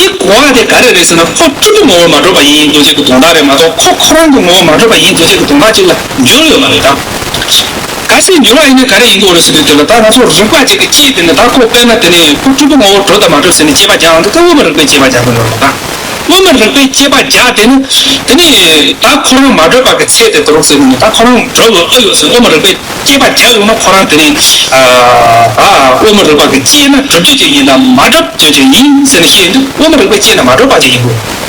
དེ་གོ་བ་དེ་ག་རེ་རེད་ཟེར་ན། ཁོ་སྤྲུལ་པའི་ངོ་བོ་མ་གྲུབ་པ་ཡིན་འདུག་ཅིག་གི་དོན་དག་རེད་མ་གཏོགས། ཁོ་ཁོ་རང་གི་ངོ་བོ་མ་གྲུབ་པ་ཡིན་འདུག་ཅིག་གི་དོན་དག་ཅིག་ལ་འགྱུར་ཡོད་མ་རེད་ད། གལ་སྲིད་འགྱུར་བ་ཡིན་ན་ག་རེ་ཡིན་དགོས་རེད་ཟེར་དུས་དེ་ལ། ད་ང་ཚོ་རིགས་པ་ཅིག་གི་དཔྱད་དེ་ནི། ད་ཁོ་དཔེར་ན་དེ་ནི་ཁོ་སྤྲུལ་པའི་ངོ་བོ་གྲུབ་དང་མ་གྲུབ་ཟེར་ནས་དཔྱད་པ་རྒྱག་ཡོང་དུས། ད་དབུ་མའི་རིགས་པས་དཔྱད་པ་རྒྱག་དགོས་ཡོད་རེད་ད། དབུ་མའི་རིགས་པས་དཔྱད་པ་བྱས་དེ་ནི། དེ་ནི་ད་ཁོ་རང་མ་གྲུབ་པ་གི་ཚད་དེ་དོ་རུང་ཟེར་ནས། ད་ཁོ་རང་གྲུབ་ཡོད་ཨེ་ཡོད་ཟེར། དབུ་མའི་རིགས་པས་དཔྱད་པ་བྱས་ཡོང་ན། ཁོ་རང་དེ་ནི་ཨ་ད་དབུ་མའི་རིགས་པ་གི་དཔྱད་ན་གྲུབ་རྒྱུ་ཅིག་ཡིན་དང་མ་གྲུབ་རྒྱུ་ཅིག་ཡིན་ཟེར་ནས་བཤད་དུས། དབུ་མའི་རིགས་པས་དཔྱད་ན་མ་གྲུབ་པ་ཅིག་ཡིན་དགོས།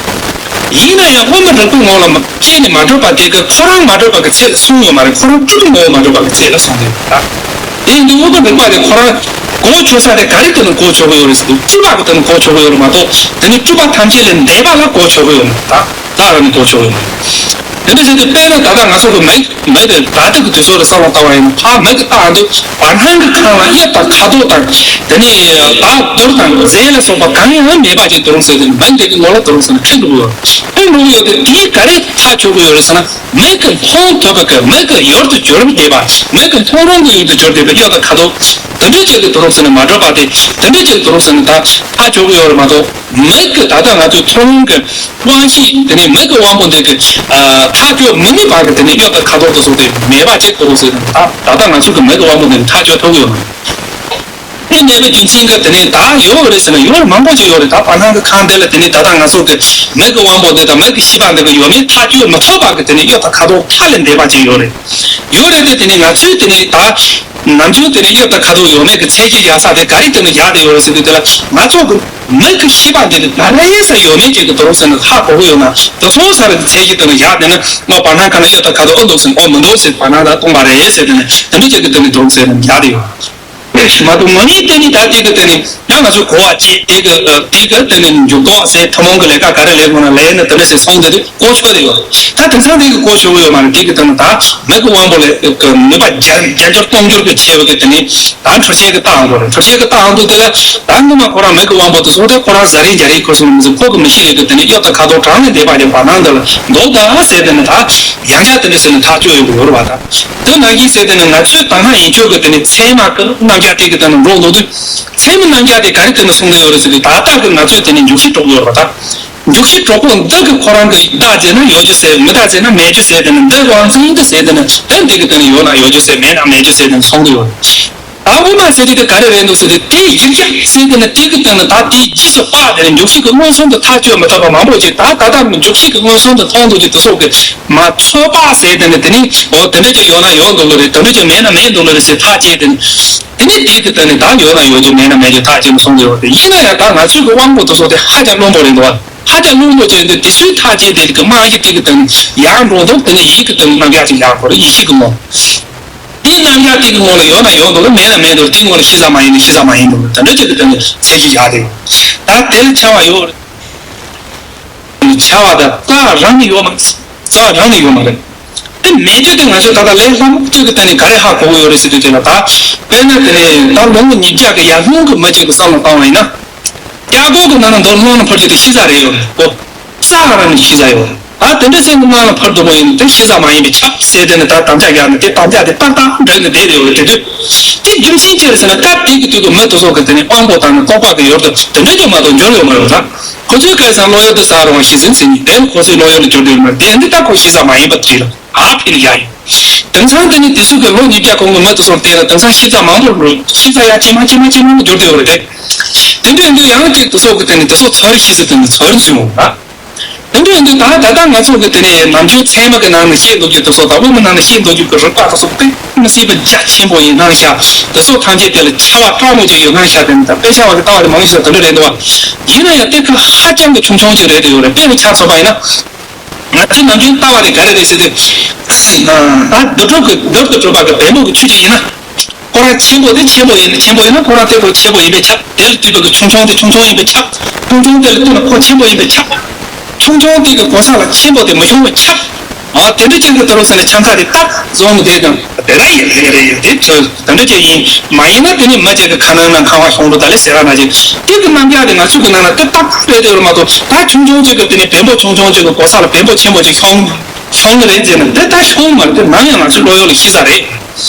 ཡིན་ན་ཡང་དབུ་མའི་རིགས་པའི་ངོ་ལ་དཔྱད་ནས་མ་གྲུབ་པ་དེ་གི་ཁོ་རང་མ་གྲུབ་པ་གི་ཚད་ལ་སོང་ཡོད་མ་རེད། ཁོ་རང་སྤྲུལ་པའི་ངོ་བོ་མ་གྲུབ་པ་གི་ཚད་ལ་སོང་ཡོད་ད། དེ་ཡིན་དུས་དབུ་མའི་རིགས་པ་དེ་ཁོ་རང་གོ་ཆོད་ས་དེ་ག་རེ་དེ་ནི་གོ་ཆོད་གི་ཡོད་རེད་ཟེར་དུས། སྤྲུལ་པ་གི་དེ་ནི་གོ་ཆོད་གི་ཡོད་རེད་མ་གཏོགས། དེ་ནི་སྤྲུལ་པ་ཐམས་ཅད་ལས་འདས་པ་ལ་གོ་ཆོད་གི་ཡོད་མ་རེད་ད། རྩ་རང་ནས་གོ་ཆོད་གི་ཡོད་མ་རེད། དེ་འདྲ་བྱས་ཏེ་དཔེར་ན་ད་ལྟ་ང་ཚོ་གི་མིག་མིག་དེ་ད་ལྟ་གི་དུས་ཚོད་ལ་བསམ་བློ་བཏང་བ་ཡིན་ན། ཕར་མིག་གིས་བལྟ་འདུག་བར་སྣང་གི་ཁམས་ལ་དབྱིབས་དང་ཁ་དོག་དང་། དེ་ནས་ད་རྡུལ་དང་རྫས་ལ་སོགས་པ་གང་ཡང་མེད་པ་ཅིག་དོ་རུང་ཟེར་ཏེ། མིག་དེ་གི་ངོ་ལ་དོ་རུང་ཟེར་ན་ཁེངས་འགྲོ་གི་ཡོད། ཁེངས་འགྲོ་གི་ཡོད་དེ། དེས་ག་རེ་ཐག་ཆོད་གི་ཡོད་རེད་ཟེར་ན། མིག་གིས་མཐོང་ཐུབ་པ་གི། མིག་གི་ཡུལ་དུ་གྱུར་པ་དེ་བ། མིག་གི་མཐོང་རུང་གི་ཡུལ་དུ་གྱུར་བསྡད་པའི་དབྱིབས་དང་ཁ་དོག་དེ་འདྲ་ཅིག་གི་དོ་རུང་ཟེར་ན་མ་གྲུབ་པ་དེ། དེ་འདྲ་ཅིག་གི་དོ་རུང་ཟེར་ན་ད་ཐག་ཆོད་གི་ཡོད་རེད་མ་གཏོགས། མིག་གི་ད་ལྟ་ང་ཚོའི་མཐོང་རུང་གི་དབང་ཤེས། དེ་ནས་མིག་གི་དབང་པོ་འདི་གི་ཨ་ཐག་གཅོད་མི་ནུས་པ་གི་དེ་ནས་དབྱིབས་དང་ཁ་དོག་དེ་ཚོ་དེ་མེད་པ་ཅིག་དོ་རུང་ཟེར་ན། ད་ད་ལྟ་ང་ཚོ་གི་མིག་གི་དབང་པོ་འདི་ནི་ཐག་གཅོད་ཐུབ་ཀྱི་ཡོད་མ་རེད། དེ་མེད་པའི་རྒྱུ་མཚན་གྱིས་དེ་ནས་ད་ཡོད་རེད་ཟེར་ན་ཡོད་རེད། མང་པོ་ཅིག་ཡོད་རེད། ད་བར་སྣང་གི་ཁམས་འདི་ལ་དེ་ནས་ད་ལྟ་ང་ཚོ་གི་མིག་གི་དབང་པོ་འདི་དང་མིག་གི་ཤེས་པ་འདི་གི་ཡོད་མེད་ཐག་གཅོད་མི་ཐུབ་པ་གི་དེ་ནས་དབྱིབས་དང་ཁ་དོག་ཐག་ལས་འདས་པ་ཅིག་ཡོད་རེད། ཡོད་རེད་དེ། དེ་ནས་ང་ཚོས་དེ་ནས་ད་ནམ་རྒྱུན་དེ་ནས་དབྱིབས་དང་ཁ་དོག་ཡོད་མེད་ཀྱི་ཚད་གཞི་བཞག་ས་དེ་ག་རེ་དེ་ནས་བཞག་བསྡད་ཡོད་རེད་ཟེར་དུས། དེ་ལ་ང་ཚོ་གི་མིག་གི་ཤེས་པ་འདི་ནི་ག་རེ་ས་ཡོད་མེད་ཅིག་གི་དོ་རུང་ཟེར་ན་ཧ་གོ་གི་ཡོད་ན། དེ་ཚོ་ས་རེ་གི་ཚད་གཞི་དེ་ནས་བཞག་བསྡད་ན། ཨོ་བར་སྣང་ཁ་ན་དབྱིབས་དང་ཁ་དོག་ཨོ་འདུག་ཟེར། ཨོ་མི་འདུག་ཟེར། བར་སྣང་དང་སྟོང་པ་རེད་ཟེར། དེ་ནས་དེ་འདྲ་ཅིག་གི་དེ་ནས་དོ་རུང་ཟེར་ནས་བཞག་བསྡད་ཡོད། མ་གཏོགས་ངོ་མའི་དེ་ནི་ད་དེ་གི་དེ་ནི་ཡང་ང་ཚོས་གོ་བ་བྱེད། དེ་གི་ཨ་དེ་གི་དེ་ནི་འཇུག་ལྡོག་ཟེར། ཐུན་མོང་གི་ལས་ཀ་ག་རེ་ལས་དགོས་ན་ལས་ནི་དེ་འདྲ་ཟེར་སོང་དེ་དུས་གོ་ཆོད་དེ་ཡོད། ད་དེང་སང་དེ་གི་གོ་ཆོད་གི་ཡོད་མ་རེད། དེ་གི་དེ་ནི་ད་མིག་གི་དབང་པོ་ལས་ཀྱི་ནུས་པ་བརྒྱ་བརྒྱ་འགྱུར་སྟོང་འགྱུར་གི་ཆེ་བ་གི་དེ་ནི་ད་འཕྲུལ་ཆས་གི་ལྟ་འོང་གི་རེད། འཕྲུལ་ཆས་གི་ལྟ་འོང་དུས་དེ་ལ་ད་སྔོན་མ་ཁོ་རང་མིག་གི་དབང་པོ་དེ་ཚོ་དེ་ཁོ་རང་ཟ་རིན་རྒྱ་རིན་ཁུར་སོང་མི་ཚོ་ཁོ་གི་མི་ཤེས་ལས་གི་དེ་ནི་དབྱིབས་དང་ཁ་དོག་གྲངས་ལས་འདས་པ་ཅིག་བར་སྣང་འདི་ལ་འདུག་ད་ཟེར། དེ་ནི་ད་ཡང་བསྐྱར་དེ་འདྲ་ཟེར་ནས་ཐག་གཅོད་ཡོང་གི་ཡོད་རེད་བ། ད་དེ་ནང་བཞིན་ཟེར། དེ་ནི་ང་ཚོའི་དང་སྣང་ཡིན་ཆོས་ཀྱི་དེ་ནི་ཚད་མ་གི་རྣམ་གཞག་དེ་གི་དེ་ནི་འགྲོ་འདུག་དུས། ཚད་མའི་རྣམ་གཞག་དེ་ག་རེ་དེ་ནི་གསུངས་ནས་ཡོད་རེད་ཟེར་དུས། ད་ལྟ་གི་ང་ཚོས་དེ་ནི་འཇུག་ཤེས་གྲོགས་ཡོད་རེད་བ། ད་འཇུག་ཤེས་གྲོགས་པོ་འདི་གི་ཁོ་རང་གི་བདག་བྱས་ན་ཡོད་རྒྱུ་ཟེར། མི་བདག་བྱས་ན་མེད་རྒྱུ་ཟེར། དེ་ནི་འདི་དབང་ཚིག་འདི་ཟེར། དེ་ནི་དོན་དེ་གི་དེ་ནི་ཡོད་ན་ཡོད་རྒྱུ་ཟེར། མེད་ན་མེད་རྒྱུ་ཟེར། དེ་ནི་གསུངས་ཀྱི་ཡོད། ད་དབུ་མ་ཟེར་དེ་གི་ག་རེ་རེད་འདུག་ཟེར་དུས། དེ་ཡིག་ཆ་ཟེར་དེ་ནི་དེ་གི་དེ་ནི་ད་དེའི་རྗེས་སུ་དཔག་དེ་ནི་འཇུག་ཤེས་ཀྱི་མངོན་སུམ་དུ་ཐག་གཅོད་མི་ཐུབ་པ་མང་པོ་ཅིག་ད་ད་ལྟ་འཇུག་ཤེས་ཀྱི་མངོན་སུམ་དུ་མཐོང་འདུག་དེ་དེ་ཚོ་གི་མ་ཚོད་དཔག་ཟེར་དེ་ནི་དེ་ནི་འོ་དེ་འདྲ་ཅིག་ཡོད་ན་ཡོད་འདུག་ལོ་རེད། དེ་འདྲ་ཅིག་མེད་ན་མེད་འདུག་ལོ་རེད་ཟེར་ཐག་བཅད་དེ་ནི། དེ་ནི་དེ་གི་དེ་ནི་ད་ཡོད་ན་ཡོད་རྒྱུ། མེད་ན་མེད་རྒྱུ་ཐག་བཅད་ནས་སོང་དེ་ཡོད་རེད། ཡིན་ན་ཡང་ད་ང་ཚོའི་གི་དབང་པོ་དེ་ཚོ་དེ་ཧ་ཅང་རློམ་པོ་རེད་འདུག་བ། ཧ་ཅང་རློམ་པོ་བྱས་ཏེ་དེ་ཚོའི་ཐག་བཅད་དེ་གི་རྨང་གཞི་དེ་གི་དེ་ནི་ཡར་འགྲོ་འདུག་དེ་ནི་ཡིད་གི་དེ་ནི་རྣམ་གཞག་ཅིག་ཡར་འགྲོ་རེད། ཡིད་ཤེས་གི་ངོ་། དེའི་རྣམ་གཞག་དེ་གི་ངོ་ལ་ཡོད་ན་ཡོད་འདུག་ལ། མེད་ན་མེད་འདུག་དེའི་ངོ་ལ་ཤེས་ས་མ་ཡིན་ན་ཤེས་ས་མ་ཡིན་འདུག་དེ་འདྲ་ཅིག་གི་དེ་ནི་ཚད་གཞི་བཞག་དེ། ད་དེ་ལ་ཁྱབ་པ་ཡོད་རེད། ཁྱབ་པ་ད་རྩ་རང་ནས་ཡོད་མ་རེད། རྩ་རང་ནས་ཡོད་མ་རེད། དེ་མེད་དུས་དེ་ང་ཚོས་ད་ལྟ་ལས་སླ་མོ་གཅིག་གི་སྟེང་ནས་ག་རེ་ཧ་གོ་གི་ཡོད་རེད་ཟེར་དུས་དེ་ལ། ད་དཔེར་ན་དེ་ནས་ད་ལོ་ངོ་ཉིས་བརྒྱ་གི་ཡར་སྔོན་གི་མི་གཅིག་གི་བསམ་བློ་བཏང་བ་ཡིན་ན། རྒྱ་སྒོ་གི་ནང་ན་འདོར་སྣང་ལ་འཕུར་རྒྱུ་དེ་ཤེས་ས་རེད་ཡོད་རེད་གོ། རྩ་རང་ནས་ཤེས་ས་ཡོད་རེད། ད་དེ་འདྲ་ཟེར་ནས་སྣང་ལ་འཕུར་འདུག་པ་ཡིན་ན་དེ་ཤེས་ས་མ་ཡིན་པས་ཁྱབ་ཟེར། དེ་ནས་ད་དམ་བཅའ་བཞག་ནས་དེ་དམ་བཅའ་དེ་ཏག་ཏག་འགྲིག་ནས་བསྡད་ཡོད་རེད། དེ་དུས་དེ་རྒྱུ་མཚན་ཅི་རེད་ཟེར་ན། སྐབས་དེ་གི་དུས་ཀྱི་མི་དེ་ཚོ་གི་དེ་ནས་དབང་པོ་དང་ནི་རྟོག་པ་གི་ཡུལ་དུ་དེ་འདྲ་ཅིག་མ་གཏོགས་འགྱུར་ཡོད་མ་རེད་ད། ཁོ་ཚོའི་སྐལ་བཟང་བློ་ཡུལ་དུ་ཟ་རུང་བ་ཤེས་ཟིན་ཟིན་ནས་དེ་ནི་ཁོ་ཚོའི་བློ་ཡུལ་ནས་འགྱུར་འགྲོ་ཡོད་མ་རེད། དེ་འདི་ལྟ་ཁོ་ཤེས་ས་མ་ཡིན་པ་དེ་ལ་ཨ་ཕན་ཡ་ཡིན། དེང་སང་དེ་ནི་དེ་ཚོ་གི་ལོ་ཉིས་བརྒྱ་གོང་གི་མི་དེ་ཚོར་བལྟས་ན་དེང་སང་ཤེས་ས་མང་པོ་ལོ་ཤེས་ས་ཡ་ཇེ་མང་ཇེ་མང་ཇེ་མང་དུ་འགྱུར་བསྡད་ཡོད་རེད། དེ་འདྲ་ཡིན་དུས་ཡང་གཅིག་དེ་ཚོ་གི་དེ་ནི་དེ་ཚོ་ཚོར་ཤེས་ཟེར་དེ་ནི་ཚོར་བྱུང་ད། དེ་འདྲ་ཡིན་དུས་ད་ད་ལྟ་ང་ཚོ་གི་དེ་ནི་ནམ་རྒྱུན་ཚད་མ་གི་ནང་ནས་བཤད་འདུག་རྒྱུ་དེ་ཚོ་དང་དབུ་མའི་ནང་ནས་བཤད་འདུག་རྒྱུ་གི་རིག་པ་དེ་ཚོ་དཔེ་མི་སྲིད་པ་རྒྱ་ཆེན་པོ་ཡིན་སྣང་ཤག་དེ་ཚོ་ཐམས་ཅད་དེ་ལ་ཆེ་བ་དྲག་མོ་ཅིག་ཡོད་སྣང་ཤག་དེ་ནི་ད་དཔེ་ཆ་བ་གི་ལྟ་བ་དེ་མང་ཤོས་དེ་འདྲ་རེད་འདུག་བ། ཡིན་ན་ཡང་དེ་གི་ཧ་ཅང་གི་ཆུང་ཆུང་ཅིག་རེད་དེ་ཡོད་རེད། དཔེ་མི་ཆ་ཚོགས་པ་ཡིན་ན། ང་ཚོའི་ནམ་རྒྱུན་ལྟ་བ་དེ་ག་རེ་རེད་ཟེར་དུས། ད་རྡུལ་གྲུབ་ཀྱི་རྡུལ་དུ་གྲུབ་པ་གི་བེམ་པོ་གི་ཆུ་ཅིག་ཡིན་ན། ཁོ་རང་ཆེན་པོ་དེ་ཆེན་པོ་ཡིན་ཆེན་པོ་ཡིན་ན་ཁོ་རང་དེ་ཁོ་ཆེན་པོ་ཡིན་པས་ཁྱབ། དེ་ལ་ལྟོས་པའི་གི་ཆུང་ཆུང་དེ་ཆུང་ཆུང་ཡིན་པས་ཁྱབ། ཆུང་ཆུང་དེ་ལ་ལྟོས་ན་ཁོ་ཆེན་པོ་ཡིན་པས་ཁྱབ། ཆུང་ཆུང་དེ་གི་གོ་ས་ལ་ཆེན་པོ་དེ་མི་ཤོང་བས་ཁྱབ། ཨ་དེ་འདྲ་ཅིག་གི་དུ་རུ་ཟེར་ན་ཆམ་ཁ་དེ་ཏག་བཟོ་མི་དེ་དང་དེ་ལ་ཡིན་རེད་རེད་ཡིན་དེ་ཚོ། དེ་འདྲ་ཅིག་ཡིན་མ་ཡིན་ན་དེ་ནི་མི་གཅིག་གི་ཁ་ནང་ན་ཁང་བ་ཤོང་འགྲོ་ད་ལེ་ཟེར་ར་ན་ཅིག་དེ་གི་རྣམ་གཞག་དེ་ང་ཚོ་གི་ནང་ན་དེ་ཏག་ཏག་རེད་དེ་རུ་མ་གཏོགས་ད་ཆུང་ཆུང་ཅིག་གི་དེ་ནི་བེམ་པོ་ཆུང་ཆུང་ཅིག་གི་གོ་ས་ལ་བེམ་པོ་ཆེན་པོ་ཅིག་ཤོང་ཤོང་གི་རེད་ཟེར་ན་དེ་ད་ཤོང་མ་རེད། དེ་ནམ་ཡང་ང་ཚོའི་བློ་ཡུལ་ལ་ཤི་ས་རེད།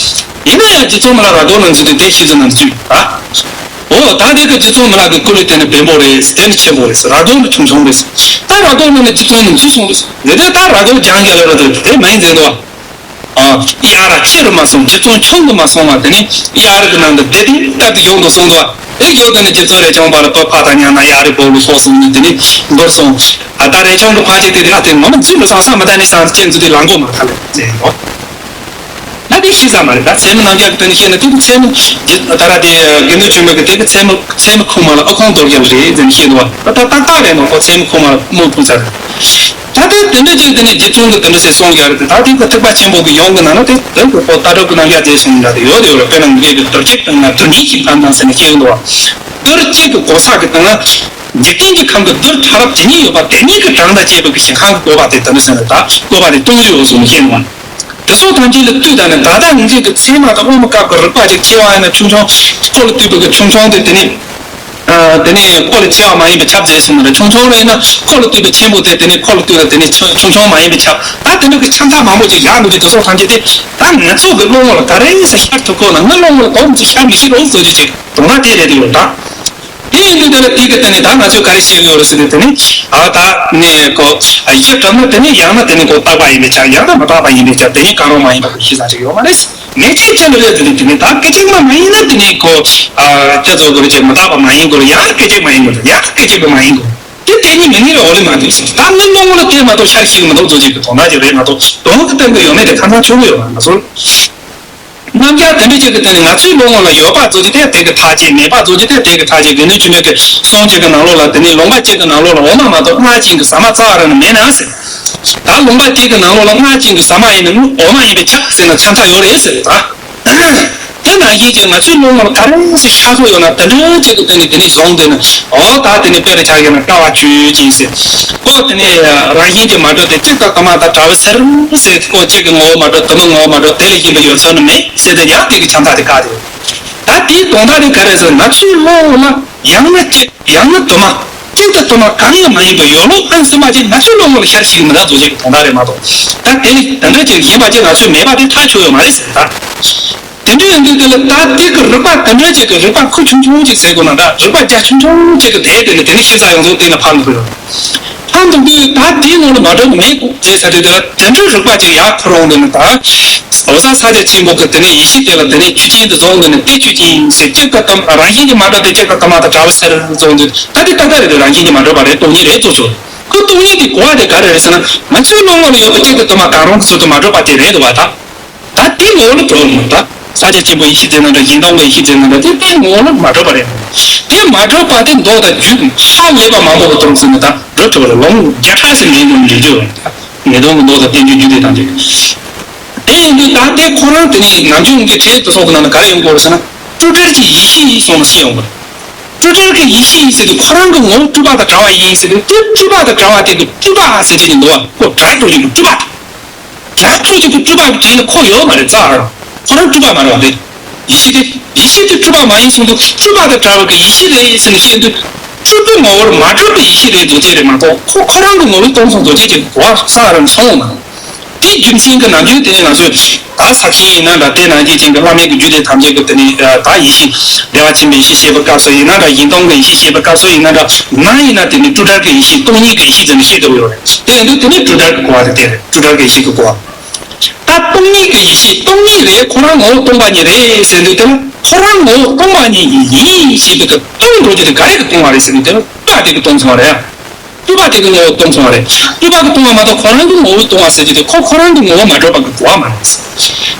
ཡིན་ན་ཡང་རྗེ་བཙུན་མི་ལ་ར་དོ་ནང་ཚུད་དེ་དེ་ཤི་ཚུལ་ནང་ཚུད་ཨ། འོ་ད་དེ་གི་རྗེ་བཙུན་མི་ལ་གི་སྐུ་ལུས་དེ་ནི་བེམ་པོ་རེད། དེ་ནི་ཆེན་པོ་རེད། ར་དོ་ནི་ཆུང་ཆུང་རེད། ད་ར་དོ་ནང་ནི་རྗེ་བཙུན་ནི་འཛུལ་སོང་རེད། དེ་ད་ར་དོ་རྒྱང་རྒྱ་ལ་ར་དོ་དེ་མ་ཡིན་ཟེར་དོ། ཨ་ཡ་ར་ཅི་རུ་མ་སོང་། རྗེ་བཙུན་ཆུང་དུ་མ་སོང་བ་དེ་ནི་ཡ་ར་གི་ནང་དུ་བསྡད་དེ་ད་དུ་ཡོང་དུ་སོང་དོ། ཨེ་ཡོད་དེ་ནི་རྗེ་བཙུན་རས་ཆུང་པ་ལ་བུ་ཕ་དང་མཉམ་ན་ཡ་རི་བོ་ལུ་སོགས་སོང་ནི་དེ་ནི་འབུར་སོང་། ཨ་ད་རས་ཆུང་གི་ཕ་ཅིག་དེ་དེ་ཨ་དེ་ངོ་མ་འཛུལ་མི་སང་སང་མི་ད་ནི་སང་ཅན་འཛུལ་དེ་ལང་གོ་མ་ཁ་ལེ་ཟེར་དོ། ད་དེ་ཤི་ས་མ་རེད། ད་ཚད་མ་རྣམ་གཞག་གི་སྟེང་ནས་བཤད་ན་དེ་གི་ཚད་མ་ད་ར་དེ་དགེ་འདུན་ཆོས་འཕེལ་གི་དེ་གི་ཚད་མ་ཚད་མ་ཁུངས་མ་ལ་ཨ་ཁོང་རྡོ་རྒྱབ་རེད་ཟེར་ནས་བཤད་འདུག་བ། ད་ད་ཏག་ཏག་རེད་མ་ཁོ་ཚད་མ་ཁུངས་མ་ལ་མོ་ཕུག་ཚར། ད་དེ་དེ་འདྲ་ཅིག་དེ་ནས་རྗེ་བཙུན་གི་དེ་འདྲ་ཟེར་གསུང་ཡ་རེད། ད་དེ་གི་ཐེག་པ་ཆེན་པོ་གི་ཡོངས་གི་ནང་ན་དེ་དེ་གི་ཁོ་ལྟ་གྲུབ་གི་རྣམ་གཞག་དེ་གསུང་ཡ་དེ་ཡོད་དེ་ཡོད་རེད། དཔེར་ན་ངེད་ཀྱི་རྡུལ་གཅིག་དང་ན་རྡུལ་སྙེད་ཞིང་ཁམས་དང་ཟེར་ནས་བཤད་ཡོང་འདུག་བ། རྡུལ་གཅིག་གི་གོ་ས་གི་སྟེང་ན་འཇིག་རྟེན་གྱི་ཁམས་ཀྱི་རྡུལ་ཕྲ་རབ་ཇི་སྙེད་ཡོད་པ་དེ་སྙེད་ཀྱི་གྲངས་དང་བཅས་པ་གི་ཞིང་ཁམས་ཀྱི་བཀོད་པ་དེ་དེ་འདྲ་ཟེར་ན་ད་བཀོད་པ་དེ་སྟོང་ཉིད་འོ་གསུངས་ཤེས་ནུས་པ། དེ་སོགས་ཐམས་ཅད་ལ་ལྟོས་དང་ནི་ད་ལྟ་ངེད་ཀྱི་ཚད་མ་དང་དབུ་མ་སྐབས་ཀྱི་རིགས་པ་ཅིག་ཆེ་བ་ཡིན་ན་ཆུང་ཆུང་ཁོ་ལ་ལྟོས་པའི་གི་ཆུང་ཆུང་དེ་དེ་ནི་དེ་ནི་ཁོ་ལ་ཆེ་བ་མ་ཡིན་པའི་ཁྱབ་ཟེར་སོང་ན་ཆུང་ཆུང་རེད་ན་ཁོ་ལ་ལྟོས་པའི་ཆེན་པོ་དེ་དེ་ནི་ཁོ་ལ་ལྟོས་ལ་དེ་ནི་ཆུང་ཆུང་མ་ཡིན་པའི་ཁྱབ། ད་དེ་འདྲ་གི་ཆ་ཚང་མང་པོ་ཅིག་ཡག་འདུག་ཅིག་དེ་སོགས་ཐམས་ཅད་དེ་ད་ང་ཚོ་གི་བློ་ངོ་ལ་ག་རེ་ཟེར་ཤར་ཐུབ་ཁོ་ན་ང་བློ་ངོ་ལ་དོགས་མི་ཤར་མི་ཤེས་རོགས་བཟོ་རྒྱུ་ཅིག་དོན་དག་དེ་རེད་དེ་ཡོད་ད། དེ་ཡིན་དུས་དེ་ལ་དེ་གི་སྟེང་ནས་ད་ང་ཚོས་ག་རེ་བཤད་ཀྱི་ཡོད་རེད་ཟེར་དུས་དེ་ནི་ཨ་ད་ནི་ཁོ་ཡིད་དྲན་ན་དེ་ནི་ཡང་ན་དེ་ནི་ཁོ་རྟག་པ་ཡིན་པའི་ཆ་ཡང་ན་མི་རྟག་པ་ཡིན་པའི་ཆ་དེ་ནི་གང་རུང་མ་ཡིན་པ་གི་ཤེས་ས་ཅིག་ཡོད་མ་རེད། ངེས་ཅན་ཅན་དུ་རེད་དེ་ནི་དེ་ནི་ད་སྐད་ཅིག་མ་མ་ཡིན་ན་དེ་ནི་ཁོ་ཨ་ཁྱེད་ཚོ་གི་རེད་ཅེས་མི་རྟག་པ་མ་ཡིན་དགོས་ཡང་སྐད་ཅིག་མ་ཡིན་དགོས་ཡང་སྐད་ཅིག་པ་མ་ཡིན་དགོས་དེ་དེ་ནི་མི་ངེས་རེད། འོ་ལེ་མ་དེ་ད་ནི་བློ་ངོ་ལ་དེ་མ་གཏོགས་ཤར་ཞིག་མི་འདུག་བཟོ་ཅིག་གི་དོན་དག་ཅིག་རེད་མ་གཏོགས་དོན་གི་སྟེང་གི་ཡོད་མེད་དེ་ཁ་ཚང་ཆོག་གི་ཡོད་མ་ང་ཚོར། རྣམ་གཞག་དེ་འདྲ་ཅིག་གི་སྟེང་ནས་ང་ཚོའི་བློ་ངོ་ལ་ཡོད་པ་བཟོ་རྒྱུ་དེ་དེ་གི་མཐའ་ཅན། མེད་པ་བཟོ་རྒྱུ་དེ་དེ་གི་མཐའ་ཅན། དགེ་འདུན་ཆོས་འཕེལ་གྱི་གསུང་གཅིག་གི་ནང་ལོགས་ལ་དེ་ནི་ལུང་པ་གཅིག་གི་ནང་ལོགས་ལ་འོ་མ་མ་གཏོགས་སྔར་བཞིན་གྱི་ཟ་མ་རྩ་བ་རང་ནས་མེད་ན་ཟེར། ད་ལུང་པ་གཅིག་གི་ནང་ལོགས་ལ་སྔར་བཞིན་གྱི་ཟ་མ་ཡིན་ན་འོ་མ་ཡིན་པས་ཁྱབ་ཟེར་ན་ཆ་ཚང་ཡོད་རེད་ཟེར་ད། དེ་ནང་བཞིན་གྱི་ང་ཚོའི་བློ་ངོ་ལ་ག་རེ་ཟེར་ཤར་སོང་ཡོད་ན་དེ་འདྲ་ཅིག་གི་སྟེང་ནས་དེ་ནི་བཟུང་དེ་ནི་འོ་ད་དེ་ནི་དཔེ་ལ་ཆགས་ཡོད་ན་བཀྲ་བ་བརྗོད་ཅིང་ཟེར། ཁོ་དེ་ནི་རང་བཞིན་གྱིས་མ་གྲུབ་སྟེ་གཅིག་དང་དུ་མ་དང་བྲལ་བའི་ཕྱིར་ཟེར། ཁོ་གཅིག་གི་ངོ་བོ་མ་གྲུབ་དུ་མའི་ངོ་བོ་མ་གྲུབ་དེ་ལས་གཞན་པའི་ཡོད་ཚུལ་ནི་མེད་ཟེར་ཏེ་ཡང་དེ་གི་ཆ་མཐའ་དེ་བཀག་སྟེ། ད་དེའི་དོན་དག་དེ་ག་རེ་ཟེར་ན་ང་ཚོའི་བློ་ངོ་ལ་ཡང་ན་གཅིག་ཡང་ན་དུ་མ་གཅིག་དང་དུ་མ་གང་ཡང་མ་ཡིན་པའི་ཡོད་ལུགས་ཕུན་སུམ་ཚོགས་པ་ཅིག་ང་ཚོའི་བློ་ངོ་ལ་ཤར་ཞིག་མི་འདུག་བཟོ་བྱེད་ཀྱི་དོན་དག་རེད་མ་གཏོགས། ད་དེ་ནི་དེ་འདྲ་ཅིག་ཡིན་པ་ཅིག་ང་ཚོས་མེད་པ་དེ་ཐག་ཆོད་ཡོད་མ་རེད་ཟེར་ད། དེ་འདྲ་ཡིན་དུས་དེ་ལ་ད་དེ་གི་རིགས་པ་དེ་འདྲ་ཅིག་གི་རིགས་པ་ཁུ་ཆུང་ཆུང་ཅིག་ཟེར་དགོས་ན་འདྲ། རིགས་པ་རྒྱ་ཆུང་ཆུང་ཅིག་གི་དེ་དེ་ནི་དེ་ནི་ཤེས་ས་ཡོངས་རྫོགས་དེ་ནི་ཕར་འདུག་ཡོད། ཕར་འདུག་དུས་ད་དེའི་ངོ་ལ་མ་གྲུབ་མེད་དགོས་ཟེར་ས་དེ་དེ་ལ་དེ་འདྲའི་རིགས་པ་ཅིག་ཡར་འཁོར་འོང་དུས་ནི་ད། འོད་གསལ་ས་སྐྱ་ཆེན་པོ་གི་དེ་ནི་ཡེ་ཤེས་དེ་ལ་དེ་ནི་ཆོས་ཅན་དུ་བཟུང་དུས་ནི་དེ་ཆོས་ཅན་ཟེར་གཅིག་ག་དམ་རང་བཞིན་གྱིས་མ་གྲུབ་སྟེ་གཅིག་ག་དུ་མ་དང་བྲལ་བའི་ཕྱིར་བཟུང་དུས་ད་དེ་ཏག་ཏག་རེད་དེ་རང་བཞིན་གྱིས་མ་གྲུབ་པ་རེད། སྟོང་ཉིད་རེད་གཙོ་ཆེ་བ། ཁོ་སྟོང་ཉིད་དེ་གོ་བ་དེ་ག་རེ་རེད་ཟེར་ན་ང་ཚོའི་བློ་ངོ་ལ་ཡོད་པའི་གཅིག་ག་དུ་མ་གང་རུང་གི་ཚུལ་དུ་མ་གྲུབ་པ་དེ་རེད་འདུག་བ་ད། ད་དེ་ངོ་བོ་ལ་གྲུབ་མ་ད། ས་སྐྱ་ཆེན་པོ་ཡེ་ཤེས་ཟེར་ན་འདྲ་སྦྱིན་བདག་གི་ཡེ་ཤེས་ཟེར་ན་འདྲ་དེ་དེ་ངོ་བོ་ལ་མ་གྲུབ་པ་རེད། དེ་མ་གྲུབ་པ་དེ་མདོ་དང་རྒྱུད་ཧ་ལས་པ་མང་པོ་གི་དོན་ཟེར་ན་ད་རུ་གྲུབ་རེད། ལུང་བརྒྱ་ཕྲག་ཟེར་མིན་གོ་འདྲི་རྒྱུ་རེད། ད་ངེས་དོན་གྱི་མདོ་དང་བསྟན་བཅོས་རྒྱུད་སྡེ་ཐམས་ཅད། དེ་ཡིན་དུས་ད་དེ་ཁོ་རང་དེ་ནི་ནམ་རྒྱུན་གྱི་ཁྲིད་དེ་སོགས་ཀྱི་ནང་ན་ག་རེ་ཡོང་གི་ཡོད་རེད་ཟེར་ན་སྤྲོས་བྲལ་གྱི་ཡེ་ཤེས་ཡིན་གསུངས་ནས་ཤེས་ཡོང་གི་རེད། སྤྲོས་བྲལ་གྱི་ཡེ་ཤེས་ཡིན་ཟེར་དུས་ཁོ་རང་གི་ངོ་བོ་སྤྲོས་པ་དང་བྲལ་བ་ཡིན་ཟེར་དུས་དེ་སྤྲོས་པ་དང་བྲལ་བ་དེ་གི་སྤྲོས་པ་ཟེར་གྱི་ནི་འདུག་བ། ཁོ་བྲལ་འགྲོ་གི་འདུག་སྤྲོས་པ་དང་། བྲལ་འགྲོ་གི་འདུག་སྤྲོས་པ་གི་དྲན་ནི་ཁོ་ཡོད་མ་རེད་རྩ་རང་། ཁོ་རང་སྤྲོས་པ་མ་རེད་བ། དེ་ཡེ་ཤེས་དེ་ཡེ་ཤེས་དེ་སྤྲོས་པ་མ་ཡིན་གསུངས་དུས་སྤྲོས་པ་དང་བྲལ་བ་གི་ཡེ་ཤེས་རེད་ཟེར་ནས་བཤད་དུས་སྤྲོས་པའི་ངོ་བོར་མ་གྲུབ་པའི་ཡེ་ཤེས་རེད་འདུག་ཅེས་རེད་མ་གཏོགས་ཁོ་ཁོ་རང་གི་ངོ་བོའི་སྟོང་གསུམ་རྡོ་རྗེ་ཅན་གོ་བ་རྩ་རང་སོང་མ་རེད། དེ་རྒྱུ་མཚན་གྱི་ནམ་རྒྱུན་དེ་ང་ཚོས་ད་ས་ཆེན་ཡིན་ན་འདྲ་དེ་ནང་བཞིན་ཅན་གྱི་བླ་མེད་ཀྱི་རྒྱུད་སྡེ་ཐམས་ཅད་ཀྱི་དེ་ནི་ད་ཡེ་ཤེས་བདེ་བ་ཆེན་པོའི་ཡེ་ཤེས་བཤད་པའི་སྐབས་སུ་ཡིན་ན་འདྲ་ཡིན་སྟོང་གི་ཡེ་ཤེས་བཤད་པའི་སྐབས་སུ་ཡིན་ན་འདྲ་ང་ཡིན་ན་དེ་ནི་སྤྲོས་བྲལ་གྱི་ཡེ་ཤེས་སྟོང་ཉིད་ཀྱི་ཡེ་ཤེས་ཟེར་ནས་བཤད་བསྡད་ཡོད་རེད། དེ་ཡིན་དུས་དེ་ནི་སྤྲོས་བྲལ་གྱི་གོ་བ་དེ་དེ་རེད། སྤྲོས་བྲལ་གྱི་ཡེ་ཤེས་ཀྱི་གོ་བ། ད་སྟོང་ཉིད་ཀྱི་ཡེ་ཤེས་སྟོང་ཉིད་རེད། ཁོ་རང་ངོ་བོ་སྟོང་པ་ཉིད་རེད་ཟེར་དུས་དེ་ལ། ཁོ་རང་ངོ་བོ་སྟོང་པ་ཉིད་ཡིན་ཞེས་པའི་གི་སྟོང་འགྲོ་རྒྱུ་དེ་ག་རེ་གི་སྟོང་བ་རེད་ཟེར་ནས་དེ་ལ་སྤྲུལ་པ་དེ་གི་སྟོང་སོང་བ་རེད། སྤྲུལ་པ་དེ་གི་ངོ་བོ་སྟོང་སོང་བ་རེད། སྤྲུལ་པ་གི་སྟོང་བ་མ་གཏོགས་ཁོ་རང་གི་ངོ་བོ་སྟོང་བ་ཟེར་རྒྱུ་དེ་ཁོ་ཁོ་རང་གི་ངོ་བོ་མ་གྲུབ་པ་གི་གོ་བ་མ་རེད།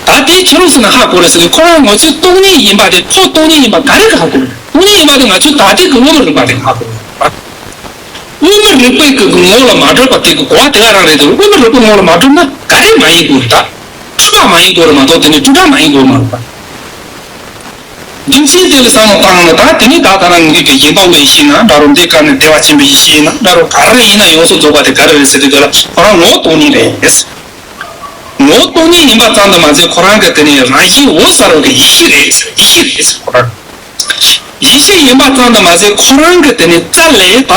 ད་དེ་ཕྱི་རོལ་སུ་ན་ཧ་གོ་རེད་ཟེར་ནས་ཁོ་རང་ངོ་ཚོས་སྟོང་ཉིད་ཡིན་པ་དེ་ཁོ་སྟོང་ཉིད་ཡིན་པ་ག་རེ་གི་ཧ་གོ་རེད། སྟོང་ཉིད་ཡིན་པ་དེ་ང་ཚོས་ད་ལྟའི་གི་དངོས་པོ་རིག་པ་དེ་ཧ་གོ་རེད། དངོས་པོ་རིག་པའི་གི་ངོ་ལ་མ་གྲུབ་པ་དེ་གི་གོ་བ་དེ་ག་རང་རེད་དེ། དངོས་པོ་རིག་པའི་ངོ་ལ་མ་གྲུབ་ན་ག་རེ་མ་ཡིན་དགོས་རེད། ད་སྤྲུལ་པ་མ་ཡིན་དགོས་རེད་མ་གཏོགས་དེ་ནི་སྤྲུལ་སྒྲ་མ་ཡིན་དགོས་མ་རེད་པ། རྒྱུ་མཚན་དེ་ལ་བསམ་བློ་བཏང་ན་ད་དེ་ནི་ད་ད་རང་ངེད་ཀྱི་ཡིན་སྟོང་གི་ཡེ་ཤེས་ན་འདྲ་རོ། འདི་ཀ་ནི་བདེ་བ་ཆེན་པོའི་ཡེ་ཤེས་ཡིན་ན་འདྲ་རོ། ག་རེ་ཡིན་ན་ཡོངས་སུ་རྫོགས་པ་དེ་ག་རེ་རེད་ཟེར་དུས་དེ་ལ་ཁོ་རང་ངོ་བོ་སྟོང་ཉིད་རེད། ངོ་བོ་སྟོང་ཉིད་ཡིན་པ་ཙམ་དུ་མ་ཟད་ཁོ་རང་གི་དེ་ནི་རང་བཞིན་འོད་གསལ་བའི་ཡེ་ཤེས་རེད། ཡེ་ཤེས་རེད་ཁོ་རང་། ཡེ་ཤེས་ཡིན་པ་ཙམ་དུ་མ་ཟད་ཁོ་རང་གི་དེ་ནི་རྩ་ལས་ད་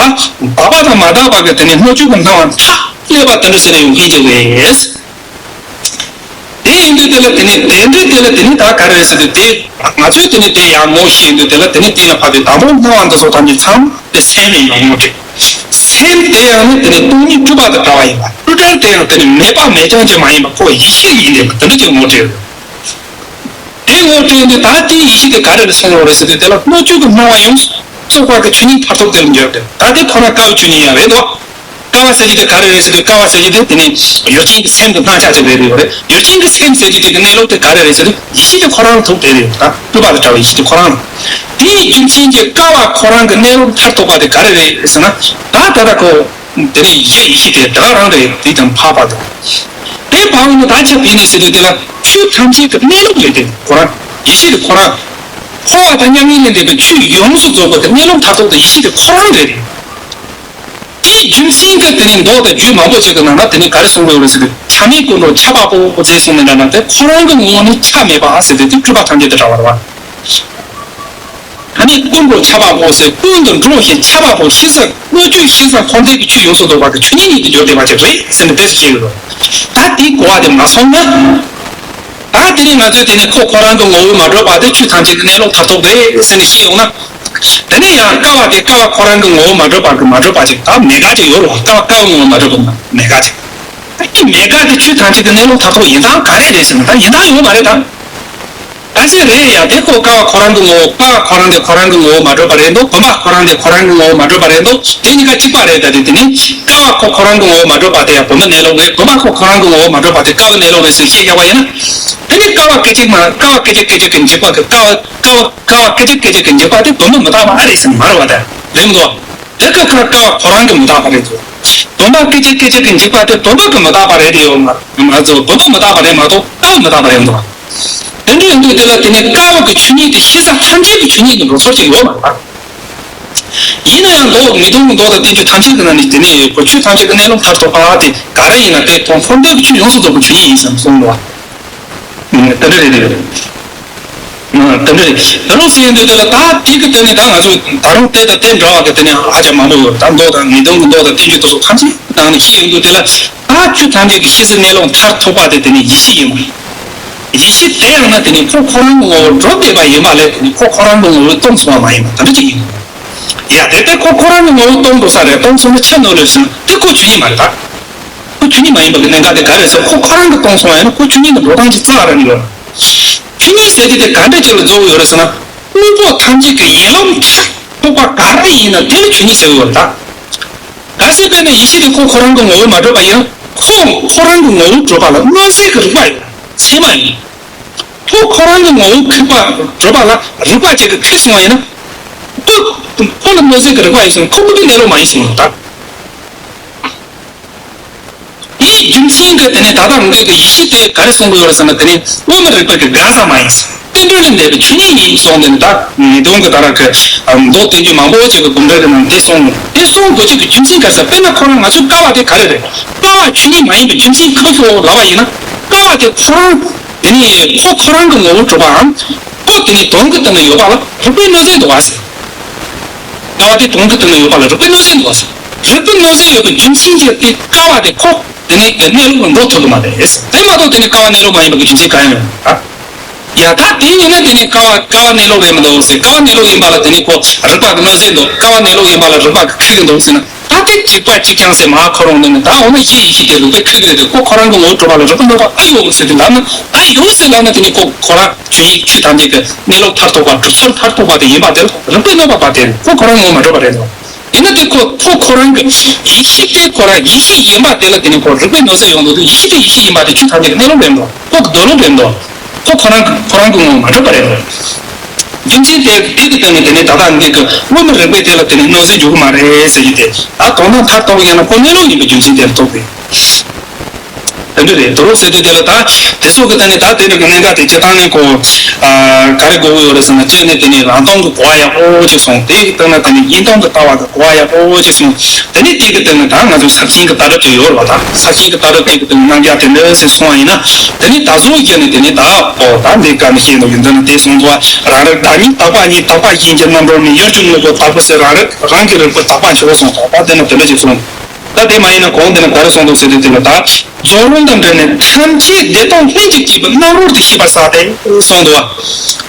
དག་པ་དང་མ་དག་པ་གི་དེ་ནི་སྣོད་བཅུད་ཀྱི་སྣང་བ་མཐའ་ཀླས་པ་དེ་འདྲ་ཟེར་ནས་ཡོང་མཁན་ཅིག་རེད། དེ་ཡིན་དུས་དེ་ལ་དེ་ནི་དེ་འདྲའི་དེ་ལ་དེ་ནི་ད་ག་རེ་རེད་ཟེར་དུས་དེ་ང་ཚོས་དེ་ནི་དེ་ཡང་ངོ་ཤེས་ཡིན་དུས་དེ་ལ་དེ་ནི་གཏན་ལ་ཕབ་པའི་དང་པོ་སྣང་བ་འདི་ཚོ་ཐམས་ཅད་ཚང་མ་དེ་སེམས་ཡིན་པ་ངོ་སྤྲད། སེམས་དེ་ཡང་ནི་དེ་ནི་སྟོང་ཉིད་སྤྲུལ་པ་དང་འདྲ་བ་ཡིན་པ། སྤྲུལ་སྒྲ་དེ་ཡང་དེ་ནི་མེད་པ་མེད་རྐྱང་ཅིག་མ་ཡིན་པ་ཁོ་ཡེ་ཤེས་ཡིན་དེ་དེ་འདྲ་ཅིག་ངོ་སྤྲད་ཡོད། དེ་ངོ་སྤྲད་ཡོད་དུས་ད་དེའི་ཡེ་ཤེས་དེ་ག་རེ་ལ་སོང་ཡོད་རེད་ཟེར་དུས་དེ་ལ་སྣོད་བཅུད་ཀྱི་སྣང་བ་ཡོངས་སུ་རྫོགས་པ་གི་ཆོས་ཉིད་མཐར་ཐུག་དེ་ལ་འབྱོར་ཏེ་ད་དེ་ཁོ་རང་ཀ་བ་ཆོས་ཉིད་ཡང་རེད་དོ། ཀ་བ་ཟེར་རྒྱུ་དེ་ག་རེ་རེད་ཟེར་དུས་ཀ་བ་ཟེར་རྒྱུ་དེ་དེ་ནི་ཡུལ་ཅན་གྱི་སེམས་ཀྱི་སྣང་ཆ་ཅིག་རེད་རེད་ཡོད་རེད། ཡུལ་ཅན་གྱི་སེམས་ཟེར་རྒྱུ་དེ་གི་གནས་ལུགས་དེ་ག་རེ་རེད་ཟེར་དུས་ཡེ་ཤེས་དེ་ཁོ་རང་ཐུག་དེ་རེད་ཡོད། ད་སྤྲུལ་པ་དང་བྲལ་བའི་ཡེ་ཤེས་དེ་ཁོ་རང་རེད། དེའི་རྒྱུ་མཚན་གྱིས་ཀ་བ་ཁོ་རང་གི་གནས་ལུགས་མཐར་ཐུག་པ་དེ་ག་རེ་རེད་ཟེར་ན་ད་ད་ལྟ་ཁོ། དེ་ནས་ཡེ་ཤེས་ཡེ་ཤེས་དེ་དེ་ག་རང་རེད། དེ་དང་འཕགས་པ་དང་། དེ་འཕགས་པ་ནི་ད་ཆ་བོད་ནས་ཟེར་དུས་དེ་ལ་ཆོས་ཐམས་ཅད་ཀྱི་གནས་ལུགས་རེད་དེ་ཁོ་རང་། ཡེ་ཤེས་དེ་ཁོ་རང་། འཁོར་བ་དང་མྱ་ངན་ལས་འདས་པའི་ཆོས་ཡོངས་སུ་རྫོགས་པ་གི་གནས་ལུགས་མཐར་ཐུག་ཏུ་ཡེ་ཤེས་དེ་ཁོ་རང་རེད། དེའི་རྒྱུ་མཚན་གྱིས་དེ་ནས་མདོ་དང་རྒྱུད་མང་པོ་ཅིག་གི་ནང་ན་དེ་ནས་ག་རེ་གསུངས་ཡོད་རེད་ཟེར་དུས་ཆ་མེད་ཀུན་འགྲོ་ཁྱབ་པ་པོ་ཟེར་གསུངས་ནས་འདྲ་ན་དེ་ཁོ་རང་གི་ངོ་བོ་ནི་ཆ་མེད་པ་ཟེར་དུས་དེ་སྤྲུལ་པ་ཐམས་ཅད་དེ་འདྲ་བ་རེད་བ། ད་ནི་ཀུན་འགྲོ་ཁྱབ་པ་པོ་ཟེར་ཀུན་ཏུ་འགྲོ་ཞིང་ཁྱབ་པ་པོ་ཤེས་བྱ་སྣོད་བཅུད་ཤེས་བྱ་འཁོར་འདས་ཀྱི་ཆོས་ཡོངས་སུ་རྫོགས་པ་གི་ཆོས་ཉིད་ཉིད་དུ་གྱུར་བསྡད་པ་ཅིག་རེད་ཟེར་ནས་དེ་བཤད་ཡོད། ད་དེའི་གོ་བ་དེ་མ་སོང་ན། ད་དེ་ནི་ང་ཚོས་དེ་ནི་ཁོ་ཁོ་རང་གི་ངོ་བོས་མ་གྲུབ་པ་དེ་ཆོས་ཐམས་ཅད་ཀྱི་གནས་ལུགས་མཐར་ཐུག་རེད་ཟེར་ནས་བཤད་ཡོང་ན། དེ་ནས་ཡང་ཀ་བ་དེ་ཀ་བ་ཁོ་རང་གི་ངོ་བོ་མ་གྲུབ་པ་གི་མ་གྲུབ་པ་ཅིག་ད་མེད་དགག་ཅིག་ཡོད་རེད་བ། ཀ་བ་ཀ་བ་ངོ་བོ་མ་གྲུབ་པ་མེད་དགག་ཅིག་ད་ཀྱི་མེད་དགག་དེ་ཆོས་ཐམས་ཅད་ཀྱི་གནས་ལུགས་མཐར་ཐུག་ཡིན་སྟངས་ག་རེ་རེད་ཟེར་ན་ད་ཡིན་སྟངས་ཡོད་མ་རེད་ད། ད་ཅི་རེད་ཡང་དེ་ཁོ་ཀ་བ་ཁོ་རང་གི་ངོ་བོ་ཀ་བ་ཁོ་རང་དེ་ཁོ་རང་གི་ངོ་བོ་མ་གྲུབ་པ་རེད་འདུག་བུམ་པ་ཁོ་རང་དེ་ཁོ་རང་གི་ངོ་བོ་མ་གྲུབ་པ་རེད་འདུག་དེ་གཉིས་ཀ་གཅིག་པ་རེད་ད། དེ་དེ་ནི་ཀ་བ་ཁོ་ཁོ་རང་གི་ངོ་བོ་མ་གྲུབ་པ་དེ་ཡང་བུམ་པའི་གནས་ལུགས་རེད། བུམ་པ་ཁོ་ཁོ་རང་གི་ངོ་བོ་མ་གྲུབ་པ་དེ་ཀ་བའི་གནས་ལུགས་རེད་ཟེར་བཤད་རྒྱག་པ་ཡིན་ན། དེ་ནི་ཀ་བ་སྐད་ཅིག་མ་ཀ་བ་སྐད་ཅིག་སྐད་ཅིག་གི་འཇུག་པ་གི་ཀ་བ་ཀ་བ་ཀ་བ་སྐད་ཅིག་སྐད་ཅིག་གི་འཇུག་པ་དེ་བུམ་པ་མི་རྟག་པ་ཨ་རེད་ཟེར་ནི་མ་རེད་བ། ད་རེད་མི་འདུག་དེ་ཀ་ཁ་ཀ་བ་ཁོ་རང་གི་མི་རྟག་པ་རེད་འདུག་བུམ་པ་སྐད་ཅིག་སྐད་ཅིག་གི་འཇུག་པ་དེ་བུམ་པ་གི་མི་རྟག་པ་རེད་དེ་ཡོད་མ་མ་ཚོ་བུམ་པ་མི་རྟག་པ་རེད་མ་གཏོགས་ཀ་བ་མི་རྟག་པ་རེད་འདུག་དེ་འདྲ་ཡིན་དུས་དེ་ལ་དེ་ནི་ཀ་བ་གི་ཆོས་ཉིད་དེ་ཤེས་བྱ་ཐམས་ཅད་ཀྱི་ཆོས་ཉིད་ཀྱི་འགྲོ་སོང་ཅིག་ཡོད་མ་རེད། ཡིན་ན་ཡང་མདོ་ངེས་དོན་གྱི་མདོ་དང་བསྟན་བཅོས་ཐམས་ཅད་ཀྱི་ནང་ནས་དེ་ནི་གོ་ཆོས་ཐམས་ཅད་ཀྱི་གནས་ལུགས་མཐར་ཐུག་པ་དེ་ག་རེ་ཡིན་ན་དེ་དོན་འཁོར་འདས་ཀྱི་ཆོས་ཡོངས་སུ་རྫོགས་པའི་ཆོས་ཉིད་ཡིན་ཟེར་གསུངས་འདུག་བ། དེ་འདྲ་རེད་དེ། དེ་འདྲ་རེད། དེ་རུང་ཟེར་ཡིན་དུས་དེ་ལ་ད་དེ་གི་དེ་ནི་ད་ང་ཚོ་ད་རུང་དེ་དང་དེ་འདྲ་བ་གི་དེ་ནི་ཧ་ཅང་མང་པོ་ཡོད། ད་མདོ་དང་ངེས་དོན་གྱི་མདོ་དང་བསྟན་བཅོས་དེ་ཚོ་ཐམས་ཅད་ནང་ནས་བཤད་ཡོང་དུས་དེ་ལ་ད་ཆོས་ཐམས་ཅད་ཀྱི་ཤེས་ཚད་གནས་ལུགས་མཐར་ཐུག་པ་དེ་དེ་ནི་ཡེ་ཤེས་ཡིན་པ། ཡེ་ཤེས་དེ་ཡང་ན་དེ་ནི་ཁོ་ཁོ་རང་གི་ངོ་བོ་གྲུབ་བསྡད་པ་ཡིན་པ་ལས་དེ་ནི་ཁོ་ཁོ་རང་གི་ངོ་བོས་སྟོང་སོང་བ་མ་ཡིན་པ་དེ་འདྲ་ཅིག་ཡིན། ཡ་དེ་ལྟར་ཁོ་ཁོ་རང་གི་ངོ་བོ་སྟོང་འགྲོ་ས་རེད། སྟོང་སོང་ན་ཆི་ནོར་རེད་ཟེར་ན་དེ་ཁོ་ཆོས་ཉིད་མ་རེད་ད། ཁོ་ཆོས་ཉིད་མ་ཡིན་པ་གི་གནད་འགག་དེ་ག་རེ་ཟེར། ཁོ་ཁོ་རང་གི་སྟོང་སོང་བ་ཡིན་ན་ཁོ་ཆོས་ཉིད་དུ་འགྲོ་སྟངས་ཅིག་རྩ་བ་རང་ཡོད། ཆོས་ཉིད་ཟེར་དེ་དེ་ག་འདྲ་ཅིག་ལ་རྫོགས་ཡོད་རེད་ཟེར་ན། དངོས་པོ་ཐམས་ཅད་ཀྱི་ཡིན་ལུགས་མཐར་ཐུག་པ་ག་རེ་ཡིན་ན་དེ་ལ་ཆོས་ཉིད་ཟེར་ཡོད་རེད་ད། གལ་སྲིད་དཔེར་ན་ཡེ་ཤེས་དེ་ཁོ་ཁོ་རང་གི་ངོ་བོ་མ་གྲུབ་པ་ཡིན་ན་ཁོ་ཁོ་རང་གི་ངོ་བོ་གྲུབ་པ་ལ་མངོན་གསལ་གྱི་རིག་པ་ཡོད་ཚད་མ་ཡིན། ཁོ་ཁོ་རང་གི་ངོ་བོ་ཁེགས་པ་གྲུབ་པ་ལ་རིག་པ་ཅིག་གིས་ཁེགས་སོང་བ་ཡིན་ན། ཁོ་ཁོ་ལ་མངོན་གསལ་གྱི་རིག་པ་ཡོད་ཟེར་ན་ཁོ་ཁོ་དེ་གནས་ལུགས་མ་ཡིན་ཟེར་ནོ་ད། དེའི་རྒྱུ་མཚན་གྱིས་དེ་ནི་ད་ལྟ་རང་རྒྱུད་ཀྱི་ཡེ་ཤེས་དེ་ག་རེ་གསུང་གི་ཡོད་རེད་ཟེར་ན། དེ་ནི་དངོས་མེད་རིག་པ་གི་འགལ་ཟླ་མ་ཡིན། རྟེན་འབྲེལ་ལས་འདས་པའི་ཆོས་ཉིད་ཡིན་གསུངས་ཏེ་ནི་ད་ངེས་དོན་གྱི་ད་རང་གི་མདོ་བསྟན་བཅོས་མང་པོ་ཅིག་གི་དགོངས་འགྲེལ་གྱི་ནང་དེ་གསུངས། དེ་གསུང་དགོས་ཆེད་ཀྱི་རྒྱུ་མཚན་ག་རེ་ཟེར། དཔེར་ན་ཁོ་རང་ང་ཚོའི་ཀ་བ་དེ་ག་རེ་རེད། ཀ་བ་ཆོས་ཉིད་མ་ཡིན་པའི་རྒྱུ་མཚན་ཁག་སོགས་ལབ་པ་ཡིན་ན། ཀ་བ་དེ་ཁོ་རང་དེ་ནི་ཁོ་ཁོ་རང་གི་ངོ་བོ་གྲུབ་པའམ། ཁོ་དེ་ནི་དོན་གྱི་སྟེང་ན་ཡོད་པ་ལ་རིགས་པས་མངོན་གསལ་འདུག་པ་ཟེར། ཀ་བ་དེ་དོན་གྱི་སྟེང་ན་ཡོད་པ་ལ་རིགས་པས་མངོན་གསལ་འདུག་པ་ཟེར། རིགས་པས་མངོན་གསལ་ཡོད་པའི་རྒྱུ་མཚན་གྱིས་དེ་ཀ་བ་དེ་ཁོ་དེ་ནི་གནས་ལུགས་ལ་འགྲོ་ཐུབ་ཀྱི་མ་རེད་ཟེར། དེ་མ་གཏོགས་དེ་ནི་ཀ་བ་གནས་ལུགས་མ་ཡིན་པ་གི་རྒྱུ་མཚན་གང་ཡང་ཡོད་མ་རེད། ཡ་ད་དེ་ཡིན་ན་དེ་ནི་ཀ་བ་ཀ་བ་གནས་ལུགས་རེད་མི་འདུག་ཟེར། ཀ་བ་གནས་ལུགས་ཡིན་པ་ལ་དེ་ནི་ཁོ་རིགས་པ་གི་མངོན་གསལ་འདུག་ཀ་བ་གནས་ལུགས་ཡིན་པ་ལ་རིགས་པ་གི་ཁེགས་ཀྱི་འདུག་ཟེར་ན། ད་དེ་གཅིག་པ་གཅིག་རྐྱང་ཟེར་མ་ཁོ་རང་ནི་ད་འོ་ན་ཡེ་ཡེ་ཤེས་དེ་རིག་པའི་ཁུར་གི་རེད་དེ། ཁོ་ཁོ་རང་གི་ངོ་བོ་གྲུབ་པ་ལ་རིག་པ་རྣོ་བ་ཨ་ཡོད་ཟེར་དེ་ལབ་ན། ཨ་ཡོད་ཟེར་ལབ་ན་དེ་ནི་ཁོ་ཁོ་རང་ཆོས་ཉིད་ཆོས་ཐམས་ཅད་ཀྱི་གནས་ལུགས་མཐར་ཐུག་པ་གྲུབ་ཚུལ་མཐར་ཐུག་པ་དེ་ཡིན་པ་དེ་ལ་རིག་པའི་རྣོ་བ་པ་དེ་ཁོ་ཁོ་རང་ངོ་མ་གྲུབ་པ་རེད་དོ། ཡིན་ན་དེ་ཁོ་ཁོ་ཁོ་རང་གི་ཡེ་ཤེས་དེ་ཁོ་རང་ཡེ་ཤེས་ཡིན་པ་དེ་ལ་དེ་ནི་ཁོ་རིག་པའི་རྣོ་ས་ཡོང་འདུག་དུས་ཡེ་ཤེས་དེ་ཡེ་ཤེས་ཡིན་པ་དེ་ཆོས་ཐམས་ཅད་ཀྱི་གནས་ལུགས་རེད་དོ། ཁོ་གི་འདོད་ལུགས་རེད་འདུག་ཁོ་ཁོ་རང་ཁོ་རང་གི་ངོ་མ་གྲུབ་པ་རེད། རྒྱུ་མཚན་དེ་དེ་གི་སྟེང་ནས་དེ་ནས་ད་ལྟ་འདི་གི་དངོས་མ་རིག་པའི་དེ་ལ་དེ་ནས་གནོད་འཚེ་འཇུག་གི་མ་རེད་ཟེར་རྒྱུ་དེ། ད་དོན་དག་མཐར་གཏོང་ཡང་ན་ཁོ་གནས་ལུགས་ཡིན་པའི་རྒྱུ་མཚན་དེར་གཏོགས་པས། དེ་འདྲ་རེད། དོ་རོགས་ཟེར་དུས་དེ་ལ་ད་དེ་ཚོ་གི་ད་ནི་ད་དེ་འདྲ་གི་གནད་འགག་དེ་སྤྱིར་བཏང་ནས་ཁོ་ཨ་ག་རེ་དགོས་ཀྱི་ཡོད་རེད་ཟེར་ན། སྤྱིར་ནས་དེ་ནི་རང་སྟོང་གི་གོ་བ་ཡག་པོ་ཅིག་སོང་། དེ་གི་སྟེང་ན་དེ་ནི་ཡིན་སྟོང་གི་ལྟ་བ་གི་གོ་བ་ཡག་པོ་ཅིག་སོང་། དེ་ནས་དེ་གི་སྟེང་ནས་ད་ང་ཚོ་ས་ཞིང་གི་ལྟ་གྲུབ་ཅིག་ཡོད་རེད་བ། ད་ས་ཞིང་གི་ལྟ་གྲུབ་དེ་གི་སྟེང་ནས་རྣམ་གཞག་དེ་འདྲ་ཟེར་སོང་བ་ཡིན་ན། དེ་ནས་ད་གཟོད་ཀྱི་ནས་དེ་ནས་ད་ཨོ་ད་འདི་ག་ནས་བཤད་འདུག་ཡིན་ད་ནི་དེ་སོང་དུ་བ། རང་རིག་བདག་ཉིད་དག་པ་ཉིད། དག་པ་ཡིན་གྱི་རྣམ་གྲོལ་མིན། ཡུལ་གྱི་དངོས་པོ་དག་པ་ཟད། རང་རིག་རང་གི་རིག་པ་དག་པ་འཆོལ་སོང་དོ། ད་དེ་ན་དེ་འདྲ་ཅིག་སོང་། ད་དེ་མ་ཡིན་ན་གོང་དེ་ན་ག་རེ་སོང་འདུག་ཟེར་དུས་དེ་ལ་ད། རྫོགས་རིམ་དང་འབྲེལ་ནས་ཐམས་ཅད་བདེ་སྟོང་ལྷན་ཅིག་སྐྱེས་པའི་རྣམ་རོལ་དུ་ཤེས་པར་བྱ་སྟེ་གསུངས་འདུག་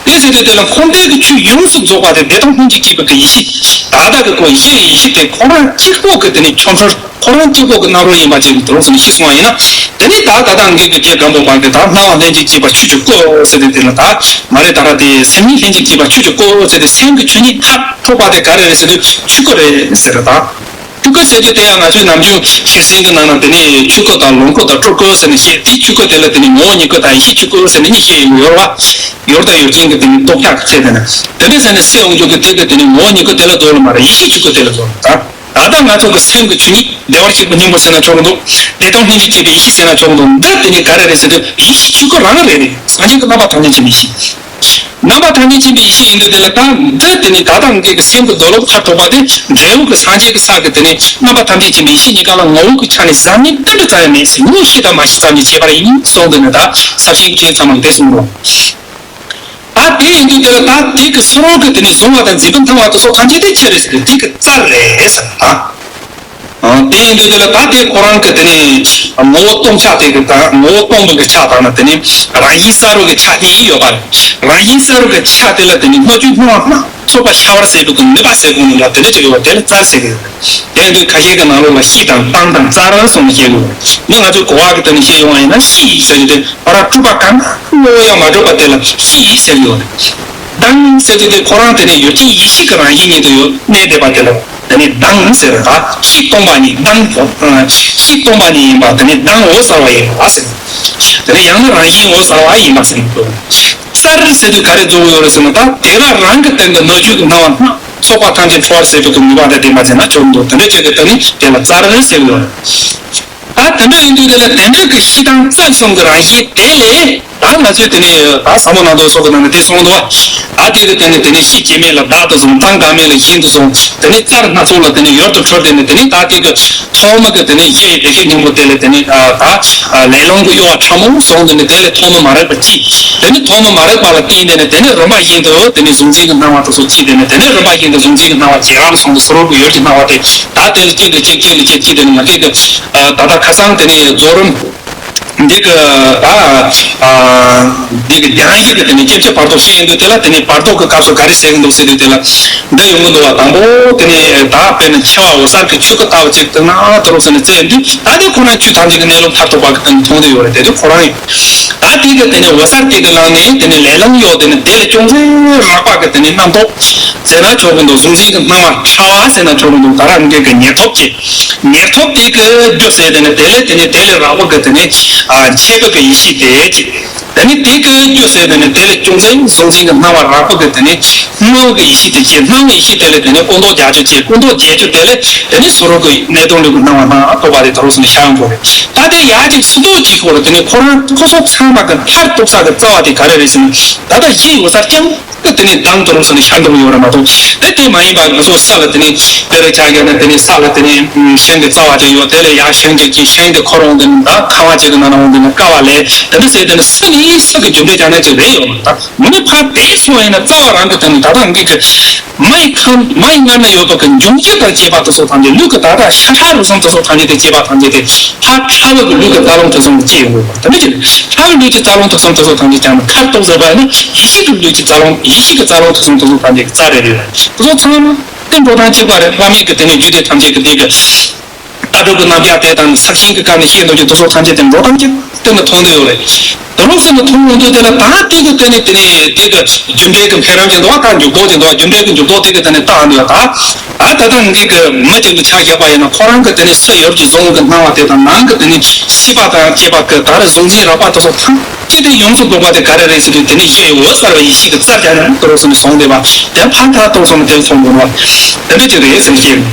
བ། དེ་ཟེར་དུས་དེ་ལ་འཁོར་འདས་ཀྱི་ཆོས་ཡོངས་སུ་རྫོགས་པ་དེ་བདེ་སྟོང་ལྷན་ཅིག་སྐྱེས་པའི་གི་ཡེ་ཤེས། ད་ལྟ་གི་ཁོ་ཡེ་ཡེ་ཤེས་དེ་ཁོ་རང་གཅིག་པོ་གི་དེ་ནི་ཆོ་འཕྲུལ་ཁོ་རང་གཅིག་པོ་གི་རྣམ་རོལ་ཡིན་པ་ཅིག་དེ་རོགས་སུ་ནི་ཤེས་སོང་བ་ཡིན་ན། དེ་ནི་ད་ད་ལྟ་འགོས་ཀྱི་རྒྱལ་སྒམ་པོ་བར་གྱི་ད་སྣང་བ་ལྷན་ཅིག་སྐྱེས་པ་ཆོས་ཀྱི་སྐུ་ཟེར་དུས་དེ་ལ་ད་མ་རེད། ད་ར་དེ་སེམས་ཉིད་ལྷན་ཅིག་སྐྱེས་པ་ཆོས་ཀྱི་སྐུ་ཟེར་དུས་སེམས་ཀྱི་ཆོས་ཉིད་མཐར་ཐུག་པ་དེ་ག་རེ་རེད་ཟེར་དུས་ཆོས་སྐུ་རེད་ཟེར་རེད་ད། ཆོས་སྐུ་ཟེར་དུས་དེ་ཡང་ང་ཚོའི་ནམ་རྒྱུན་ཤེར་ཕྱིན་གྱི་ནང་ན་དེ་ནི་ཆོས་སྐུ་དང་ལོངས་སྐུ་དང་སྤྲུལ་སྐུ་ཟེར་ནས་བཤད་དེ། ཆོས་སྐུ་དེ་ལ་དེ་ནི་ངོ་བོ་ཉིད་སྐུ་དང་ཡེ་ཤེས་ཆོས་སྐུ་ཟེར་ནས་གཉིས་བཤད་ཡོད་ཡོད་རེད་བ། ཡོད་དང་ཡོད་ཅན་གྱི་དེ་ནི་ལྡོག་ཆ་གི་ཚད་དེ་ནི་དེ་འདྲ་ཟེར་ནས་སེལ་ཡོང་རྒྱུ་གི་དེ་གི་དེ་ནི་ངོ་བོ་ཉིད་སྐུ་དེ་ལ་རྫོགས་ལ་མ་རེད། ཡེ་ཤེས་ཆོས་སྐུ་དེ་ལ་རྫོགས་ལ། ད་ད་ལྟ་ང་ཚོ་གི་སེམས་ཀྱི་ཆོས་ཉིད་བདེ་བར་གཤེགས་པའི་སྙིང་པོ་ཟེར་ན་ཆོག་གི་འདུག་བདེ་སྟོང་ལྷན་ཅིག་སྐྱེས་པའི་ཡེ་ཤེས་ཟེར་ན་ཆོག་གི་འདུག་འདི་དེ་ནི་ག་རེ་རེད་ཟེར་དུས་ཡེ་ཤེས་ཆོས་སྐུ་རང་རེད། སངས་རྒྱས་ཀྱི་རྣམ་པ་ཐམས་ཅད་མཁྱེན་པའི་ཡེ་ཤེས། རྣམ་པ་ཐམས་ཅད་མཁྱེན་པའི་ཡེ་ཤེས་ཡིན་དུས་དེ་ལ་ད་འདི་དེ་ནི་ད་ལྟ་འགོས་ཀྱི་སེམས་ཀྱི་རྫོགས་ལུགས་མཐར་ཐུག་པ་དེ་འབྲས་བུ་གི་སངས་རྒྱས་ཀྱི་ས་གི་དེ་ནི་རྣམ་པ་ཐམས་ཅད་མཁྱེན་པའི་ཡེ་ཤེས་གཉིས་ཀ་ལ་ངོ་བོ་གི་ཆ་ནས་ཟབ་ནི་ཏན་ཏན་རྩ་ཡ་མེད་ཟེར། ངོ་ཤེས་དང་མ་ཤེས་ཙམ་གྱི་ཁྱད་པར་ཡིན་གསུངས་དུས་ནི་ད་ས་ཞིང་གི་ཚང་མ་དེ་གསུངས་རོགས། ད་དེ་ཡིན་དུས་དེ་ལ་ད་དེ་གི་སོ་རོག་གི་དེ་ནི་གཟུང་བ་དང་འཛིན་པའི་སྣང་བ་དེ་སོགས་ཐམས་ཅད་དེ་ཅི་རེད་ཟེར་དུས་དེ་གི་རྩལ་རེད་ཟེར་ད། ཨ་དེ་ཡིན་དུས་དེ་ལ་ད་དེ་ཁོ་རང་གི་དེ་ནི་ངོ་བོ་སྟོང་ཆ་དེ་གི་ད་ངོ་བོ་སྟོང་པོ་གི་ཆ་དང་ན་དེ་ནི་རང་བཞིན་གསལ་རོ་གི་ཆ་གཉིས་ཡོད་པ་རེད། རང་བཞིན་གསལ་རོ་གི་ཆ་དེ་ལ་དེ་ནི་སྣོད་བཅུད་སྣང་བ་སྣ་ཚོགས་པ་ཤར་བར་བྱེད་པའི་གི་ནུས་པ་ཟེར་དགོས་ནི་འདྲ་དེ་འདྲ་ཅིག་ཡོད་པ་དེ་ལ་རྩལ་ཟེར་གི་ཡོད། དེ་ཡིན་དུས་ཁ་ཤས་ཀྱི་ནང་ལོགས་ལ་གཤིས་དང་གདངས་དང་རྩལ་གསུམ་བཤད་གི་ཡོད། མི་ང་ཚོའི་གོ་བ་གི་དོན་ནས་བཤད་ཡོང་བ་ཡིན་ན་གཤིས་ཟེར་གི་དེ་ང་རང་སྤྲུལ་པ་གང་ག་ངོ་བོ་ཡང་མ་གྲུབ་པ་དེ་ལ་གཤིས་ཟེར་གི་ཡོད་རེད། གདངས་ཟེར་དུས་དེ་ཁོ་རང་དེ་ནས་ཡོད་ཅིང་ཡེ་ཤེས་ཀྱི་རང་བཞིན་ཉིད་དུ་ཡོད་གནས་བསྡད་པ་དེ་ལ་དེ་ནས་གདངས་ཟེར་བ་དང་། གཤིས་སྟོང་པ་ཉིད་གདངས་གོ། གཤིས་སྟོང་པ་ཉིད་ཡིན་པ་དེ་ནས་གདངས་འོད་གསལ་བ་ཡིན་པ་ཟེར། དེ་ནས་ཡང་ན་རང་བཞིན་འོད་གསལ་བ་ཡིན་པ་ཟེར་གི་འདུག་རྩལ་ཟེར་དུས་ག་རེ་རྫོགས་ཡོད་རེད་ཟེར་ན། ད་དེ་རང་རང་གི་སྟེང་གི་སྣོད་བཅུད་ཀྱི་སྣང་བ་སྣ་ཚོགས་པ་ཐམས་ཅད་འཕྲོ་བར་ཟེར་དུས་ཀྱི་ནུས་པ་དེ་ལྡན་པ་ཟེར་ན་ཆོག་འདུག་དེ་འདྲ་ཅིག་གི་དོན་ནི་དེ་ལ་རྩལ་ཟེར་གི་ཡོད་རེད། ད་དེ་འདྲ་ཡིན་དུས་དེ་ལ་དེ་འདྲ་གི་གཤིས་དང་རྩལ་གསུམ་གྱི་རང་བཞིན་དེ་ལས་ད་ང་ཚོས་དེ་ནས་ད་ཟབ་མོ་སྣ་ཚོགས་སོགས་ཀྱི་ནང་ནས་དེ་གསུངས་འདུག་བ། ད་དེ་གི་དེ་ནས་དེ་ནས་གཤིས་སྐྱེ་མེད་ལ་བདག་ཏུ་བཟུང་། གདངས་འགག་མེད་ལ་གཞན་དུ་བཟུང་། དེ་ནས་རྩལ་སྣ་ཚོགས་ལ་དེ་ནས་ཡུལ་དུ་འཁྲུལ། དེ་ནས་དེ་ནས་ད་དེ་གི་ཐོག་མ་གི་དེ་ནས་གཞི་ཡི་བདེ་གཤེགས་སྙིང་པོ་དེ་ལས་དེ་ནས་ད་ལས་རླུང་གི་གཡོ་བ་ཕྲ་མོ་བཟུང་། དེ་ནས་དེ་ལས་ཐོག་མ་མ་རིག་པ་སྐྱེས། དེ་ནས་ཐོག་མ་མ་རིག་པ་ལ་བརྟེན་དེ་ནས་དེ་ནས་རིམ་པ་བཞིན་དུ་དེ་ནས་གཟུང་འཛིན་གྱི་སྣང་བ་དེ་ཚོ་སྐྱེས། དེ་ནས་དེ་ནས་རིམ་པ་བཞིན་དུ་གཟུང་འཛིན་གྱི་སྣང་བ་བྱེ་བྲག་ཏུ་སོང་སྟེ་སོ་རོག་གི་ཡུལ་གྱི་སྣང་བ་དེ། ད་དེ་ལ་གཅིག་ལ་གཅིག་གཅིག་ལ་གཅིག་སྐྱེས། དེ་ནས་ང་ཚོས་ཀྱི་ད་ལྟ་ཁ་སང་དེ་ནས་རྫོགས་རིམ་འདི་གི་ད་འདི་གི་རྒྱང་ཞིག་གི་དེ་ནས་སྐྱེ་མཆེད་བར་དོ་བཤད་ཡོང་དུས་དེ་ལ་དེ་ནས་བར་དོ་གི་སྐབས་སུ་ག་རེ་བཤད་ཀྱི་འདུག་ཟེར་དུས་དེ་ལ་འདི་ཡོང་གི་འདུག་བ། དང་པོ་དེ་ནས་ད་དཔེར་ན་འཆི་བ་འོད་གསལ་གྱི་ཆོས་སྐུ་ལྟ་བུ་ཅིག་དེ་ན་དེ་རུ་ཟེར་ནས་བཙལ་དུས་ད་དེ་ཁོ་རང་ཆོས་ཐམས་ཅད་ཀྱི་གནས་ལུགས་མཐར་ཐུག་པ་གི་དོན་མཐོང་དུ་ཡོད་རེད། དེ་དུས་ཁོ་རང་ཡིན། ད་དེ་གི་དེ་ནས་འོད་གསལ་དེ་གི་ལམ་ནས་དེ་ནས་ལས་ལམ་གཡོ། དེ་ནས་དེ་ལས་ཅུང་ཟད་རགས་པ་གི་དེ་ནས་རྣམ་རྟོག་ཟེར་ན་ཆོག་གི་འདུག་གཟུང་འཛིན་གྱི་སྣང་བ་ཕྲ་བ་ཟེར་ན་ཆོག་གི་འདུག་ད་རང་གི་གི་ཉེར་ཐོབ་ཀྱི་ཉེར་ཐོབ་དེ་གི་རྒྱུ་ཟེར་དེ་ནས་དེ་ལས་དེ་ནས་དེ་ལས་རགས་པ་གི་དེ་ནས་ཨ་འཆད་པའི་གི་ཡེ་ཤེས་དེ་གཅིག་དེ་ནས་དེ་གི་རྒྱུ་ཟེར་དེ་ནས་དེ་ལས་ཅུང་ཟད་གཟུང་འཛིན་གྱི་སྣང་བ་རགས་པ་གི་དེ་ནས་སྣང་གི་ཡེ་ཤེས་དེ་གཅིག་སྣང་གི་ཡེ་ཤེས་དེ་ལས་དེ་ནས་ཀུན་རྟོག་བརྒྱད་ཅུ་གཅིག་ཀུན་རྟོག་བརྒྱད་ཅུ་དེ་ལས་དེ་ནས་སོ་རོག་གི་གནས་སྟོང་ལུགས་ཀྱི་སྣང་བ་སྣ་ཚོགས་པ་དེ་ད་རུང་ཟེར་ནས་ཤར་ཡོང་གི་རེད། ད་དེ་ཡ་གཅིག་སུ་རྟོག་གཅིག་ཁོ་ར་དེ་ནས་ཁོ་རང་ཁོ་ཚོ་ཚང་མ་གི་མཐར་གཏུགས་ས་གི་རྩ་བ་དེ་ག་རེ་རེད་ཟེར་ན། ད་ལྟ་གཞི་ཡོད་ས་རྐྱང་གི་དེ་ནས་གདངས་དེ་རུ་ཟེར་ནས་ཤར་འགྲོ་གི་ཡོད་རེད་མ་གཏོགས། དེ་དེ་མ་ཡིན་པ་ང་ཚོ་ས་ལ་དེ་ནས་དཔེར་ན་ཆ་བཞག་ན་དེ་ནས་ས་ལ་དེ་ནས་ཤིང་གི་རྩ་བ་ཅིག་ཡོད། དེ་ལས་ཡར་ཤིང་གི་དཀྱིལ་ཤིང་དེ་ཁོ་རང་དེ་ནས་ད་ཁང་བ་ཅིག་གི་ནང་ན་འོང་དེ་ནས་ཀ་བ་ལས་དེ་འདྲ་ཟེར་དེ་ནས་ས་ནི་ས་གི་རྒྱུ་འབྲས་ཀྱང་ན་ཅིག་རེད་ཡོད་མ་རེད། ད་མི་ནི་ཕར་བལྟས་སོང་བ་ཡིན་ན་རྩ་བ་རང་གི་དེ་ནས་ད་ལྟ་འདི་གི་མ་ཡི་ཁམས་མ་ཡི་མངལ་ན་ཡོད་པ་གི་འབྱུང་བྱེད་དང་བཅས་པ་དེ་ཚོ་ཐམས་ཅད་ལུས་ཀྱི་ད་ལྟ་ཤ་ཁྲག་རུས་གསུམ་དེ་ཚོ་ཐམས་ཅད་དེ་བཅས་པ་ཐམས་ཅད་དེ་ཕར་ཕྲ་བ་གི་ལུས་ཀྱི་རྩ་རླུང་དེ་ཚོ་སྐྱེ་ཡོང་གི་ཡོད་པ་དེ་འདྲ་ཅིག་རེད། ཕྲ་བའི་ལུས་ཀྱི་རྩ་རླུང་དེ་གསུམ་དེ་ཚོ་ཐམས་ཅད་ཀྱང་ན་མཐར་གཏུགས་ཟེར་བ་ཡིན་ན་ཡེ་ཤེས་ཀྱི་ལུས་ཀྱི་རྩ་རླུང་ཡེ་ཤེས་ཀྱི་རྩ་རླུང་དེ་གསུམ་དེ་ཚོ་ཐམས་ཅད་ཀྱི་རྩ་རེ་རེ་རེད། དེ་ཚོ་ཚང་མ་ དེ་འགྲོ་སྟངས་གཅིག་པ་རེད། བླ་མེད་ཀྱི་དེ་ནས་རྒྱུད་སྡེ་ཐམས་ཅད་ཀྱི་དེ་གི་ལྟ་གྲུབ་ཀྱི་རྣམ་གཞག་དེ་དང་ས་ཞིང་གི་སྐབས་ནས་བཤད་འདུག་རྒྱུ་དེ་ཚོ་ཐམས་ཅད་དེ་འགྲོ་སྟངས་གཅིག་སྟེང་ནས་མཐོང་གི་ཡོད་རེད། དེ་ལོགས་སུ་ནི་མཐོང་ཡོང་དུས་དེ་ལ་ད་དེ་གི་དེ་ནས་དེ་ནས་དེ་གི་རྒྱུ་འབྲས་ཀྱི་འཕེལ་རིམ་ཅིག་འདུག་བ། ད་འཇུག་ལྡོག་ཅིག་འདུག་བ། རྒྱུ་འབྲས་ཀྱི་འཇུག་ལྡོག་དེ་གི་དེ་ནས་བལྟ་འདུག་བ། ད་ད་ལྟ་ངེད་ཀྱི་མི་ཅིག་གི་ཆ་བཞག་པ་ཡིན་ན་ཁོ་རང་གི་དེ་ནས་ས་ཡོར་གྱི་གཟུངས་ཀྱི་སྣང་བ་དེ་དང་ནང་གི་དེ་ནས་ཤེས་པ་དང་བཅས་པ་གི་ད་རེ་གཟུང་འཛིན་རགས་པ་དེ་ཚོ་ཐམས་ཅད་དེ་ཡོངས་སུ་རྫོགས་པ་དེ་ག་རེ་རེད་ཟེར་དུས་དེ་ནས་ཡེ་འོད་གསལ་བའི་ཡེ་ཤེས་ཀྱི་རྩལ་སྦྱར་ནས་དེ་རོ་སོང་ནས་སོང་བསྡད་པ། དེ་ཕར་ཐག་ཐོག་སོང་ནས་དེ་སོང་འདུག་བ། དེ་འདྲ་ཅིག་རེད་ཟེར་གྱི།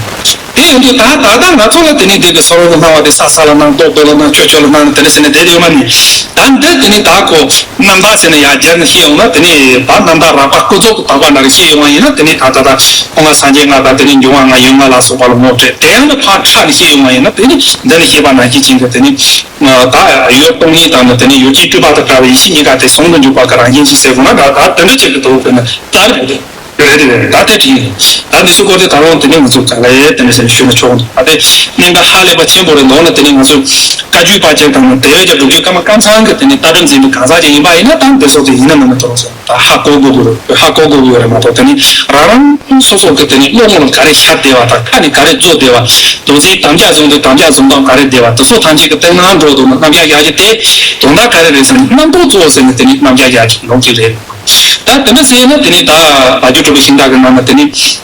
དེ་ཡིན་དུས་ད་ད་ལྟ་ང་ཚོ་ལ་དེ་ནས་འདི་གི་ས་རོ་གི་སྣང་བ་དེ་ས་ས་ལ་སྣང་། རྡོ་རྡོ་ལ་སྣང་། ཆོས་ཆོས་ལ་སྣང་། དེ་འདྲ་ཟེར་ནས་བསྡད་ཡོད་མ་ནི། ད་འདི་དེ་ནས་ད་ཁོ་རྣམ་པ་ཟེར་ནས་ཡར་སྦྱར་ནས་བཤད་ཡོང་ན། དེ་ནས་ད་རྣམ་པ་རགས་པ་ཀུན་རྫོབ་ཀྱི་དག་པ་ནང་བཤད་ཡོང་བ་ཡིན་ན། དེ་ནས་ད་ད་ད་ཁོ་ན་སངས་རྒྱས་ལྔ་དང་། དེ་ནས་འབྱུང་བ་ལྔ་ཡོད་ལྔ་ལ་སོགས་པ་ལ་ངོ་སྤྲད། དེ་ཡང་ནི་ཕར་ཕྲ་ནས་བཤད་ཡོང་བ་ཡིན་ན། དེ་ནི་འདི་ནས་བཤད་པ་ནང་བཞིན་ཅན་གྱི་དེ་ནི་ད་ཡོད་སྟོང་ཉིད་དང་ནི། དེ་ནི་ཡུལ་གྱི་སྤྲོས་པ་དང་བྲལ་བའི་ཡེ་ཤེས་གཉིས་ཀ་དེ་ཟུང་དུ་འཇུག་པ་གི་རང་བཞིན་ཅིག་ཟེར་དགོས་ན། ད་ད་དེ་འདྲ་ཅིག་གི་དོན་དེ་ནི་ད་རེད། རེད་རེད། ད་དེ་དྲིས་ཡིན། ད་འདི་ཚོའི་སྐོར་དེ་ད་རུང་དེ་ནས་ང་ཚོ་ག་ལ་ཡས་དེ་འདྲ་ཟེར་ནས་ཞུས་ན་ཆོག་འདུག་ད་དེ་གནད་འགག་ཧ་ལས་པ་ཆེན་པོ་རེད་འདུག་ན། དེ་ནས་ང་ཚོས་བཀའ་བརྒྱུད་པ་ཅན་དང་ནི་དེ་བས་ཀྱང་སྒྲུབ་བརྒྱུད་ཀརྨ་ཀཾ་ཚང་གི་དེ་ནས་ལྟ་གྲུབ་འཛིན་པའི་གང་ཟག་ཅིག་ཡིན་པ་ཡིན་ན། ད་འདི་ཚོ་དེ་ཡིན་ན་མིན་ན་དེ་རུང་ཟེར་ད་ཧ་གོ་དགོས་ཀྱི་རེད། ཧ་གོ་དགོས་ཀྱི་ཡོད་རེད་མ་གཏོགས། དེ་ནས་རང་རང་སོ་སོ་གི་དེ་ནས་བློ་ངོ་ལ་ག་རེ་ཤར་བསྡད་པ་དང་། ཁ་ནས་ག་རེ་ཚོར་བསྡད་པ། དོན་ཚན་དམ་བཅའ་བཟུང་དུས་དམ་བཅའ་བཟུང་སྟངས་ག་རེ་བསྡད་པ། དེ་ཚོ་ཐམས་ཅད་ཀྱི་སྟེང་ན་འགྲོ་འདུག་ན། རྣམ་གཞག་བཞག་རྒྱུ་དེ་དོན་དག་ག་རེ་རེད་ཟེར་ན། རྣམ་རྟོག་གཙོ་བོ་ཟེར་ནས་དེ་ནས་རྣམ་གཞག་བཞག་རྒྱུ་ལོང་གི་རེད། ད་དེ་འདྲ་ཟེར་ན་དེ་ནས་ད་བ་རྒྱུད་གྲུབ་པའི་ཤིང་རྟ་གི་ནང་ན་དེ་ནས་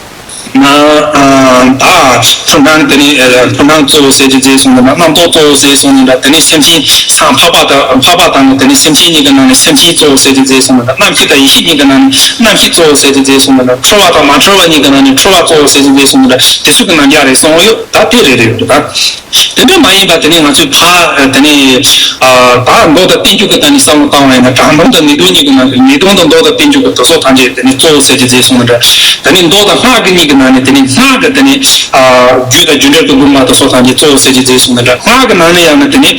ན་ཨ་ད་འཁྲུལ་སྣང་། དེ་ནས་ཨ་འཁྲུལ་སྣང་གཙོ་བོ་ཟེར་གྱི་རྗེས་སོང་ནས། རྣམ་རྟོག་གཙོ་བོ་ཟེར་སོང་ནས། ད་དེ་ནས་སེམས་ཅན་སང་འཕགས་པ་དང་། འཕགས་པ་དང་ནི་དེ་ནས་སེམས་ཅན་གཉིས་ཀྱི་ནང་ནས་སེམས་ཅན་གཙོ་བོ་ཟེར་གྱི་རྗེས་སོང་ནས། ད་རྣམ་ཤེས་དང་ཡེ་ཤེས་གཉིས་ཀྱི་ནང་ནས་རྣམ་ཤེས་གཙོ་བོ་ཟེར་གྱི་རྗེས་སོང་ནས། ད་འཁྲུལ་བ་དང་མ་འཁྲུལ་བ་གཉིས་ཀྱི་ནང་ནས་འཁྲུལ་བ་གཙོ་བོ་ཟེར་གྱི་རྗེས་སོང་ནས། ད་དེ་ཚོ་གི་རྣམ་གཞག་རེད་གསུངས་ཡོད། ད་དེ་རེད་རེད་ཡོད་ད། དེ་འདྲ་མ་ཡིན་པ་དེ་ནས་ང་ཚོས་ཕ་དེ་ནས་ཨ་ད་མདོ་དང་བསྟན་བཅོས་ཀྱི་སྟེང་ནས་བསམ་བློ་བཏང་བ་ཡིན་ན། དྲང་དོན་དང་ངེས་དོན་གཉིས་ཀྱི་ནང་གི། ངེས་དོན་དང་མདོ་དང་བསྟན་བཅོས་ཀྱི་དེ་ཚོ་ཐམས་ཅད་དེ་ནས་གཙོ་བོ་ཟེར་གྱི་རྗེས་སོང་ནས་འདྲ། དེ་ནས་མདོ་དང་སྔགས་ཀྱི་གཉིས་ཀྱི་ནང་ནས། དེ་ནས་སྔགས་ཀྱི་དེ་ནས་ཨ་རྒྱུད་དང་རྒྱུ་འབྲས་ཀྱི་དགོངས་པ་དེ་ཚོ་ཐམས་ཅད་གཙོ་བོ་ཟེར་གྱི་རྗེས་སོང་ནས་འདྲ། སྔགས་ཀྱི་ནང་ནས་ཡང་ན་དེ་ནས་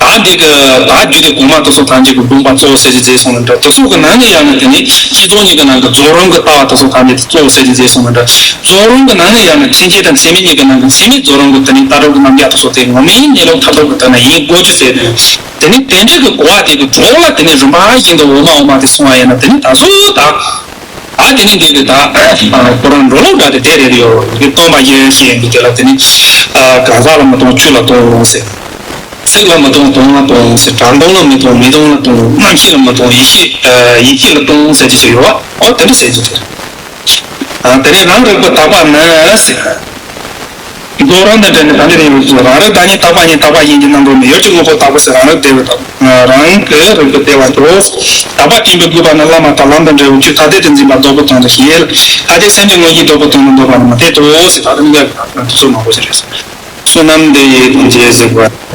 ད་འདི་གི་ད་རྒྱུད་ཀྱི་དགོངས་པ་དེ་ཚོ་ཐམས་ཅད་ཀྱི་དགོངས་པ་གཙོ་བོ་ཟེར་གྱི་རྗེས་སོང་ནས་འདྲ། དེ་ཚོ་གི་ནང་ནས་ཡང་ན་དེ་ནས་བསྐྱེད་རྫོགས་གཉིས་ཀྱི་ནང་གི་རྫོགས་རིམ་གྱི་ལྟ་བ་དེ་ཚོ་ཐམས་ཅད་དེ་གཙོ་བོ་ཟེར་གྱི་རྗེས་སོང་ནས་འདྲ། རྫོགས་རིམ་གྱི་ནང་ནས་ཡང་ན་འཕྲིན་བཅས་དང་འཚེ་མེད་གཉིས་ཀྱི་ནང་གི་འཚེ་མེད་རྫོགས་རིམ་གྱི་དེ་ནས་ལྟ་གྲུབ་ཀྱི་རྣམ་གཞག་དེ་ཚོ་དེ་ངོ་མའི་གནས་ལུགས་མཐར་ཐུག་གི་དེ་ན་ཡིན་དགོས་རྒྱུ་ཟེར་ནས། དེ་ནས་དེ་འདྲའི་གི་གོ་བ་དེ་གི་གྲོགས་ལ་དེ་ནས་རིམ་པ་བཞིན་དུ་འོག་མ་འོག་མ་དེ་སོང་བ་ཡིན་ན། དེ་ནས་ད་གཟོད་ད་ཨ་དེ་ནས་འདི་གི་ད་ཁོ་རང་འགྲོ་ལུགས་འདྲ་དེ་དེ་རེད་ཡོད། དེ་སྟོང་པ་ཡིན་ཞེས་ཡིན་གྱི་དེ་ལ་དེ་ནས་ཨ་གང་ཟག་ལ་མི་ལྟུང་ཆོས་ལ་ལྟུང་ཟེར། ཚིག་ལ་མི་ལྟུང་དོན་ལ་ལྟུང་ཟེར། དྲང་དོན་ལ་མི་ལྟུང་མི་ལྟུང་ལ་ལྟུང་། རྣམ་ཤེས་ལ་མི་ལྟུང་ཡེ་ཤེས་ཡེ་ཤེས་ལ་ལྟུང་ཟེར་གྱི་ཞིག་ཡོད་པ། ཨོ་དེ་འདྲ་ཟེར་གྱི་ཟེར། ཨ་དེ་ནས་རང་རིག་པའི་དག་པ་ནི་ཟེར། རྫོགས་རིམ་དང་འབྲེལ་ནས་གང་འདྲ་ཡིན་པའི་ཚུལ། རང་རིག་བདག་ཉིད་དག་པ་ཉིད་དག་པ་ཡིན་གྱི་རྣམ་རྟོག་མེད། ཡུལ་གྱི་དངོས་པོ་དག་པ་ཟེར། རང་རིག་བདེ་བའི་དག་རང་གི་རིག་པ་བདེ་བར་འགྲོ། དག་པ་སྟོན་པའི་དགོས་པ་ནི་བླ་མ་དང་ལམ་དང་འབྲས་བུ་ཆོས་ཐ་དད་དུ་འཛིན་པ་ལྡོག་པའི་དོན་དུ་བཤད། ཐ་དད་སེམས་ཀྱི་དངོས་གཞི་ལྡོག་པའི་དོན་དུ་འདོད་པ་ནི་མི་འཐད་དོ་ཟེར། ད་དུང་འདི་ཚོ་མང་པོ་ཞིག་རེད། བསོད་ནམས་འདི་ཡིས་ཐམས་ཅད་གཟིགས་པ།